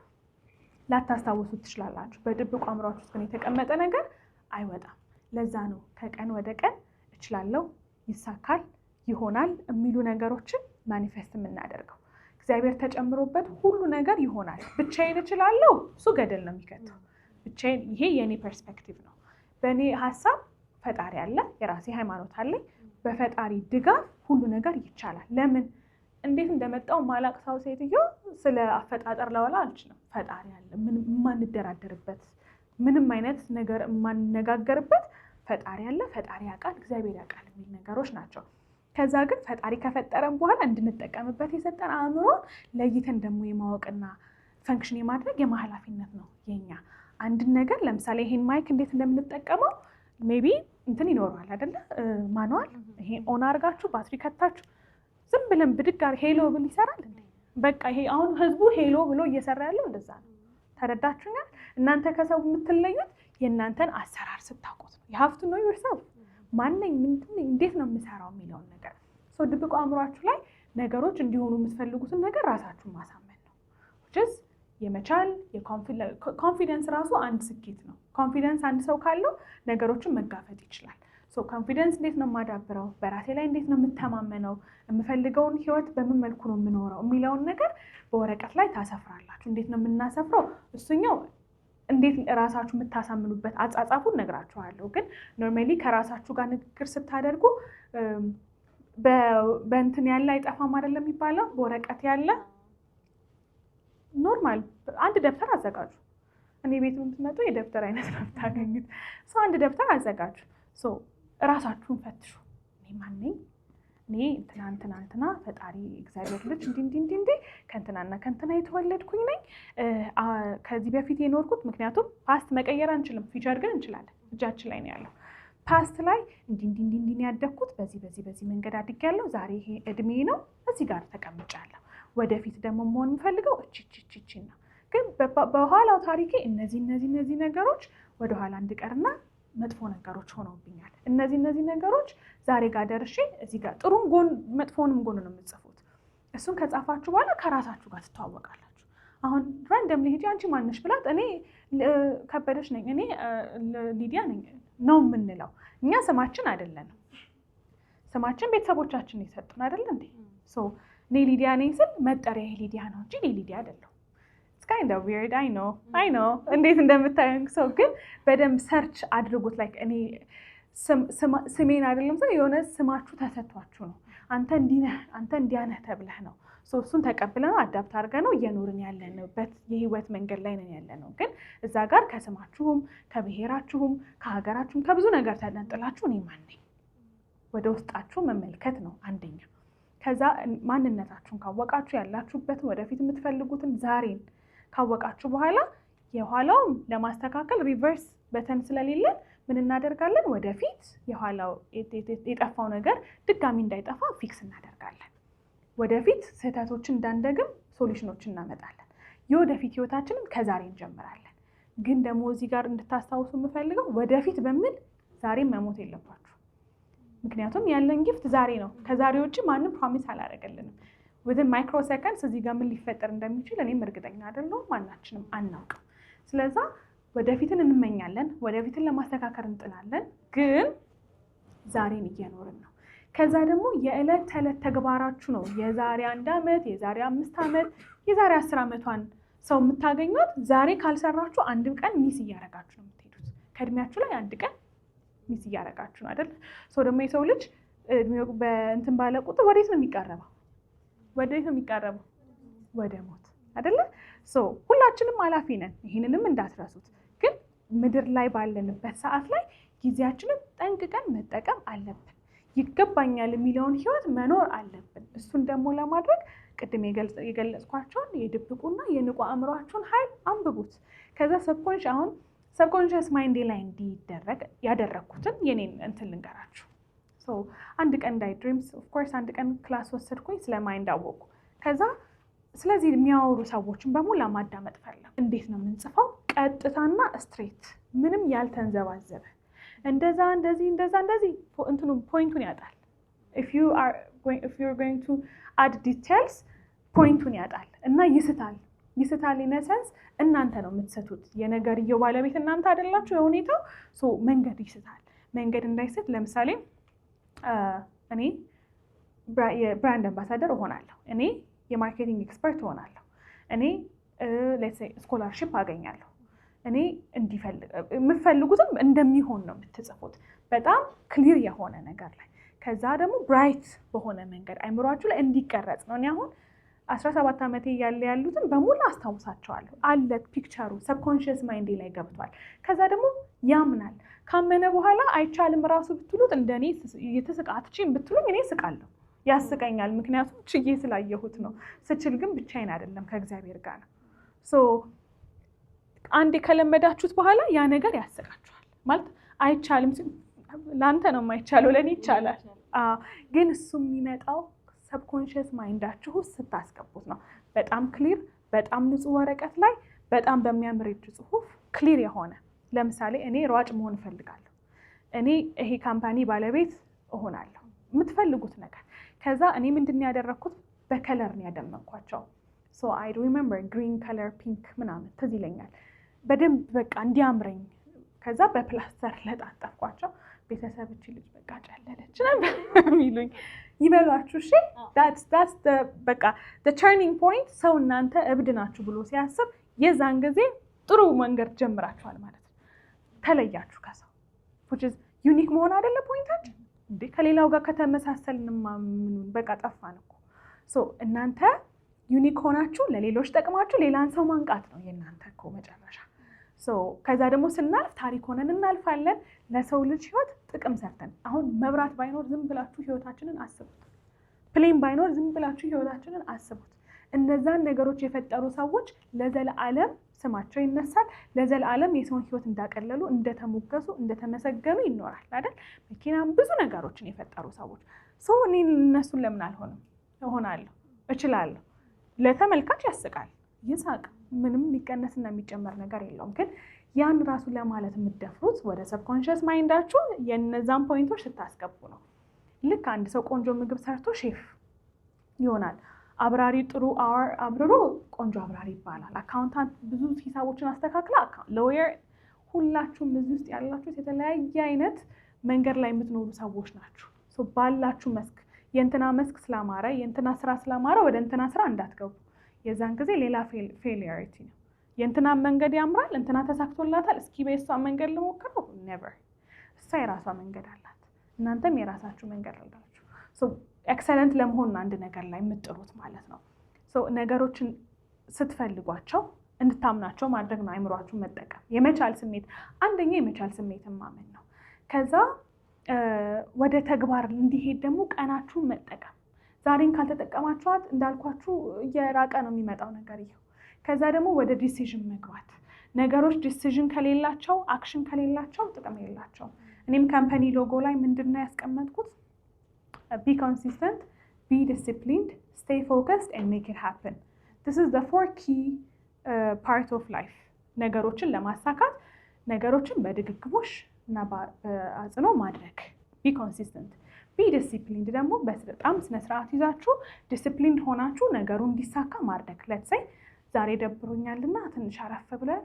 ላታስታውሱት ትችላላችሁ። በድብቁ አእምሯችሁ ውስጥ ግን የተቀመጠ ነገር አይወጣም። ለዛ ነው ከቀን ወደ ቀን እችላለሁ፣ ይሳካል፣ ይሆናል የሚሉ ነገሮችን manifest የምናደርገው። እግዚአብሔር ተጨምሮበት ሁሉ ነገር ይሆናል። ብቻዬን እችላለሁ፣ እሱ ገደል ነው የሚከተው። ብቻዬን፣ ይሄ የእኔ perspective ነው። በእኔ ሀሳብ ፈጣሪ አለ፣ የራሴ ሃይማኖት አለኝ። በፈጣሪ ድጋፍ ሁሉ ነገር ይቻላል። ለምን እንዴት እንደመጣው ማላቅ ሰው ሴትዮ ስለ አፈጣጠር ላወራ አልችልም። ፈጣሪ አለ፣ ምንም የማንደራደርበት፣ ምንም አይነት ነገር የማንነጋገርበት ፈጣሪ አለ። ፈጣሪ ያውቃል፣ እግዚአብሔር ያውቃል የሚል ነገሮች ናቸው። ከዛ ግን ፈጣሪ ከፈጠረን በኋላ እንድንጠቀምበት የሰጠን አእምሮ ለይተን ደግሞ የማወቅና function የማድረግ የማኃላፊነት ነው የኛ። አንድን ነገር ለምሳሌ ይሄን mic እንዴት እንደምንጠቀመው maybe እንትን ይኖረዋል አይደለ? Manual። ይሄ on አድርጋችሁ ባትሪ ከታችሁ ዝም ብለን ብድግ hello ብል ይሰራል እንዴ? በቃ ይሄ አሁን ህዝቡ hello ብሎ እየሰራ ያለው እንደዛ ነው። ተረዳችሁኛል? እናንተ ከሰው የምትለዩት የእናንተን አሰራር ስታውቁት ነው። You have to know yourself፣ ማነኝ፣ ምንድን ነኝ፣ እንዴት ነው የምሰራው የሚለውን ነገር። So ድብቁ አእምሯችሁ ላይ ነገሮች እንዲሆኑ የምትፈልጉትን ነገር ራሳችሁን ማሳመን ነው። Which is የመቻል confidence ራሱ አንድ ስኬት ነው። Confidence አንድ ሰው ካለው ነገሮችን መጋፈጥ ይችላል። So confidence እንዴት ነው የማዳብረው? በራሴ ላይ እንዴት ነው የምተማመነው? የምፈልገውን ህይወት በምን መልኩ ነው የምኖረው የሚለውን ነገር በወረቀት ላይ ታሰፍራላችሁ። እንዴት ነው የምናሰፍረው? እሱኛው እንዴት እራሳችሁ የምታሳምኑበት አጻጻፉን ነግራችኋለሁ። ግን normally ከራሳችሁ ጋር ንግግር ስታደርጉ በእንትን ያለ አይጠፋም አይደለም የሚባለው፣ በወረቀት ያለ normal አንድ ደብተር አዘጋጁ። እኔ ቤት የምትመጡ የደብተር አይነት ነው የምታገኙት። So አንድ ደብተር አዘጋጁ። So እራሳችሁን ፈትሹ። እኔ ማን ነኝ? እኔ እንትና እንትና እንትና ፈጣሪ እግዚአብሔር ልጅ እንዲህ እንዲህ እንዲህ እንዲህ ከእንትናና ከእንትና የተወለድኩኝ ነኝ። ከዚህ በፊት የኖርኩት፣ ምክንያቱም past መቀየር አንችልም፣ future ግን እንችላለን። እጃችን ላይ ነው ያለው። Past ላይ እንዲህ እንዲህ እንዲህ እንዲህ ያደግኩት፣ በዚህ በዚህ በዚህ መንገድ አድጌያለሁ። ዛሬ ይሄ እድሜ ነው፣ እዚህ ጋር ተቀምጫለሁ። ወደፊት ደግሞ መሆን የምፈልገው እቺ እቺ እቺ ነው። ግን በኋላው ታሪኬ እነዚህ እነዚህ እነዚህ ነገሮች ወደኋላ እንድቀርና መጥፎ ነገሮች ሆነውብኛል። እነዚህ እነዚህ ነገሮች ዛሬ ጋር ደርሼ እዚህ ጋር ጥሩም ጎን መጥፎንም ጎን ነው የምትጽፉት። እሱን ከጻፋችሁ በኋላ ከራሳችሁ ጋር ትተዋወቃላችሁ። አሁን randomly ሄጄ አንቺ ማነሽ ብላት እኔ ከበደች ነኝ፣ እኔ ሊዲያ ነኝ ነው የምንለው። እኛ ስማችን አይደለንም። ስማችን ቤተሰቦቻችን የሰጡን አይደለ እንዴ? So እኔ ሊዲያ ነኝ ስል መጠሪያ ሊዲያ ነው እንጂ እኔ ሊዲያ አይደለሁም። It's kind of weird, I know, I know እንዴት እንደምታዩኝ ሰው፣ ግን በደንብ search አድርጉት። Like እኔ ስሜን አይደለም ሰው የሆነ ስማችሁ ተሰጥቷችሁ ነው። አንተ እንዲህ ነህ፣ አንተ እንዲያ ነህ ተብለህ ነው። እሱን ተቀብለነው adapt አድርገነው እየኖርን ያለንበት የህይወት መንገድ ላይ ነን ያለነው። ግን እዛ ጋር ከስማችሁም፣ ከብሔራችሁም፣ ከሀገራችሁም፣ ከብዙ ነገር ተነጥላችሁ እኔ ማን ነኝ ወደ ውስጣችሁ መመልከት ነው አንደኛ። ከዛ ማንነታችሁን ካወቃችሁ፣ ያላችሁበትን፣ ወደፊት የምትፈልጉትን፣ ዛሬን ካወቃችሁ በኋላ የኋላውም ለማስተካከል reverse button ስለሌለን ምን እናደርጋለን? ወደፊት የኋላው የጠፋው ነገር ድጋሚ እንዳይጠፋ fix እናደርጋለን። ወደፊት ስህተቶችን እንዳንደግም solution ኦችን እናመጣለን። የወደፊት ህይወታችንን ከዛሬ እንጀምራለን። ግን ደግሞ እዚህ ጋር እንድታስታውሱ የምፈልገው ወደፊት በሚል ዛሬም መሞት የለባችሁ። ምክንያቱም ያለን gift ዛሬ ነው። ከዛሬ ውጭ ማንም promise አላደረገልንም። Within microseconds እዚህ ጋር ምን ሊፈጠር እንደሚችል እኔም እርግጠኛ አይደለሁም፣ ማናችንም አናውቅም። ስለዛ ወደፊትን እንመኛለን፣ ወደፊትን ለማስተካከል እንጥላለን፣ ግን ዛሬን እየኖርን ነው። ከዛ ደግሞ የዕለት ተዕለት ተግባራችሁ ነው የዛሬ አንድ ዓመት፣ የዛሬ 5 ዓመት፣ የዛሬ 10 ዓመቷን ሰው የምታገኟት። ዛሬ ካልሰራችሁ አንድ ቀን miss እያደረጋችሁ ነው የምትሄዱት። ከእድሜያችሁ ላይ አንድ ቀን miss እያደረጋችሁ ነው አይደል? ሰው ደግሞ የሰው ልጅ እድሜው በእንትን ባለ ቁጥር ወዴት ነው የሚቃረበው? ወዴት ነው የሚቃረበው? ወደ ሞት አይደለ? So ሁላችንም አላፊ ነን። ይህንንም እንዳትረሱት። ግን ምድር ላይ ባለንበት ሰዓት ላይ ጊዜያችንን ጠንቅቀን መጠቀም አለብን። ይገባኛል የሚለውን ህይወት መኖር አለብን። እሱን ደግሞ ለማድረግ ቅድም የገለጽኳቸውን የድብቁና የንቁ አእምሯችሁን ኃይል አንብቡት። ከዛ subconscious፣ አሁን subconscious mind ኤ ላይ እንዲደረግ ያደረግኩትን የኔን እንትን ልንገራችሁ። አንድ ቀን daydreams, of course፣ አንድ ቀን class ወሰድኩኝ፣ ስለ mind አወቅኩ። ከዛ ስለዚህ የሚያወሩ ሰዎችን በሙላ ማዳመጥ ፈለኩ። እንዴት ነው የምንጽፈው? ቀጥታና straight፣ ምንም ያልተንዘባዘበ፣ እንደዛ እንደዚህ እንደዛ እንደዚህ እንትኑ point ኡን ያጣል። If you are going to add details point ኡን ያጣል እና ይስታል። ይስታል in a sense እናንተ ነው የምትስቱት። የነገርየው ባለቤት እናንተ አይደላችሁ የሁኔታው፣ so መንገድ ይስታል። መንገድ እንዳይስት ለምሳሌ እኔ የ brand ambassador እሆናለሁ፣ እኔ የ marketing expert እሆናለሁ፣ እኔ scholarship አገኛለሁ፣ እኔ እንዲፈልግ የምትፈልጉትም እንደሚሆን ነው የምትጽፉት። በጣም clear የሆነ ነገር ላይ፣ ከዛ ደግሞ bright በሆነ መንገድ አይምሯችሁ ላይ እንዲቀረጽ ነው። እኔ አሁን 17 ዓመቴ እያለ ያሉትን በሙሉ አስታውሳቸዋለሁ። አለ picture ኡ subconscious mind ኤ ላይ ገብቷል። ከዛ ደግሞ ያምናል። ካመነ በኋላ አይቻልም ራሱ ብትሉት፣ እንደኔ የተስቃ አትችይም ብትሉኝ እኔ ስቃለሁ፣ ያስቀኛል። ምክንያቱም ችዬ ስላየሁት ነው። ስችል ግን ብቻዬን አይደለም፣ ከእግዚአብሔር ጋር ነው። So አንዴ ከለመዳችሁት በኋላ ያ ነገር ያስቃችኋል። ማለት አይቻልም ለአንተ ነው የማይቻለው፣ ለእኔ ይቻላል። ግን እሱ የሚመጣው subconscious mind ኣችሁ ውስጥ ስታስገቡት ነው። በጣም clear፣ በጣም ንጹህ ወረቀት ላይ፣ በጣም በሚያምር እጅ ጽሁፍ clear የሆነ፣ ለምሳሌ እኔ ሯጭ መሆን እፈልጋለሁ፣ እኔ ይሄ company ባለቤት እሆናለሁ፣ የምትፈልጉት ነገር። ከዛ እኔ ምንድን ነው ያደረግኩት? በ color ነው ያደመቅኳቸው። So I remember green color፣ pink ምናምን ትዝ ይለኛል በደንብ፣ በቃ እንዲያምረኝ ከዛ በፕላስተር ለጣጠፍኳቸው። ቤተሰብ እቺ ልጅ በቃ ጨለለች ነበር የሚሉኝ። ይበሏችሁ። እሺ፣ that's በቃ turning point። ሰው እናንተ እብድ ናችሁ ብሎ ሲያስብ የዛን ጊዜ ጥሩ መንገድ ጀምራችኋል ማለት ነው። ተለያችሁ ከሰው፣ which is unique መሆን አይደለ point ኣችን እንዴ? ከሌላው ጋር ከተመሳሰልንማ ምኑን በቃ ጠፋን እኮ። So እናንተ unique ሆናችሁ ለሌሎች ጠቅማችሁ ሌላን ሰው ማንቃት ነው የእናንተ እኮ መጨረሻ። So ከዛ ደግሞ ስናልፍ ታሪክ ሆነን እናልፋለን። ለሰው ልጅ ህይወት ጥቅም ሰርተን። አሁን መብራት ባይኖር ዝም ብላችሁ ህይወታችንን አስቡት። Plane ባይኖር ዝም ብላችሁ ህይወታችንን አስቡት። እነዛን ነገሮች የፈጠሩ ሰዎች ለዘለዓለም ስማቸው ይነሳል። ለዘለዓለም የሰውን ህይወት እንዳቀለሉ፣ እንደተሞገሱ፣ እንደተመሰገኑ ይኖራል አይደል? መኪናም ብዙ ነገሮችን የፈጠሩ ሰዎች። So እኔ እነሱን ለምን አልሆንም? እሆናለሁ፣ እችላለሁ። ለተመልካች ያስቃል፣ ይሳቅ። ምንም የሚቀነስና የሚጨመር ነገር የለውም። ግን ያን ራሱ ለማለት የምትደፍሩት ወደ subconscious mind ኣችሁ የነዛን point ኦች ስታስገቡ ነው። ልክ አንድ ሰው ቆንጆ ምግብ ሰርቶ ሼፍ ይሆናል። አብራሪ ጥሩ አብርሮ ቆንጆ አብራሪ ይባላል። Accountant ብዙ ሂሳቦችን አስተካክላ lawyer። ሁላችሁም እዚህ ውስጥ ያላችሁት የተለያየ አይነት መንገድ ላይ የምትኖሩ ሰዎች ናችሁ። ባላችሁ መስክ የእንትና መስክ ስላማረ፣ የእንትና ስራ ስላማረ ወደ እንትና ስራ እንዳትገቡ። የዛን ጊዜ ሌላ failure ነው። የእንትና መንገድ ያምራል፣ እንትና ተሳክቶላታል፣ እስኪ በእሷ መንገድ ልሞክረው። Never። እሷ የራሷ መንገድ አላት፣ እናንተም የራሳችሁ መንገድ አላችሁ። Excellent ለመሆን አንድ ነገር ላይ የምትጥሩት ማለት ነው። ነገሮችን ስትፈልጓቸው እንድታምናቸው ማድረግ ነው። አይምሯችሁን መጠቀም፣ የመቻል ስሜት፣ አንደኛ የመቻል ስሜትን ማመን ነው። ከዛ ወደ ተግባር እንዲሄድ ደግሞ ቀናችሁን መጠቀም። ዛሬን ካልተጠቀማችኋት እንዳልኳችሁ እየራቀ ነው የሚመጣው ነገር ይኸው። ከዛ ደግሞ ወደ decision መግባት። ነገሮች decision ከሌላቸው፣ action ከሌላቸው ጥቅም የላቸውም። እኔም company logo ላይ ምንድን ነው ያስቀመጥኩት? "Be consistent, be disciplined, stay focused and make it happen." This is the four key part of life። ነገሮችን ለማሳካት ነገሮችን በድግግሞሽ እና በአጽንኦ ማድረግ፣ be consistent፣ be disciplined ደግሞ በጣም ስነስርዓት ይዛችሁ disciplined ሆናችሁ ነገሩ እንዲሳካ ማድረግ። Let's say ዛሬ ደብሮኛልና ትንሽ አረፍ ብለን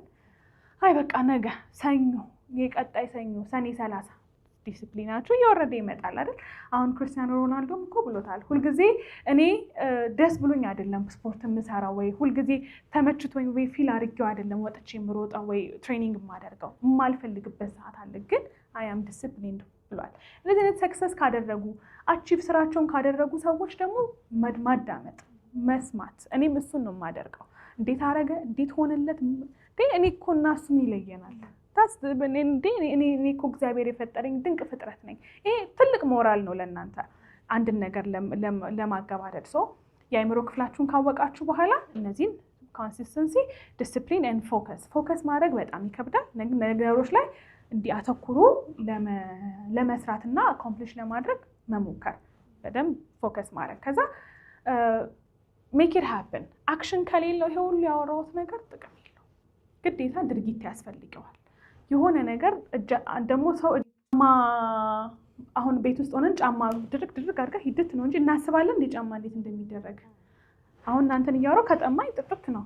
አይ በቃ ነገ ሰኞ፣ የቀጣይ ሰኞ ሰኔ 30፣ ዲስፕሊናችሁ እየወረደ ይመጣል አይደል? አሁን ክርስቲያኖ ሮናልዶም እኮ ብሎታል። ሁልጊዜ እኔ ደስ ብሎኝ አይደለም ስፖርት የምሰራው ወይ ሁልጊዜ ተመችቶኝ ወይ feel አድርጌው አይደለም ወጥቼ የምሮጠው ወይ training የማደርገው፣ የማልፈልግበት ሰዓት አለ፣ ግን I am disciplined ብሏል። እንደዚህ አይነት success ካደረጉ፣ achieve ስራቸውን ካደረጉ ሰዎች ደግሞ ማዳመጥ፣ መስማት። እኔም እሱን ነው የማደርገው። እንዴት አረገ? እንዴት ሆነለት? እኔ እኮ እና እሱም ይለየናል። እንዴ እኔ እኮ እግዚአብሔር የፈጠረኝ ድንቅ ፍጥረት ነኝ። ይሄ ትልቅ ሞራል ነው ለእናንተ አንድን ነገር ለማገባደድ። So የአእምሮ ክፍላችሁን ካወቃችሁ በኋላ እነዚህን consistency፣ discipline and focus። Focus ማድረግ በጣም ይከብዳል። ነገሮች ላይ እንዲህ አተኩሮ ለመስራት እና accomplish ለማድረግ መሞከር፣ በደንብ focus ማድረግ፣ ከዛ make it happen። Action ከሌለው ይሄ ሁሉ ያወራሁት ነገር ጥቅም የለውም። ግዴታ ድርጊት ያስፈልገዋል። የሆነ ነገር ደግሞ ሰው ጫማ አሁን ቤት ውስጥ ሆነን ጫማ ድርግ ድርግ አድርገህ ሂድት ነው እንጂ እናስባለን እንደ ጫማ እንዴት እንደሚደረግ? አሁን እናንተን እያወራሁ ከጠማኝ ጥጥት ነው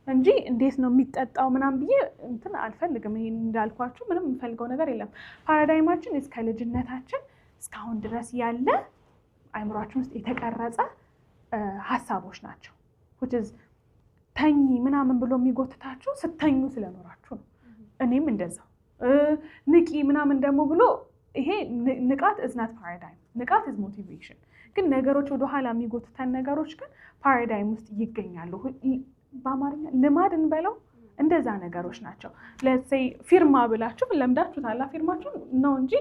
እንጂ እንዴት ነው የሚጠጣው ምናምን ብዬ እንትን አልፈልግም። እኔ እንዳልኳችሁ ምንም የምፈልገው ነገር የለም። Paradigm ኣችን እስከ ልጅነታችን እስካሁን ድረስ ያለ አይምሯችን ውስጥ የተቀረጸ ሀሳቦች ናቸው። Which is ተኚ ምናምን ብሎ የሚጎትታችሁ ስተኙ ስለኖራችሁ ነው። እኔም እንደዛው ንቂ ምናምን ደግሞ ብሎ ይሄ ንቃት is not paradigm፣ ንቃት is motivation። ግን ነገሮች ወደኋላ የሚጎትተን ነገሮች ግን paradigm ውስጥ ይገኛሉ። በአማርኛ ልማድ እንበለው፣ እንደዛ ነገሮች ናቸው። Let's say ፊርማ ብላችሁ ለምዳችሁታል፣ ፊርማችሁ ነው እንጂ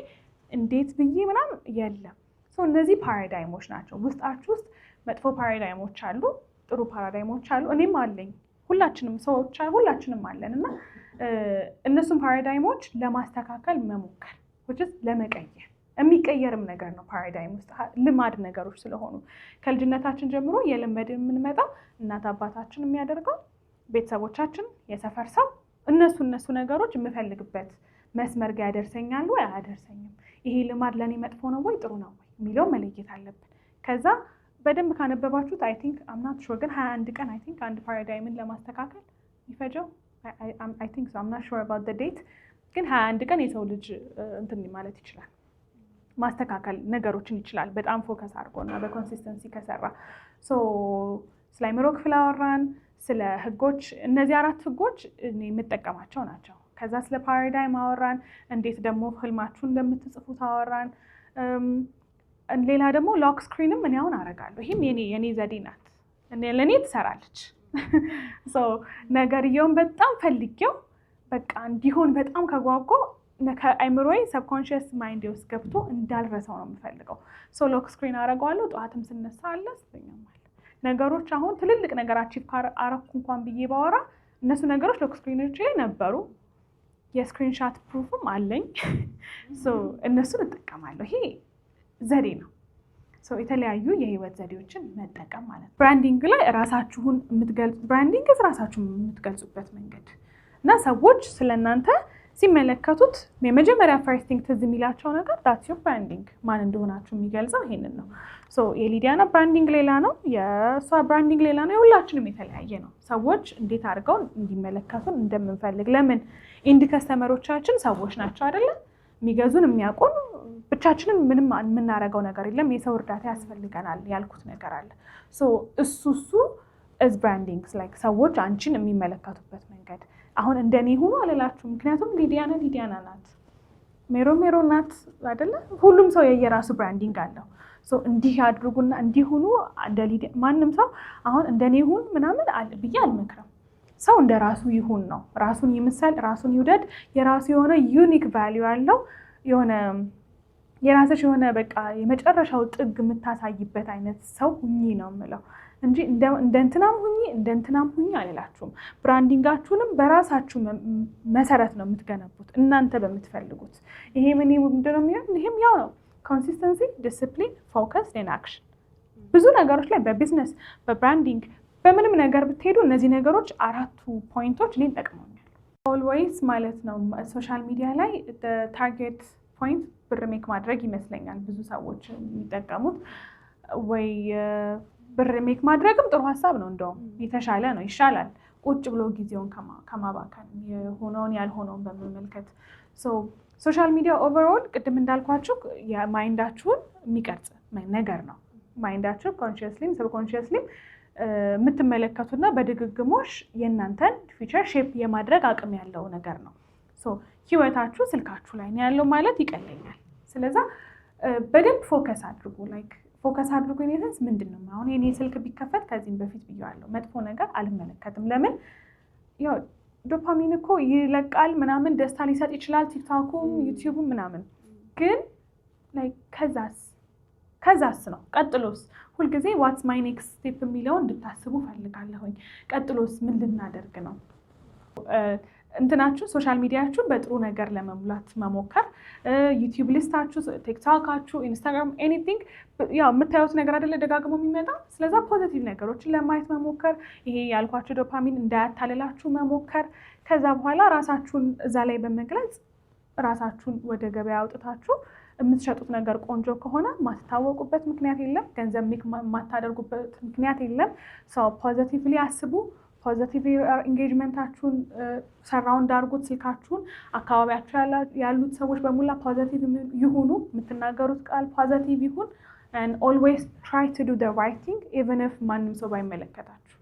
እንዴት ብዬ ምናምን የለም። እነዚህ paradigm ኦች ናቸው። ውስጣችሁ ውስጥ መጥፎ paradigm ኦች አሉ፣ ጥሩ paradigm ኦች አሉ። እኔም አለኝ፣ ሁላችንም ሰዎች ሁላችንም አለን። እና እነሱን paradigm ኦች ለማስተካከል መሞከር፣ ለመቀየር፣ የሚቀየርም ነገር ነው። Paradigm ውስጥ ልማድ ነገሮች ስለሆኑ ከልጅነታችን ጀምሮ እየለመድን የምንመጣው እናት አባታችን የሚያደርገው፣ ቤተሰቦቻችን፣ የሰፈር ሰው፣ እነሱ ነገሮች የምፈልግበት መስመር ጋር ያደርሰኛል ወይ አያደርሰኝም፣ ይሄ ልማድ ለእኔ መጥፎ ነው ወይ ጥሩ ነው ወይ የሚለው መለየት አለብን። ከዛ በደንብ ካነበባችሁት፣ I think፣ I'm not sure፣ ግን 21 ቀን I think አንድ paradigm ን ለማስተካከል የሚፈጀው፣ I think so፣ I'm not sure about the date። ግን 21 ቀን የሰው ልጅ እንትን ማለት ይችላል፣ ማስተካከል ነገሮችን ይችላል። በጣም focus አድርጎ እና በ consistency ከሰራ። So ስለ አይምሮ ክፍል አወራን፣ ስለ ህጎች። እነዚህ አራት ህጎች እኔ የምጠቀማቸው ናቸው። ከዛ ስለ paradigm አወራን፣ እንዴት ደግሞ ህልማችሁ እንደምትጽፉት አወራን። ሌላ ደግሞ lock screen ም እኔ አሁን አደርጋለሁ። ይህም የኔ ዘዴ ናት፣ ለእኔ ትሰራለች። ነገርየውን በጣም ፈልጌው በቃ እንዲሆን በጣም ከጓጓ ከአይምሮዬ subconscious mind ውስጥ ገብቶ እንዳልረሳው ነው የምፈልገው። So lock screen አደርገዋለሁ። ጠዋትም ስነሳ አለ፣ ስተኛም አለ። ነገሮች አሁን ትልልቅ ነገር achieve አረኩ እንኳን ብዬ ባወራ እነሱ ነገሮች lock screen ኦች ላይ ነበሩ። የ screenshot proof ም አለኝ። እነሱን እጠቀማለሁ። ይሄ ዘዴ ነው። የተለያዩ የህይወት ዘዴዎችን መጠቀም ማለት ነው። Branding ላይ ራሳችሁን የምትገልጹ፣ branding ራሳችሁን የምትገልጹበት መንገድ እና ሰዎች ስለ እናንተ ሲመለከቱት የመጀመሪያ first thing ትዝ የሚላቸው ነገር that's your branding። ማን እንደሆናችሁ የሚገልጸው ይሄንን ነው። የሊዲያና branding ሌላ ነው፣ የእሷ branding ሌላ ነው፣ የሁላችንም የተለያየ ነው። ሰዎች እንዴት አድርገው እንዲመለከቱን እንደምንፈልግ፣ ለምን end customer ኦቻችን ሰዎች ናቸው አይደለም? የሚገዙን የሚያውቁን፣ ብቻችንን ምንም የምናደርገው ነገር የለም። የሰው እርዳታ ያስፈልገናል ያልኩት ነገር አለ። እሱ is branding፣ like ሰዎች አንቺን የሚመለከቱበት መንገድ። አሁን እንደኔ ሁኑ አልላችሁም። ምክንያቱም ሊዲያና ሊዲያና ናት፣ ሜሮ ሜሮ ናት አይደለ? ሁሉም ሰው የየራሱ branding አለው። እንዲህ አድርጉና እንዲሁኑ እንደ ማንም ሰው አሁን እንደኔ ሁን ምናምን ብዬ አልመክርም። ሰው እንደ ራሱ ይሁን ነው። ራሱን ይምሰል፣ ራሱን ይውደድ። የራሱ የሆነ unique value አለው። የሆነ የራስሽ የሆነ በቃ የመጨረሻው ጥግ የምታሳይበት አይነት ሰው ሁኚ ነው የምለው እንጂ እንደ እንትናም ሁኚ፣ እንደ እንትናም ሁኚ አልላችሁም። Branding ኣችሁንም በራሳችሁ መሰረት ነው የምትገነቡት እናንተ በምትፈልጉት። ይሄ ምን ምንድን ነው የሚሆን? ይሄም ያው ነው። Consistency፣ discipline፣ focus and action። ብዙ ነገሮች ላይ በ business፣ በ branding፣ በምንም ነገር ብትሄዱ እነዚህ ነገሮች አራቱ point ኦች እኔን ጠቅመውኛል። Always ማለት ነው social media ላይ target point ብር make ማድረግ ይመስለኛል ብዙ ሰዎች የሚጠቀሙት። ወይ ብር make ማድረግም ጥሩ ሀሳብ ነው፣ እንደውም የተሻለ ነው፣ ይሻላል ቁጭ ብሎ ጊዜውን ከማባከን የሆነውን ያልሆነውን በመመልከት። Social media overall ቅድም እንዳልኳችሁ የ mind ኣችሁን የሚቀርጽ ነገር ነው። Mind ኣችሁ consciously ም subconsciously ም የምትመለከቱና በድግግሞሽ የእናንተን future shape የማድረግ አቅም ያለው ነገር ነው። ህይወታችሁ ስልካችሁ ላይ ነው ያለው ማለት ይቀለኛል። ስለዛ በደንብ focus አድርጉ። Like focus አድርጉ። ኔ ምንድን ነው አሁን የኔ ስልክ ቢከፈት፣ ከዚህም በፊት ብዬዋለሁ፣ መጥፎ ነገር አልመለከትም። ለምን? ያው ዶፓሚን እኮ ይለቃል ምናምን፣ ደስታ ሊሰጥ ይችላል፣ ቲክቶኩም ዩቲዩብም ምናምን፣ ግን ከዛስ ነው፣ ቀጥሎስ? ሁልጊዜ what's my next step የሚለውን እንድታስቡ ፈልጋለሁኝ። ቀጥሎስ ምን ልናደርግ ነው? እንትናችሁ social media ችሁን በጥሩ ነገር ለመሙላት መሞከር፣ ዩቲዩብ list ኣችሁ፣ ቲክቶካችሁ፣ ኢንስታግራም፣ anything ያው የምታዩት ነገር አይደለ ደጋግሞ የሚመጣ። ስለዛ positive ነገሮችን ለማየት መሞከር፣ ይሄ ያልኳችሁ ዶፓሚን እንዳያታልላችሁ መሞከር። ከዛ በኋላ ራሳችሁን እዛ ላይ በመግለጽ ራሳችሁን ወደ ገበያ አውጥታችሁ የምትሸጡት ነገር ቆንጆ ከሆነ ማትታወቁበት ምክንያት የለም። ገንዘብ make የማታደርጉበት ምክንያት የለም። So positively አስቡ። Positive engagement ኣችሁን surround አድርጉት። ስልካችሁን፣ አካባቢያችሁ ያሉት ሰዎች በሙላ positive ይሁኑ። የምትናገሩት ቃል positive ይሁን። Always try to do the right thing even if ማንም ሰው ባይመለከታችሁ።